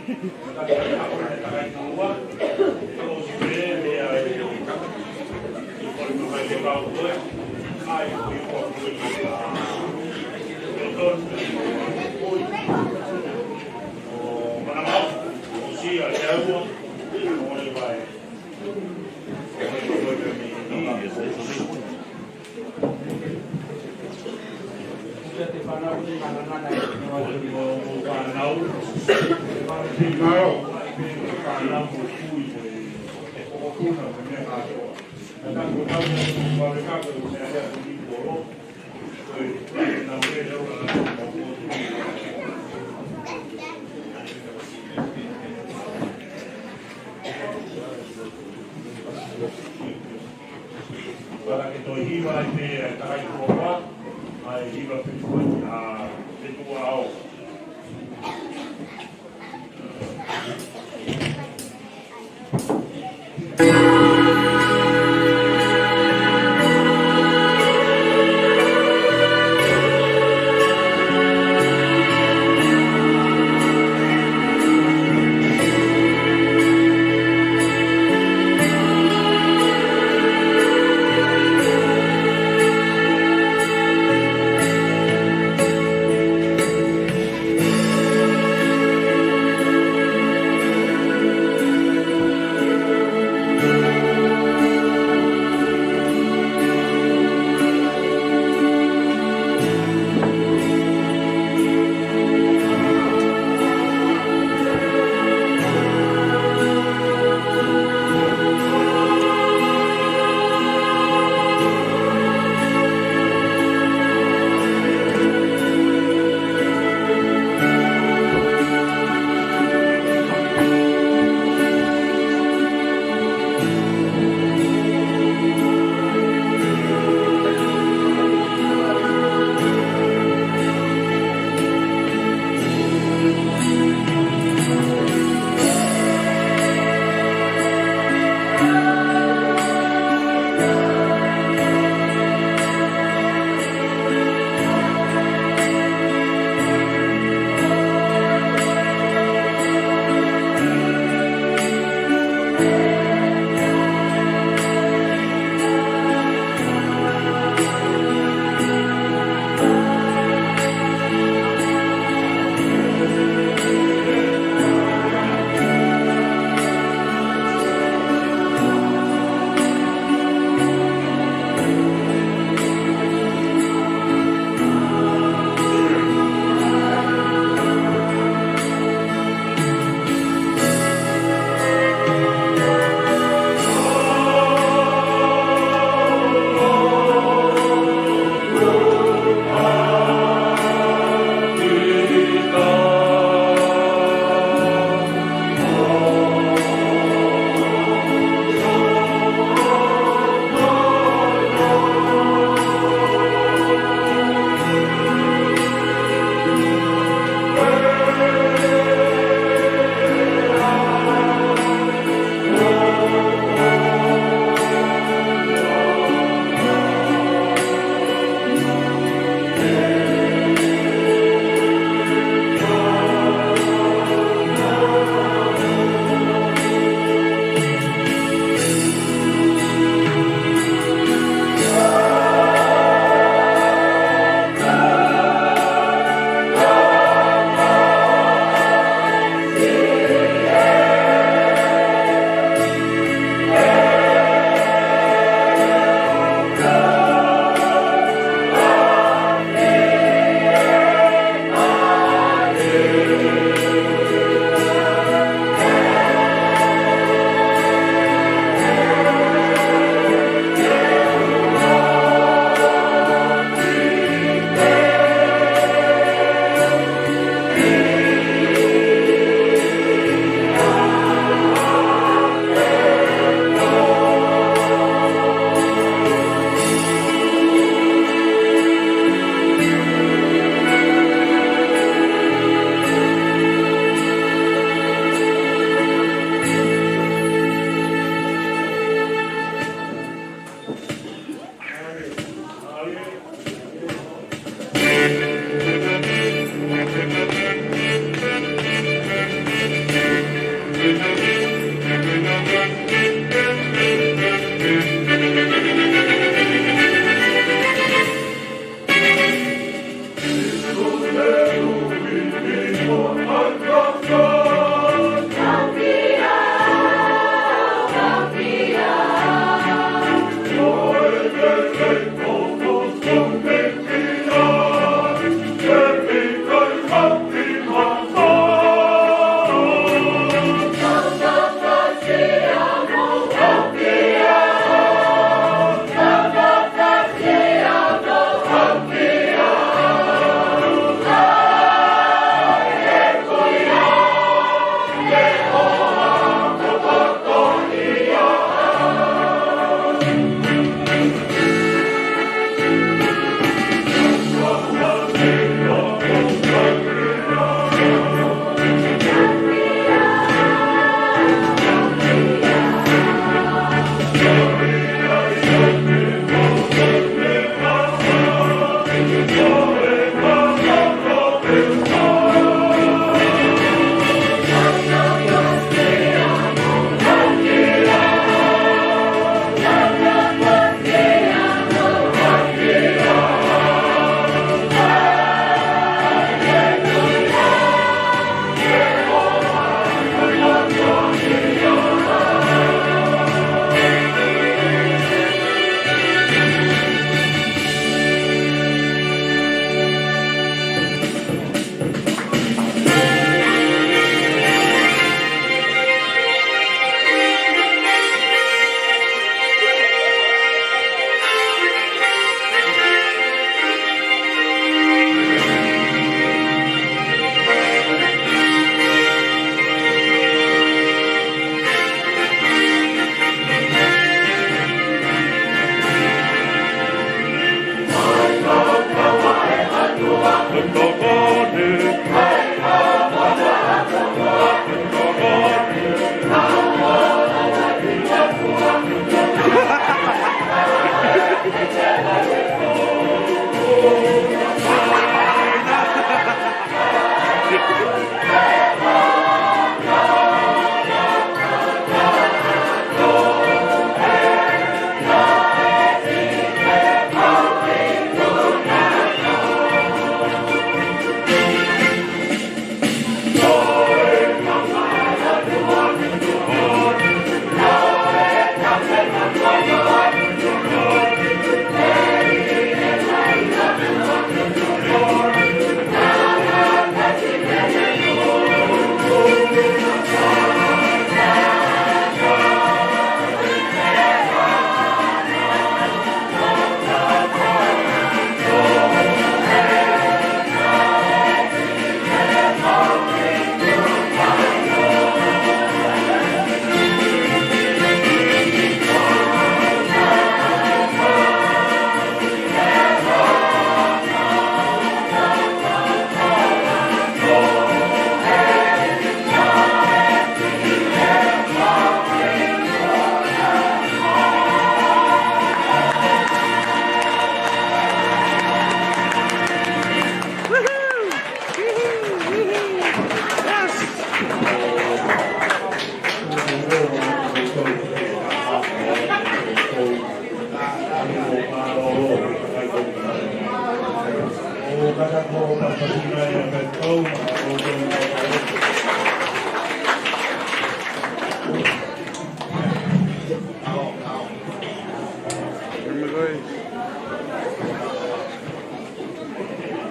Para ke toe hiva ai pē ʻa e kakai kuo ua, ʻa e hiva pē foki ʻa Petuʻu ʻAo.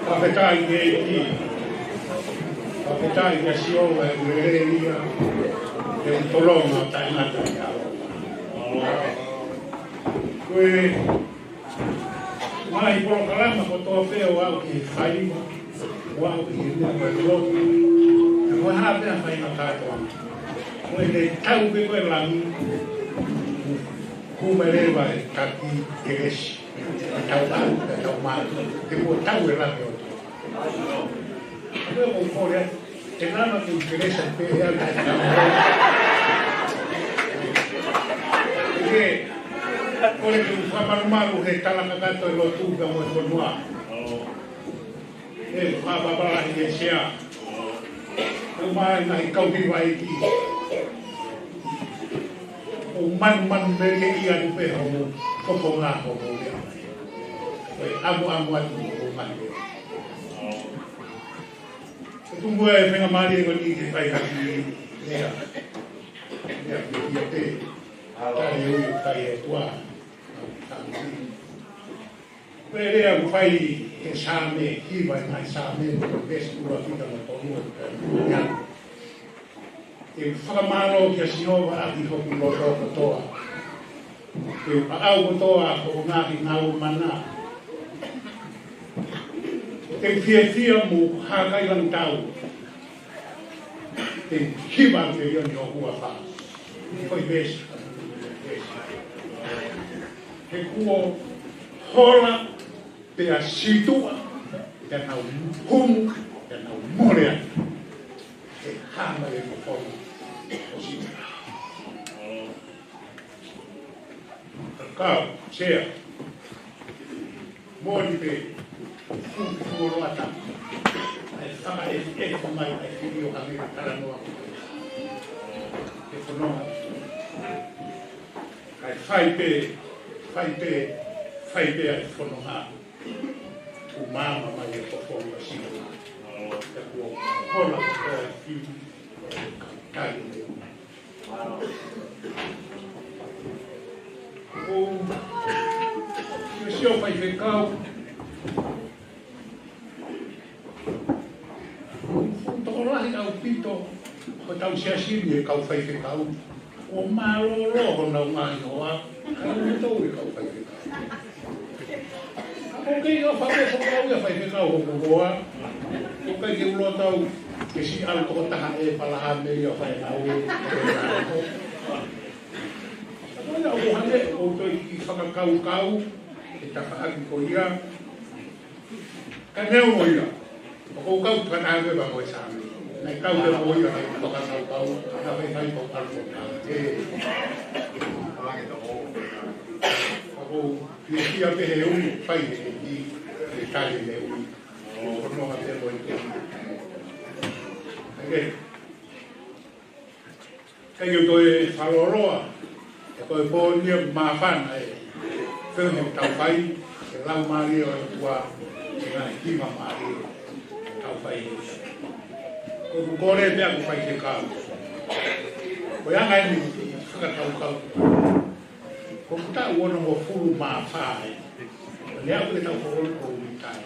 Fakafetaʻi ki he ʻEiki. Fakafetaʻi kia Sihova he ʻoku lelei ia, he ʻoku tolonga ʻo taʻengata ia. Ko e ngaahi polokalama kotoa pē ʻoku aʻu ki he faiva, ʻoku aʻu ki he meʻa ko e lotu. Ko e hā pē ʻa e faingataʻa ko ē. Ko e tau pē ko e langi, kuo mai leva e taki kelesi. Tau ʻalu, tau mālō. Te kuo tau e langi ʻo. Ko e ʻoku ou kole ai. Te nana ke u kelesi pē ʻe au. Ke, kole ke u fakamalumalu he tala kakato e lotu ka mo e fonua. ʻE, fakapapālangi e sea. ʻOmai ngaahi kau hiva ʻEiki. ʻO manumanu lelei atu pē hoʻomou fofonga, hoʻomou lea. ʻOku ʻamuʻamu atu hoʻomou manu. Ko e faingamālie ko eni ke fai ha kiʻi lea. Lea kiʻi pē. Tali ui kai e tua. Ko e lea ʻoku fai he Saame, hiva ʻi he Saame, veesi ʻuluaki ki he tolu. Te u fakamālō kia Sihova ʻaki hoku loto kotoa. Te u ʻaʻau kotoa hoʻo ngaahi ngāue mana. Te u fiefia mo hākai langitau. Te u hiva ʻi he ʻEiki ʻi hoʻo huafa. Ko e veesi. He kuo hola pea situʻa, pea nau humu, pea nau mole ai. He hā mai e fofonga ʻo situʻa. Kau, sea. Moʻoni pē, fuʻu fuoloa ta. ʻAi fakaʻefu, ʻefu mai, ʻai fili ʻo hangē ko e talanoa ko ē. He fononga. ʻAi fai pē, fai pē, fai pē ʻa e fononga. Kuo maama mai e fofonga ʻo situʻa. Pea kuo hola kotoa e fili. Kai ne. ʻOku ou sio faifekau. Fuʻu tokolahi ʻaupito ko ʻetau siasi ni e kau faifekau. ʻOku mālōlō honau ngaahi hoa, kae ʻumaʻā e kau faifekau. Ka ʻoku kei ʻofa pē foki au ia faifekau hoku hoa. ʻOku ʻikai ke u loto au ke siʻi ʻalu tokotaha ʻe Palahame ia fai nau e. Ka ko ia ʻoku hangē ʻoku ou toe kiʻi fakakaukau he tafaʻaki ko ia. Ka neongo ia, ʻoku ou kau fakataha pē mo e Saame. Naʻe kau pē mo ia he fakakaukau, naʻe fai fai kau kalu ko ka. ʻE. ʻOku ou fiefia pē he ui, fai he ʻEiki, he tali he ui. Ko nonga pē mo e ui. ʻIkai ke u toe fakalōloa, he ko e pō ni ʻoku māfana e feohi ʻoku tau fai, he laumālie ʻo e ʻOtua, he ngaahi hima mālie ʻoku tau fai. ʻOku ou kole pē ʻaku faifekau. Ko e anga eni ʻeku fakakaukau. Ko e taʻu onongofulu mā fā ē. Lea ʻoku ke tau foʻou ko e taʻu.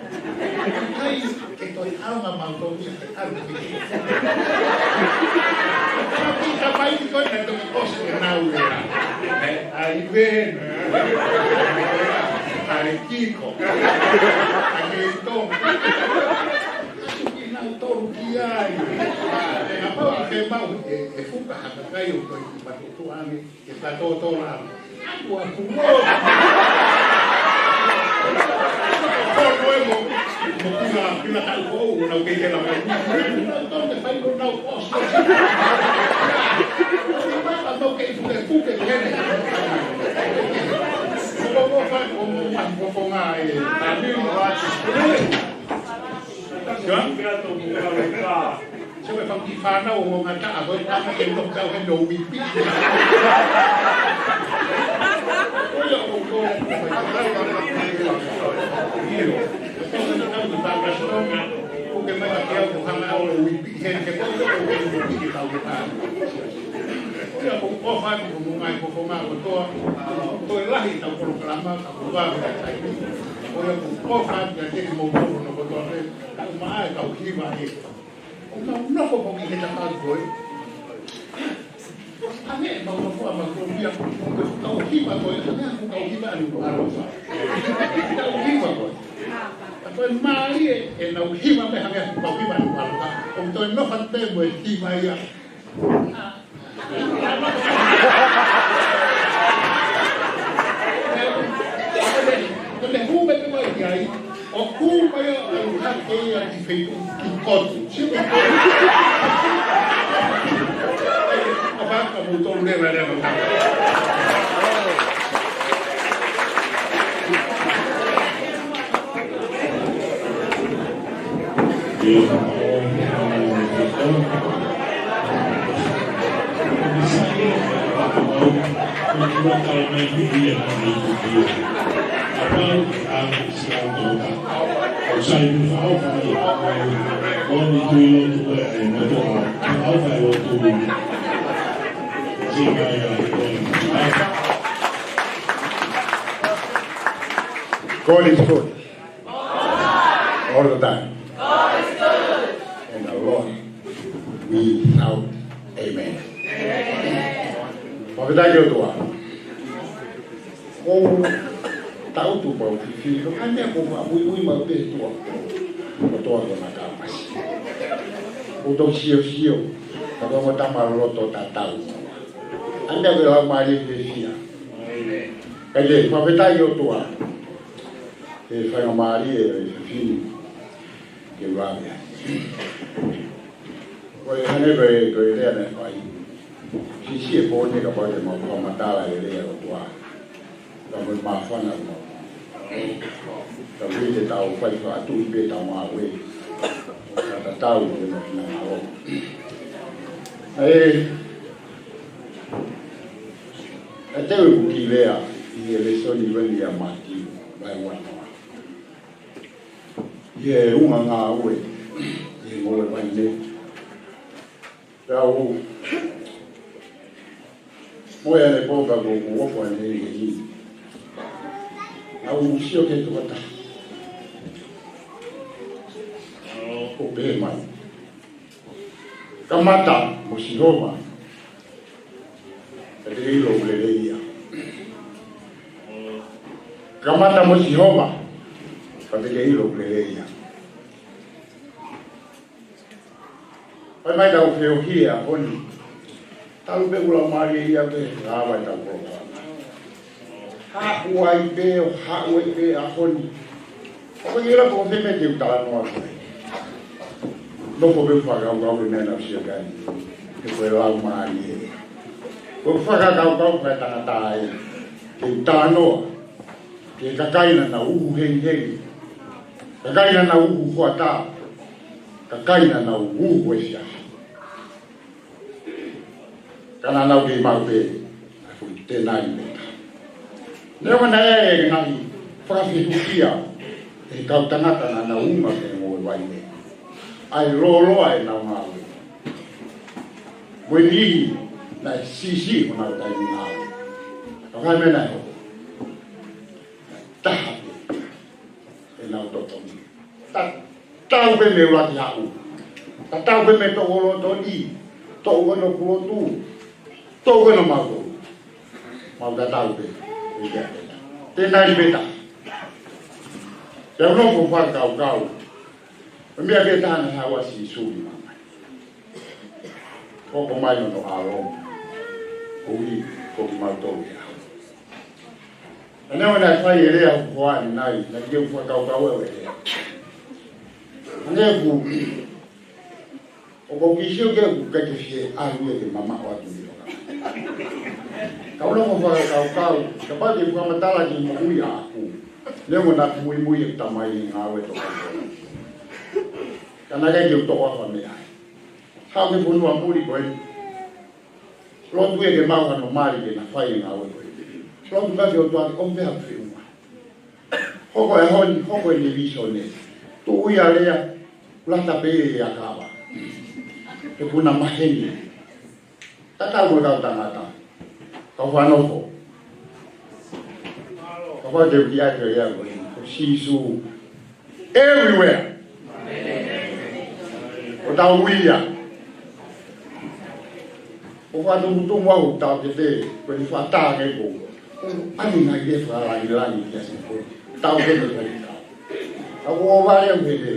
ʻIkai ke toe ʻaonga mautolu ia ke ʻalu ke ke. Ka pai ko e na toki ʻosi ke nau lea. ʻAi ven. ʻAi kiko. ʻAi kito. Suki nau tolu ki ai. ʻE, kapau ʻe ke mau e, e fuka haka kai ʻo toi ki matutu ange. Ke fakatōtō la. Aku aku mo. Ko no e mo. Mo kila, kila ka ko, nau kei kela mai. Nau tō ke fai mo nau ʻosi. Nau kei fuke fuke kene. Ko mo fa, ko mo fa, ko ko ngai. Ami mo atu. John? Sio e fanga kiʻi fānau ʻo ngata ʻa ko e tama ke no kau he no uipi. Io. Ko ke mai ke au ko hanga ʻo uipi he ke ko ke uipi ke kau ke pā. Ia ko ko fa ko mo ngai ko ko ma ko toa. Ko e lahi tau polokalama ka ko va ko tai. Ko ia ko ko fa ke te mo ko no ko toa. Kau maʻa e kau hiva ē. ʻOku mau nofo foki he tafaʻaki ko ē. Hangē mau nofo ʻa mau ko ia. Kau hiva ko ē. Hangē ʻoku kau hiva ʻa Nukuʻalofa. Kau hiva ko ē. Ka ko e mālie ʻenau hiva mei hangē ʻoku kau hiva ʻa Nukuʻalofa. ʻOku toe nofo atu pē mo e hiva ia. Ko e hū mai pē mai ki ai, ʻo hū mai ʻo ʻalu hake ia ki fei ki kotu. Sio ki kotu. ʻO haka mo tolu leva leva kau. Ko eni tui lotu ko ē, ʻe motuʻa, ʻofa e lotu. Siʻi mai ā, ko eni. God is good. All the time. And the Lord without. Amen. Fakafetaʻi ki he ʻOtua. ʻOku ou tangutu pē ʻo fifili, ʻoku ʻi ai e meʻa ʻoku ou muimui maʻu pē ki he ʻOtua. ʻOtua ko na kamasi. ʻOku ou tau siosio, ka ko e ongo tama loto tatau. ʻI ai e meʻa ʻoku laumālie fiefia. Kae kehe, fakafetaʻi ki he ʻOtua. He faingamālie ʻo e fefine ke u lave ai. Ko e hangē ko e, ko e lea naʻe fai. Siʻisiʻi e pō ni kapau te mau fakamatala e lea ʻo e ʻOtua. Ka mo e māfana ʻoku mau. Ka ʻoku ʻikai te tau fai fakaʻatuʻi pē ʻetau ngāue. Ka tatau mo e finangalo. ʻE, ʻe te u kiʻi lea ʻi he lēsoni ko eni ʻa Mātiu, vahe uanoa. ʻI he ʻulungaanga ʻo e, ʻi he ngoue vaine. Pea u, mo e ane pō ka ko u ʻofa ʻene ʻi he ʻi. Naʻa ku sio ki he tokotaha. ʻOku pehē mai. Kamata mo Sihova, ka te ke ʻilo ʻoku lelei ia. Kamata mo Sihova, ka te ke ʻilo ʻoku lelei ia. Fai mai ʻetau feohi he ʻaho ni. Talu pē ʻoku laumālie ia pē, lava ʻetau polokalama. Haʻu ai pē, ʻo haʻu ai pē ʻaho ni. ʻOku ʻikai ke u lava ʻo fai meʻa ke u talanoa ki ai. Nofo pē ʻo fakakaukau ki he meʻa naʻa ku sio ki ai. He ko e laumālie. Ko e fakakaukau fakaetangata ia. Ke u talanoa ki he kakai naʻa nau uhu hengihengi. Kakai naʻa nau uhu hoʻatā. Kakai naʻa nau uhu ʻi he ʻaho. Ka naʻa nau kei maʻu pē ʻa e foʻi tenai meta. Neongo naʻe ʻi ai e ngaahi fakafehuʻia ʻa e kau tangata naʻa nau unga ki he ngoue vaine, ʻa e lōloa ʻenau ngāue, mo e niʻihi naʻe siʻisiʻi honau taimi ngāue. Ka ko e hā e meʻa naʻe hoko? Taha pē ʻenau totongi. Tatau pē mei he ʻuluaki haʻu. Tatau pē mei he toʻu ʻo loto ni. Toʻu ʻo lotu. Toʻu ʻo mautolu. Mau tatau pē. ʻIkai ke ʻi ai pē taha. Te u nofo ʻo fakakaukau. Ko e meʻa pē taha naʻe haʻu ai ʻa Sīsū ki māmani. Hoko mai hono ʻAlo. Koeʻuhi ko kimautolu ia. Ka neongo naʻe fai e lea ʻo e hoa ni nai, naʻe ʻikai ke u fakakaukau au e lea. Hangē ʻoku, ʻoku ou kiʻi sio ki ai ʻoku ʻikai ke fie ʻalu ia ke mamaʻo atu ni ʻo ka. Ka u nofo ʻo fakakaukau, kapau te u fakamatala ki he moʻui ʻaʻaku. Neongo naʻa ku muimui ʻeku tamai he ngāue tokoni. Ka naʻe ʻikai ke u toʻo ʻa e meʻa. Haʻu ki he fonua muli ko eni. Lotu ia ke maʻu hano mali ke na fai e ngāue ko ē. Lotu ka ke ʻOtua ke ʻomi pē haʻaku feʻunga. Hoko e ʻaho ni, hoko ʻene vīsone. Tuʻu ia lea, lata pē ia kava. He kuo na maheni. Tatau mo e kau tangata. Kau fanongo. Kapau te u kiʻi ʻai ke lea ko ē. Ko Sīsū. Everywhere. ʻOku tau ui ia. ʻOku faʻa tumutumu au ʻoku tau ke te, ko e fata ke ko. ʻAni ngai ke fakalāngilangi kia se ko. Tau ke te fai tau. Ka ʻoku ou vale au he te.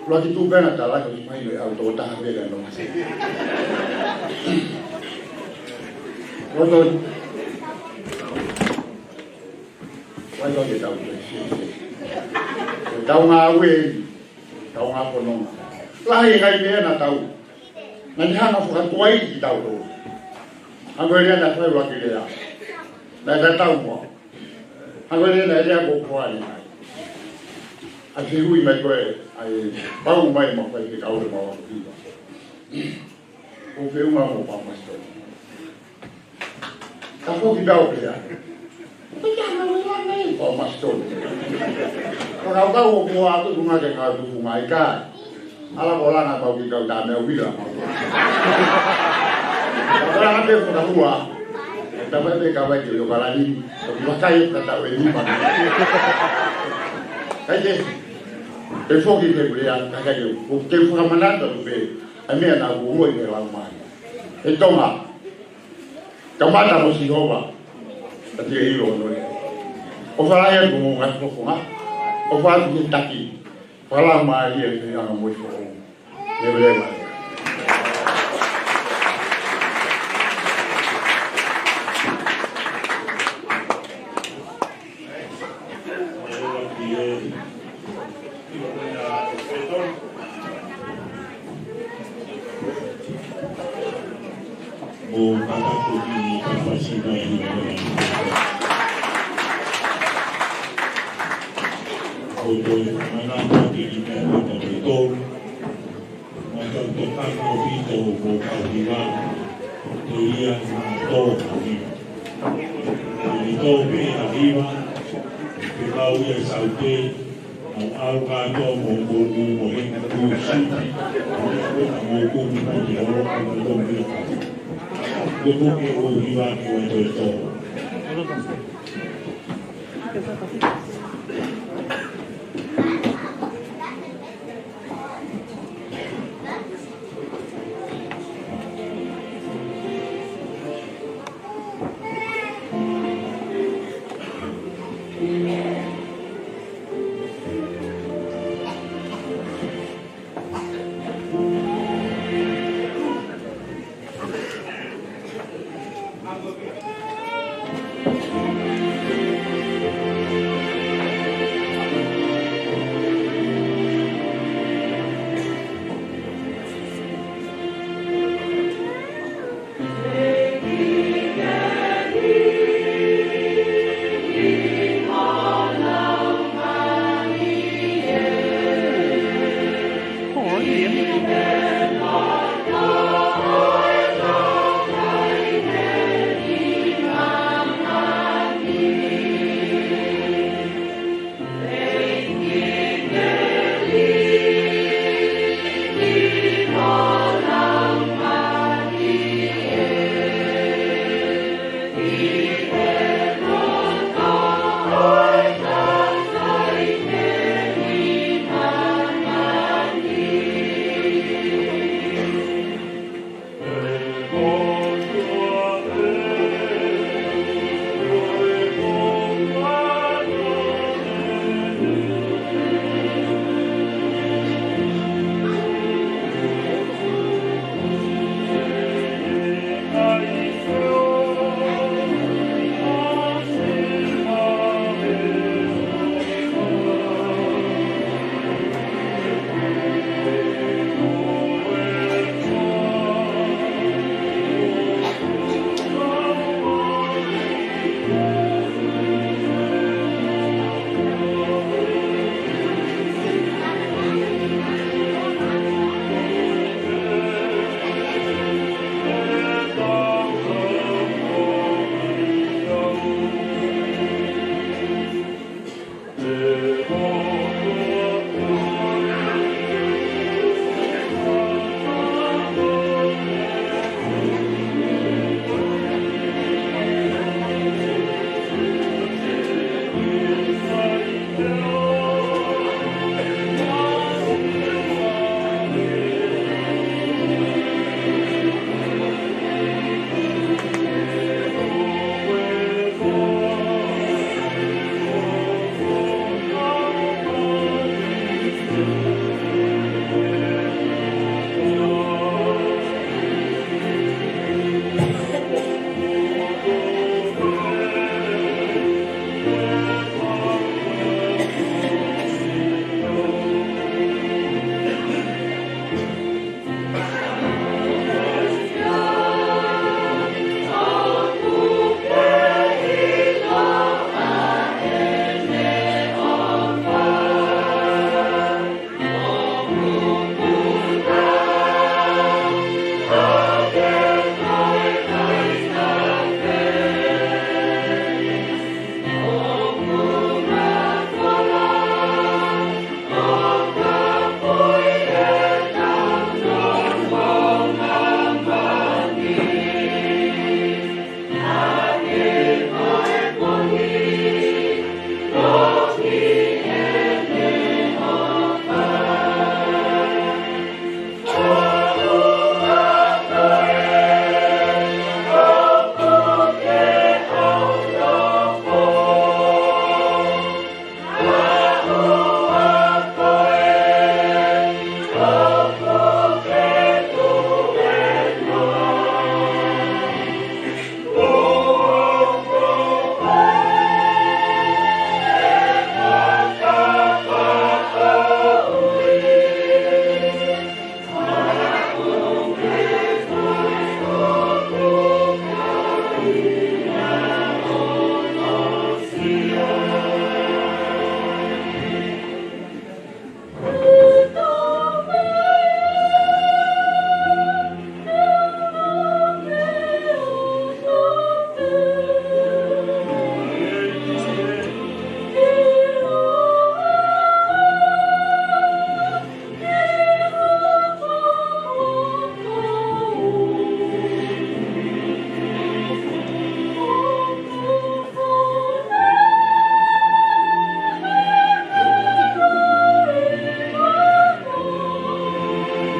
Lua ki tu pena tala ko mai no au tō taha pena no masi. Loto. Vai vai ke tau ke. Tau ngāue. Tau ngā fononga. Lahi e ngaahi meʻa naʻa tau. Naʻa ne hanga ʻo fakatuai kitautolu. Hangē ko e lea naʻe fai ʻuluaki lea. Naʻe tatau mo au. Hangē ko e lea naʻe lea ko Koani ai. ʻA e fehuʻi mai ko ē, ʻa e pau mai mo fai ke kau e mau ako hiva. ʻOku feʻunga mo Papa Masitoni. Ka foki pē au pea. Pea ka nau ila nei Papa Masitoni. Ka kau kau ʻo kua aku tunga ke ngā tuku ngai kai. Ala ko langa pau ki kau tā meʻa ʻuhila. Ka ko langa pē fakahua. Ka mai pē ka mai ke ʻio kalani. Ka ki vakai ka tau e nima. Kai ke. Ke foki ke pule a, ka kai ke. Ko ke fakamanatu pē. ʻA e meʻa naʻa ku ʻomai ke lau mai. He Tonga. Kamata mo Sihova. Ka te ʻilo ʻono lea. ʻOfa lahi atu mo ngaahi fofonga. ʻOfa atu ki he taki. Fakalama ia e anga mo e foʻou. Leveleva. Mo kakato ki Papasivai. Ko toe manatu ki he meʻa ko e tolu. Mo kau tokanga ʻaupito mo kau hiva. Ko ia ma tō ka hiva. Ko e tō pē ʻa hiva. Ke kau ia saute. Au au kātoa mo monu mo he kū sipi. Mo ia ko na mo kumi mo te holo ko na ko mira ka. Ko ko ke o hiva ke wa to to.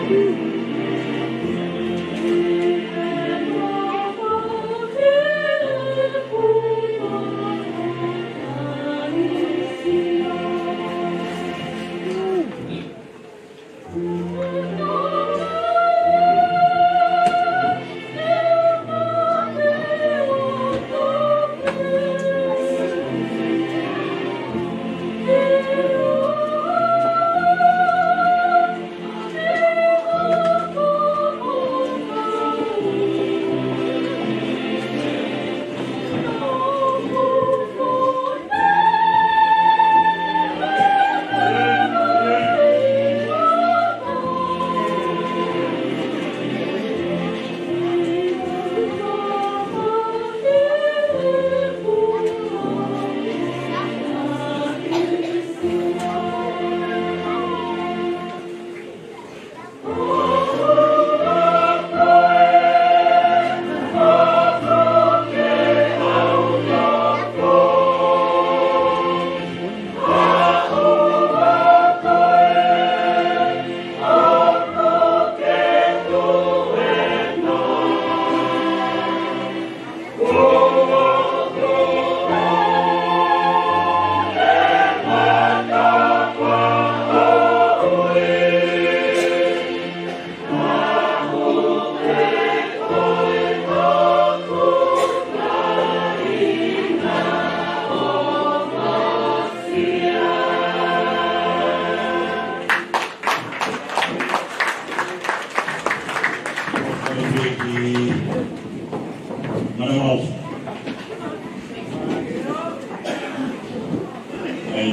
ʻE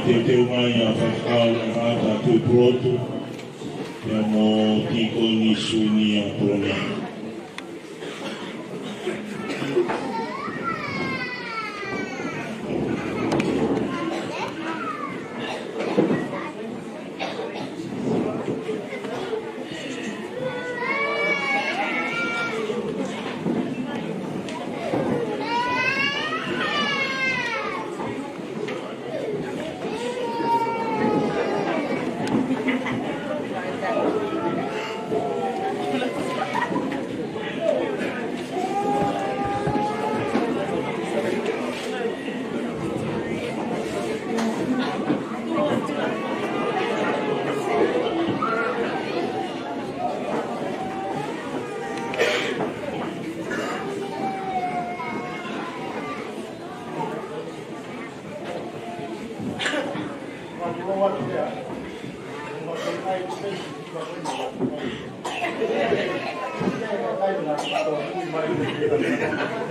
teuteu mai ʻa Faifekau ʻAngata Tuʻipulotu, pea mo Tīkoni Sunia Polonea.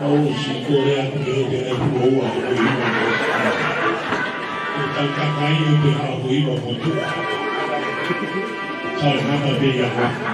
ʻOsi ko e lea ʻoku ke ʻoua ko e hima. ʻE tau kakai ʻo te hao ko hima ko tu. Sai haka pe ia haka.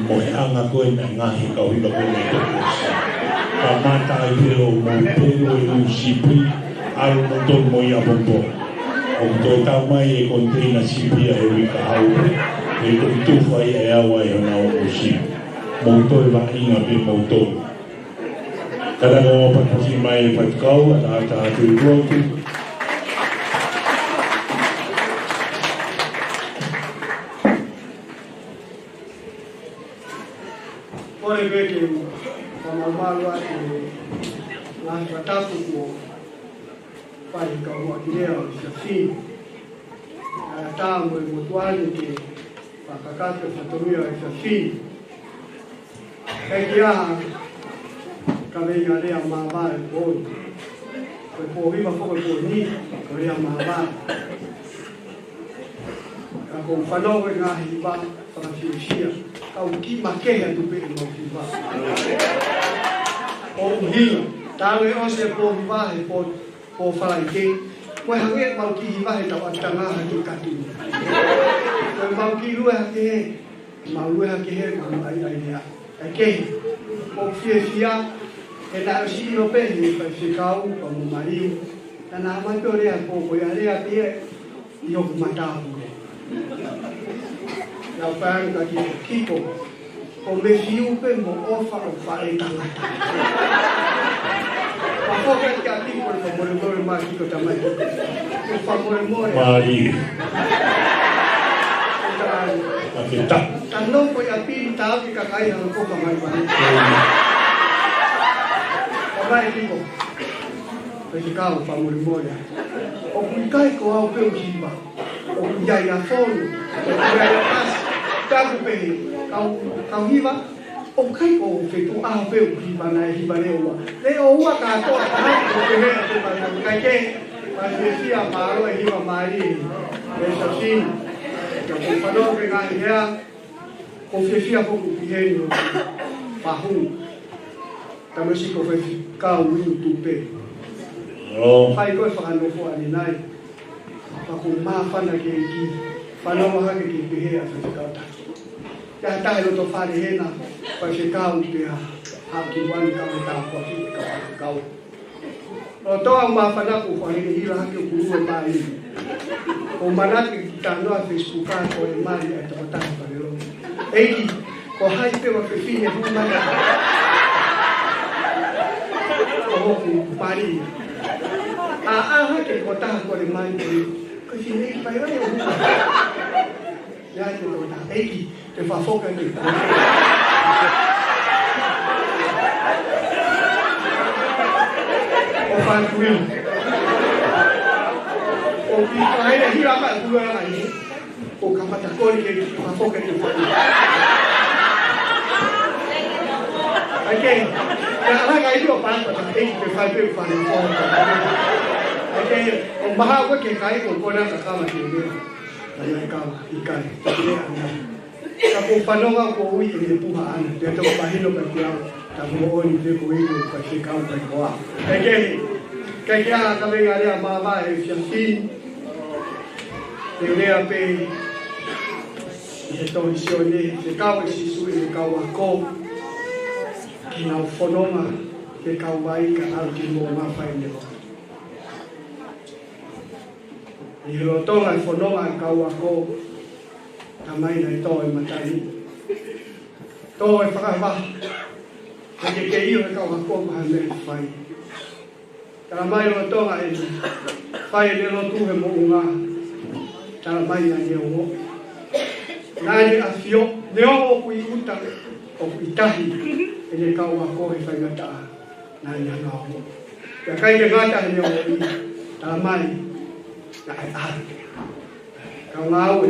Mo e anga ko ē ʻa e ngaahi kau hiva ko ē naʻe toki ʻosi. Kamata ai pē ʻo mou pelu e ʻū sipi, ʻalu moutolu mo ia ʻapōpō. ʻOku toe tau mai e koniteina sipi ʻa e uike kahaʻu pē, ʻe toki tufa ia ʻe au ai hona ʻū sipi. Mou toe vaʻinga pē moutolu. Ka naʻe ʻosi patuki mai e faifekau, ʻatā atu e lotu. Kole pē ke u fakamalumalu atu he ngaahi fakatapu kuo fai ʻe he kau muʻaki lea ʻo e efiafi ni. Kae ʻatā mo e motuʻa ni ke fakakakato e fatongia ʻo e efiafi ni. ʻIkai ke ʻi ai ha kaveinga lea māvae ko eni. Ko e pōhiva foki ko eni, ko e lea māvae. Ka ʻoku ou fanongo he ngaahi hiva fakafiefia, ka ʻoku kiʻi makehe atu pē ʻemau hiva. ʻUhinga, talu e ʻosi e pōhiva he pō, pō Falaite, ko e hangē ʻemau kiʻi hiva he tau ʻatanga ha kiʻi katuni. Ko ʻemau kiʻi lue hake he, mau lue hake he, mau ʻai ʻai lea. ʻIkai ke, ʻoku fiefia, he naʻe ʻosi ʻilo pē he faifekau, pea mo Maliu. Naʻa na mai pē ʻo lea ko, ko ia lea pē ʻi hoku mata pule. Naʻa ku fai ange kia Kiko, Kiko, ko Mefiu pē mo ʻOfa ʻoku faʻē tangata. Pea foki kia Kiko, fakamolemole mai Kiko tamai. Ko fakamolemole. Mali. Ko tā. Ka ke tā. Ka nofo ia pili tā ki kakai ha ko ka mai mai. Tamai Kiko. Faifekau, fakamolemole. ʻOku ʻikai ko au pē ʻoku hiva. ʻOku ʻi ai ʻa Fonu, ʻoku ʻi ai ʻa Pasi, taku pehē, kau, kau hiva, ʻoku ʻikai ko Fetuʻu ʻAho pē ʻoku hiva naʻe hiva leʻo ua. Leʻo ua kātoa, ka haki ʻo pehē ʻa te mata, ʻikai ke, pea fiefia mālō e hiva mālie, e sa fini. Ka ko fanongo ki he ngaahi lea, ʻoku ou fiefia foki ki heni ʻo Pahu. Tamasiʻi ko Faifekau Inu Tupe. ʻO. Fai ko e fakanofo ʻanenai. Pea ʻoku ou māfana ke ʻEiki fanongo hake ki he pehē ʻa Faifekau Taki. Ke ʻi ai ha taha he loto fale hena, faifekau pea haʻu ki muʻa ni ka me tāpuaki e kau faifekau. Lolotonga ʻeku māfana ʻoku ou fakaʻilo hake ʻoku lue mai. ʻOku ou manatu ki he talanoa Facebook ʻa e kole mai ʻa e tokotaha falelotu. ʻEiki, ko hai pē ʻa e fefine hū mai? Ko hoku mali. ʻA, ʻa, hake ko e tokotaha kole mai, ko e fefine ʻEiki, fai vai ʻo hū mai. Ia ke tokotaha, ʻEiki, ke fakafoki ki he kole. ʻO fātui. ʻO ki fai e hila mai, kulo e anga ʻi. ʻO kamata kole ke fakafoki ki he kole. ʻIkai ke, ka ala ka ʻilo pāpata, ʻEiki, ke fai pē fai fō. ʻIkai ke, ʻo maha ko e ke kai, ko kona ka kama ki he. Ka ia e kama, ʻikai, ke ʻana. Ka ʻoku ou fanongo ʻoku ou ui ʻene puha ʻana, pea toki mahino ka kia, ka moʻoni pē ko ʻeku faifekau pē ko au. ʻIkai ke, ʻikai ke ʻi ai ha kaveinga lea māvae he efiafi ni, te u lea pē ʻi he tohi Sione, fekau ʻe Sīsū ʻene kau ako, ke nau fononga, ke kau vai ka ʻalu ki muʻa mafai ne o. ʻI he lolotonga e fononga e kau ako, talamai naʻe tō e matani. Tō e fakavaha. Naʻe ʻikai ke ʻilo ʻe he kau ako ko e hā e meʻa ʻe fai. Talamai lolotonga e fai ʻene lotu he moʻunga. Talamai naʻe ongo. Naʻe ʻafio, neongo ʻoku ʻi ʻuta, ʻoku ʻi tahi, ʻene kau ako he faingataʻa. Naʻe ʻikai ke ngata he meʻa ʻoku talamai naʻe ʻalu. Kau ngāue.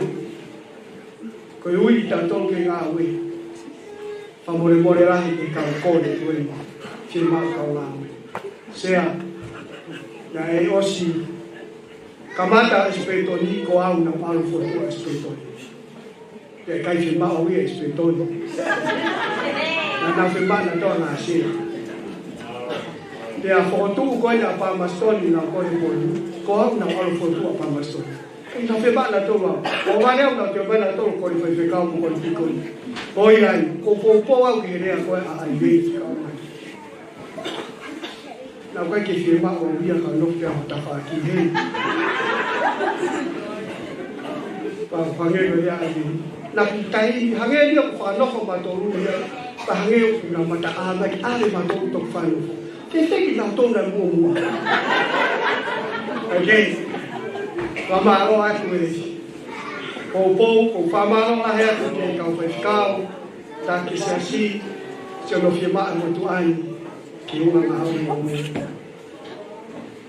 Ko e ui ʻa tautolu ke ngāue. Fakamolemole lahi ki he kau kole ko eni. Fiemaʻu kau ngāue. Sea, naʻe ʻosi kamata ʻIsipeli ni ko au naʻa ku ʻalu fokotuʻu ʻIsipeli. Pea ʻikai fiemaʻu ia ʻIsipeli. Naʻa nau fiemaʻu naʻa tau ngāue. Pea fokotuʻu ko eni ʻa Palmerston naʻa ku ʻi he pō ni, ko au naʻa ku ʻalu fokotuʻu ʻa Palmerston. ʻI he fiemaʻu nautolu au. ʻO vale au nautolu, mai nautolu ko e faifekau mo e tikoni. Ko ia ai, ko e poupou au ki he lea ko ē ʻa ʻAilei ki kau mai. Naʻe ʻikai ke fiemaʻu au ia ka nofo pē au tafaʻaki heni. Pea hangē ko ia ai. Naʻa ku tai, hangē ia ko e fakanofo mautolu ia. Pea hangē ʻoku na mataʻā mai, ʻalu mautolu toki fakanofo. Ke feki nautolu naʻe muʻomuʻa. Okay. Fakamālō atu e poupou, ʻoku ou fakamālō lahi atu ki he kau faifekau, taki siasi, siʻono fiemaʻu motuʻa ni, ki he ʻulungaanga ʻo e moʻui.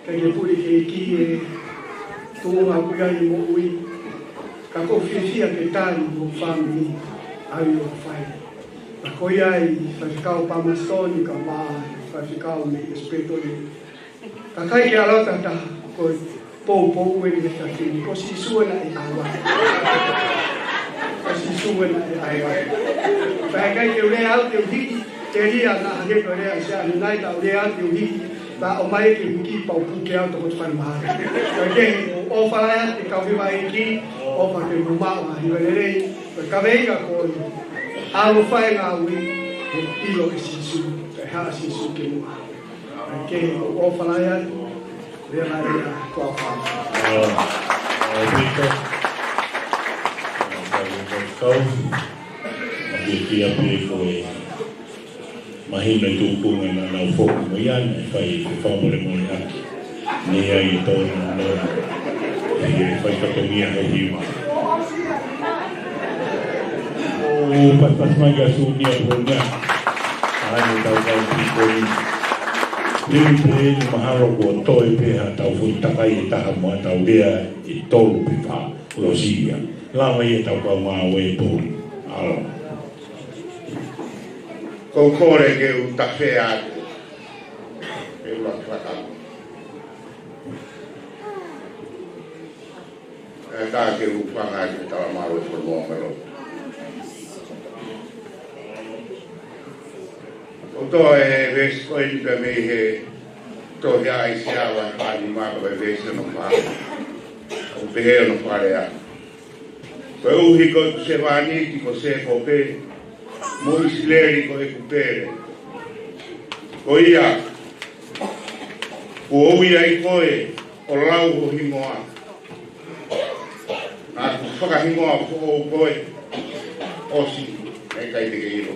Kae ke puli ke ki he tuʻunga ʻoku ʻi ai e moʻui. Ka ʻoku ou fiefia ke tali mo e fāmili ʻa ia ʻoku fai. Ka ko ia ai, faifekau Palmerston, kae ʻumaʻā faifekau mei ʻIsipeli. Ka ʻikai ke ʻalu atu ha taha, ko e poupou eni he taimi, ko Sīsū ena ʻe ʻalu atu. Ko Sīsū ena ʻe ʻalu atu. Pea ʻikai ke u lea au ke u hiki, telia naʻa hangē ko e lea ʻa Siaʻa ni nai, ka u lea au ke u hiki, pea ʻomai ke u hiki pea u puke au toko te fai mahalo. Ka ke, ʻofa lahi atu ki he kau hiva ʻeiki, ʻofa ke mou maʻu ha hiva lelei, ko e kaveinga ko eni, ʻalu ʻo fai e ngāue, he ʻilo ʻe Sīsū, kae ʻai ʻe Sīsū ke mou ʻalu. Ke ʻofa lahi atu, lea lahi atu, ʻofa. Ā, ā, Pita. Ā, Pita Kausi. ʻA ia ko e mahino e tūkunga naʻa nau foki mo ia naʻe fai e fakamolemole hake. Naʻe ʻi ai e tōnounou. ʻE fai fatongia he hiva. ʻO pasipasi mai kia Sūnia Polonia. ʻA ia tau kau ki ko eni. Lili pē eni mahalo kuo toe pē ha tau foʻi takai ʻe taha mo ha tau lea ʻe tolu pe fā. Lōsia. Lava ia tau kau ngāue pō. ʻAlo. Ko e kole ke u tafea atu. E ula fakam. ʻE ka ke u fanga ke tala malo e fono malo. ʻO toe veesi ko eni pē mei he tohi ʻa ʻAisea vahe fā nima pea veesi hono fā. ʻOku pehē hono fakalea. Koeʻuhi ko ʻeku sevāniti ko Sēkope, mo ʻIsileli ko ʻeku pele. Ko ia, kuo u ui ai koe ʻo lau ho hingoa. Naʻa ku fakahingoa foʻou koe, ʻosi, naʻe ʻikai te ke ʻilo.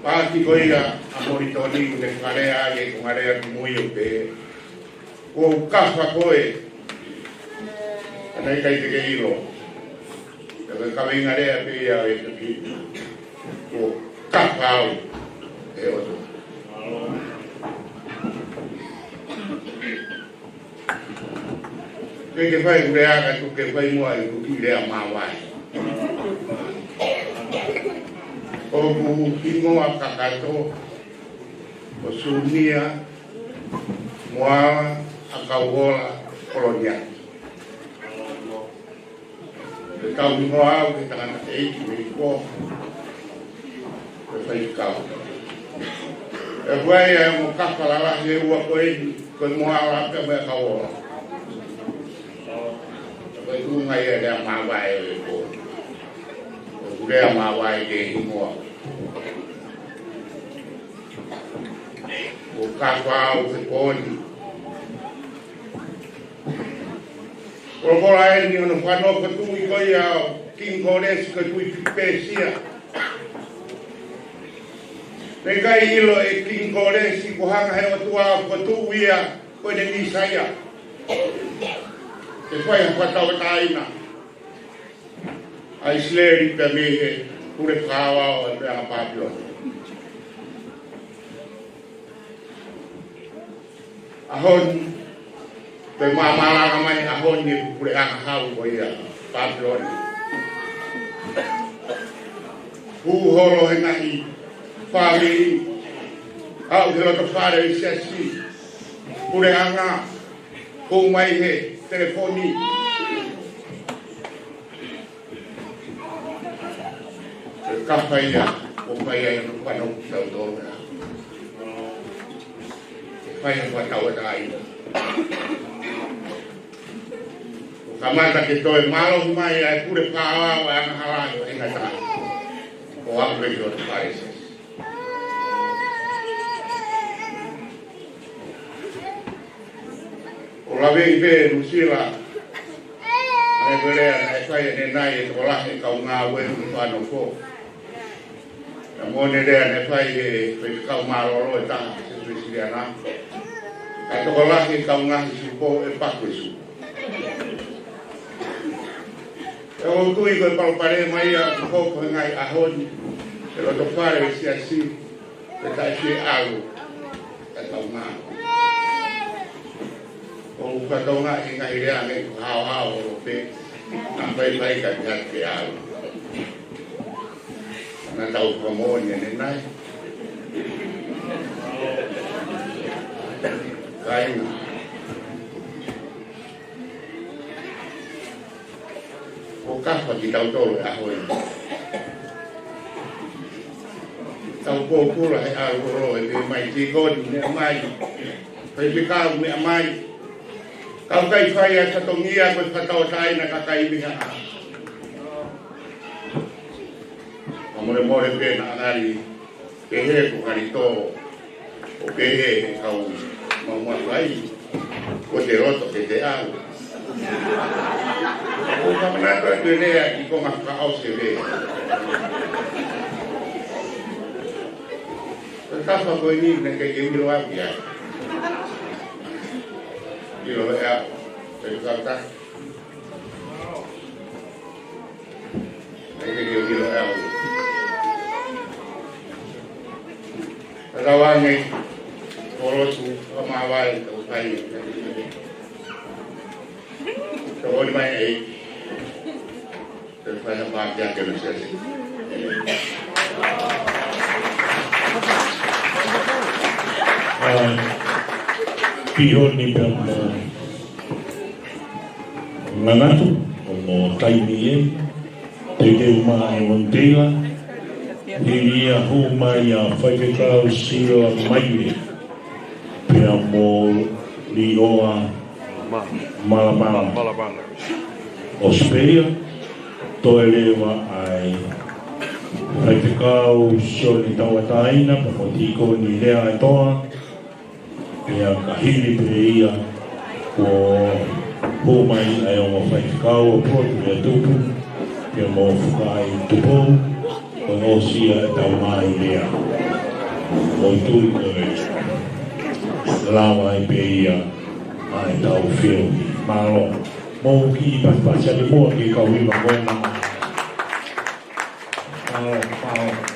Pea ko ia ʻa Molitoni ʻoku ne fakalea ai e konga lea kimui ʻo pehē, kuo u kafa koe, ka naʻe ʻikai te ke ʻilo. Pea ko e kaveinga lea pē ia ʻo e toki, kuo kafa au ʻe he ʻOtua. Ke ke fai ʻeku lea ka tuku ke fai muʻa ʻeku kiʻi lea māvae. ʻOku hingoa kakato ko Sūnia Moala ʻAkauola Koloniati. Ke kau hingoa au ke tangata ʻeiki mei ko. Ke fai kau. ʻE fai ʻa e mo kafalala he ua ko eni, ko e Moala pea mo e ʻAkauola. Ko e tuʻunga ia e lea māvae ʻo e ko. Ko e lea māvae ke hingoa. Ko kafa au he ko eni. Kolokola eni hono fano ko e tuʻi ko ia ʻo Kingi Kolesi ko e tuʻi Pēsia. Naʻe ʻikai ʻilo ʻe Kingi Kolesi ko e hanga he ʻOtua ʻo fokotuʻu ia ko ʻene Mīsaia. Ke fai ha fakatauʻatāina ʻa ʻIsileli pea mei he pule fakaʻaoʻao ʻo e puleʻanga Pāpilone. ʻAho ni, toe māmalanga mai ʻaho ni e puleʻanga hau ko ia Pāpilone. Hū holo he ngaahi fāmili, aʻu he loto fale ʻo e siasi, puleʻanga, hū mai he telefoni. Ke kafa ia, ko fai ia, ko fano, tau tō mea. Ke fai ia, ko tau e tai. Kamata ke toe mālohi mai ʻa e pule fakaʻaho ʻa e angahala ʻi he faʻahinga taha. ʻO aʻu pē ki loto fale. ʻO laveʻi pē Nuʻusila, ʻa e lea naʻe fai ʻanenai ʻe he tokolahi ʻo e kau ngāue ʻi he fānau fō. Naʻe moʻoni e lea naʻe fai ʻe he faifekau mālōlō ʻe taha, Siaosi Uēsiliana. Ka tokolahi e kau ngaahi supo ʻe paku e supo. ʻOku ou tui ko e palopalema ia ʻoku hoko he ngaahi ʻaho ni, ʻi loto fale ʻo e siasi, ʻe taʻefieʻalu ʻa e kau ngāue. ʻOku ou fatongia e ngaahi lea ange ko e haohaoa ʻo e lope, naʻa faifai ka ʻi ai ke ʻalu. Naʻa tau fakamoʻoni ʻanenai. Kāinga. ʻOku kafa kitautolu he ʻaho ni. Tau pōpula he ʻalu ʻo lō e pē mai tīkoni, meʻa mai. Faifekau, meʻa mai. Kau kai fai ʻa e fatongia ko e fakatauʻatāina kakai mei ha ʻaho. Ka molemole pē naʻa ngali pehē ko ngali tō, ʻo pehē he kau maumau ai, ko te loto ke te au. ʻO ka manatu atu e lea ki ko ngā fakaʻosi e lea. Ko e kafa ko eni naʻe ʻikai ke ʻilo ʻaupito ia. ʻIlo ʻe au, ko e kafa. ʻIkai ke ʻilo ʻe au. Ka tau ange, kolotu, ka māvae, tau kai. Tau ʻoni mai ē. Tau fai ha pākia ke me sese. ʻA, pihoni pea mo Ngangatu, ʻo mo taimi ē, te ke uma e Montila, hili ia hū mai ʻa Faifekau Sila Maile, pea mo Lioa Malamala. ʻOsi pē ia, toe leva ʻa e Faifekau Sione Tauʻatāina, pea mo Tīkoni Lea ʻe Toa, pea ka hili pē ia, kuo hū mai ʻa e ongo faifekau ʻo Pulotu Meatupu, pea mo Fukaʻi Tupou, ʻo ʻosi ia ʻetau ngaahi lea. ʻOku ou tui ko e lava ai pē ia ʻa ʻetau feohi. Mālō. Mou kiʻi pasipasi ake muʻa ki he kau hiva ko ena. Mālō, mālō.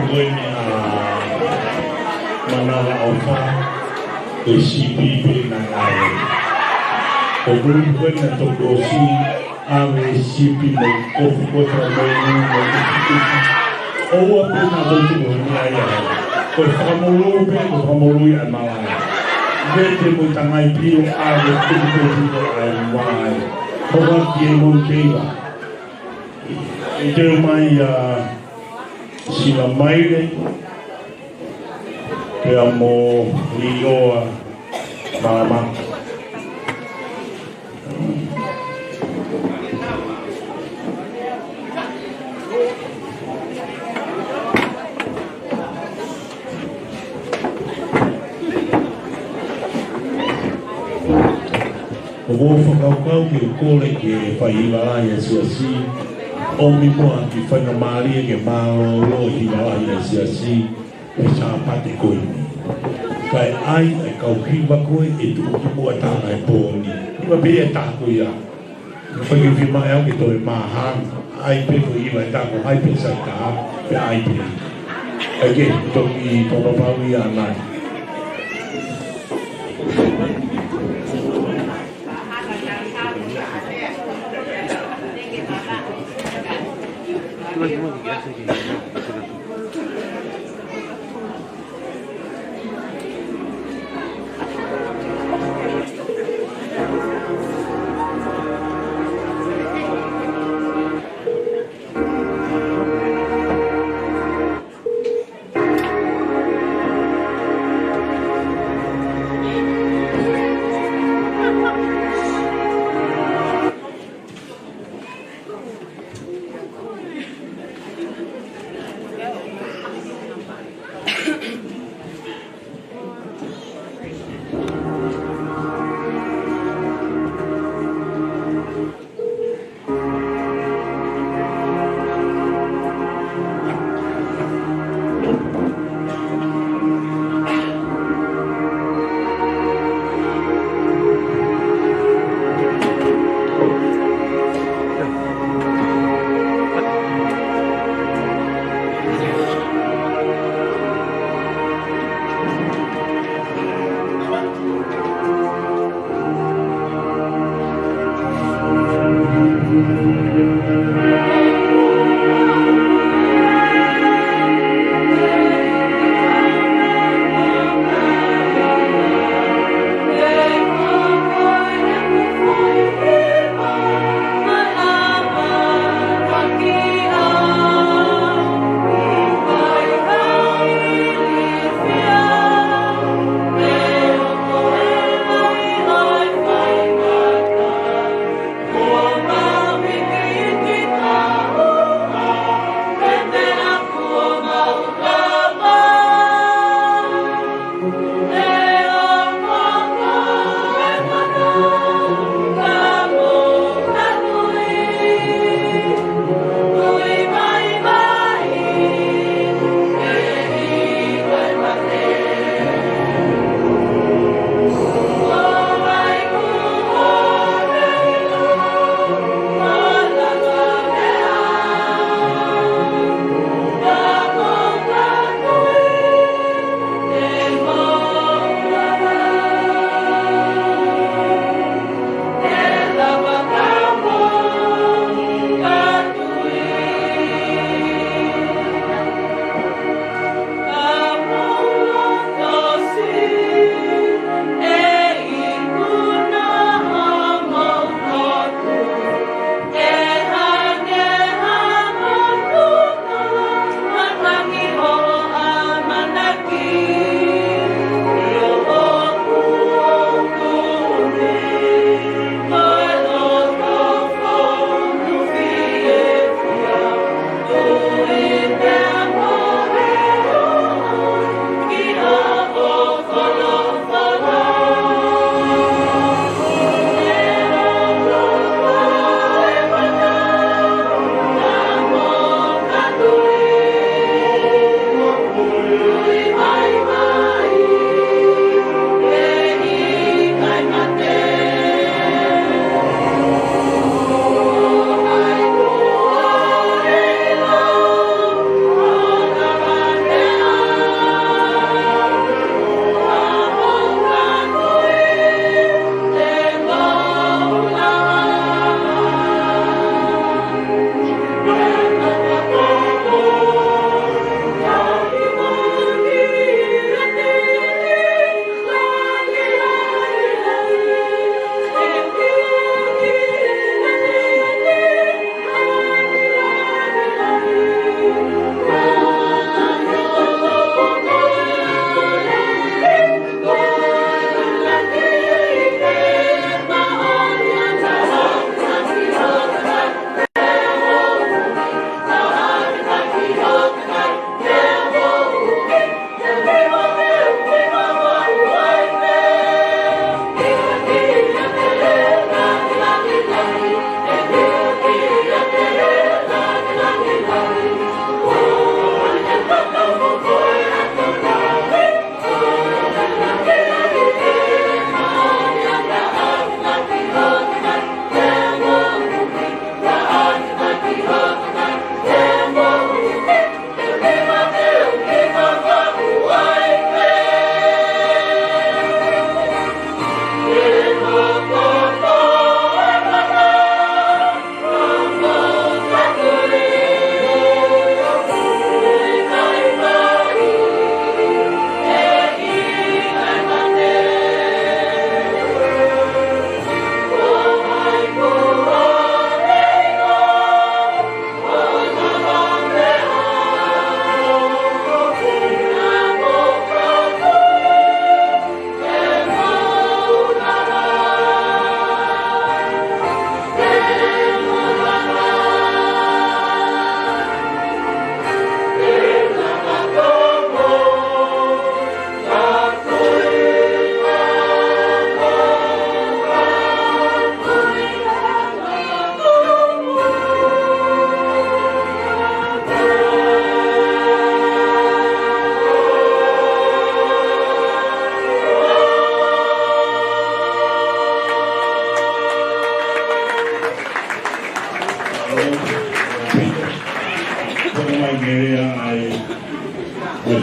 Ko eni ʻa Manava ʻOfa, ko e sipi pē naʻe ʻave. Ko e kulupu ko eni naʻe toki ʻosi ʻave sipi mo e kofu ko e fakamoʻoni mo e kofu. ʻOua pē naʻa tau tuku honi ai ai. Ko e fakamolū pē, ko e fakamolū ia ʻa e malaʻe. Vete mo e tangai pio ʻave tuku pē pio ʻa e malaʻe. Ko e kiʻi mo keiva. ʻI te mai ʻa Sila Maile, pea mo Lioa Malama. ʻOku ou fakakaukau ke u kole ke fai hiva lahi ʻa e siasi, ʻomi muʻa ki he faingamālie ke mālōlō hiva lahi ʻa e siasi, he Sāpate ko eni. Kae ʻai ʻa e kau hiva ko ē ʻe tuʻutuʻu ʻa e taha he pō ni. Hiva pē ʻe taha ko ia. Ko e fiemaʻu ke toe māhanga. ʻAi pē ko e hiva ʻe taha ko hai pē sai taha, pea ʻai pē. ʻAi ke toki papapau ia nai.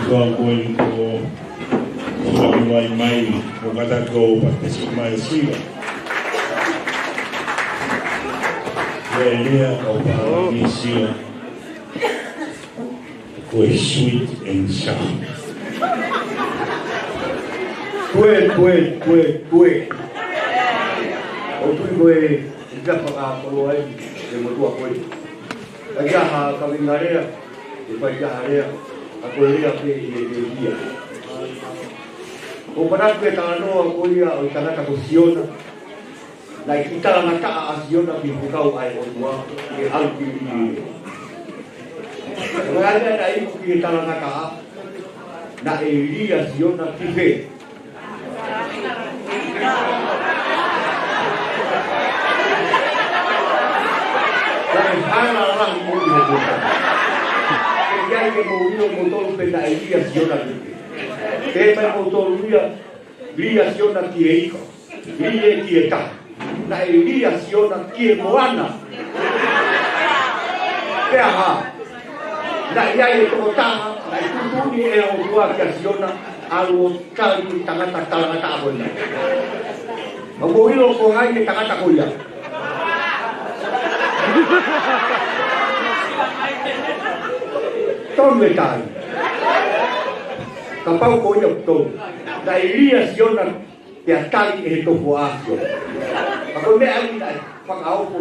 Kau ko eni ko Sila Miwai mai, ko kata ko Patesi mai Sila. Ia lea kau pālangi Sila. Ko e sweet and sour. Kue, kue, kue, kue. ʻOku ou tui ko e, ʻi ka fakakoloa ai, e motuʻa ko ē. ʻIkai ha kaveinga lea, ʻikai ha lea, ka ko e lea pē ʻi he, ʻi he ia. ʻOku ou manatu ki he talanoa ko ia ʻo e tangata ko Siona. Naʻe kiʻi talangataʻa ʻa Siona ki he fekau ʻa e ʻOtua, ke ʻalu ki Ninive. Ko e ʻuhinga naʻe iku ki he talangataʻa, naʻe lī ʻa Siona ki fē? Naʻe hala lahi mo ia. ʻIkai ke mou ʻilo moutolu pe naʻe lī ʻa Siona ki fē? Pehē mai moutolu ia, lī ʻa Siona ki he ika, lī ia ki he tahi. Naʻe lī ʻa Siona ki he moana. Pea hā? Naʻe ʻi ai e tokotaha, naʻe tuʻutuʻuni ʻe he ʻOtua kia Siona, ʻalu ʻo tali e tangata talangataʻa ko ena. Ka mou ʻilo ko hai e tangata ko ia? Tonu e tali. Kapau ko ia ʻoku tonu. Naʻe lī ʻa Siona pea tali ʻe he tokoua ʻa Siona. Ka ko e meʻa ia naʻe fakaofo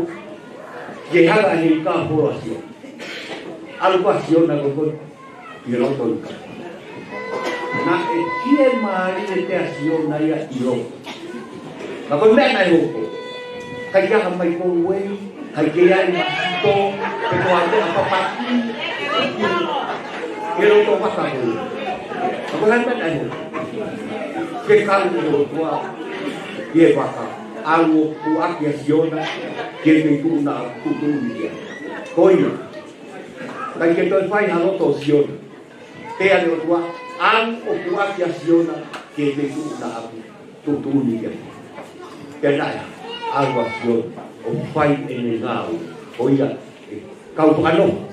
ki he hala ʻe he ika folo ʻa Siona. ʻAlu ʻa Siona ko ē ki he loto ika. Naʻe fiemālie pē ʻa Siona ia ʻi loto. Ka ko e meʻa naʻe hoko, ʻikai ke ʻi ai ha maikoloeivi, ʻikai ke ʻi ai ha masito, pe ko ha meʻa papaki, ʻi he loto vaka ko ē. Ka ko e hā e meʻa naʻe hoko? Fekau ʻe he ʻOtua ki he vaka, ʻalu ʻo puʻaki ʻa Siona ki he feituʻu naʻa ku tuʻutuʻuni ki ai. Ko ia, ʻikai ke toe fai ha loto ʻo Siona. Pea ne ʻOtua, ʻalu ʻo puʻaki ʻa Siona ki he feituʻu naʻa ku tuʻutuʻuni ki ai. Pea naʻe ʻalu ʻa Siona ʻo fai ʻene ngāue. Ko ia, e kau fakanofo,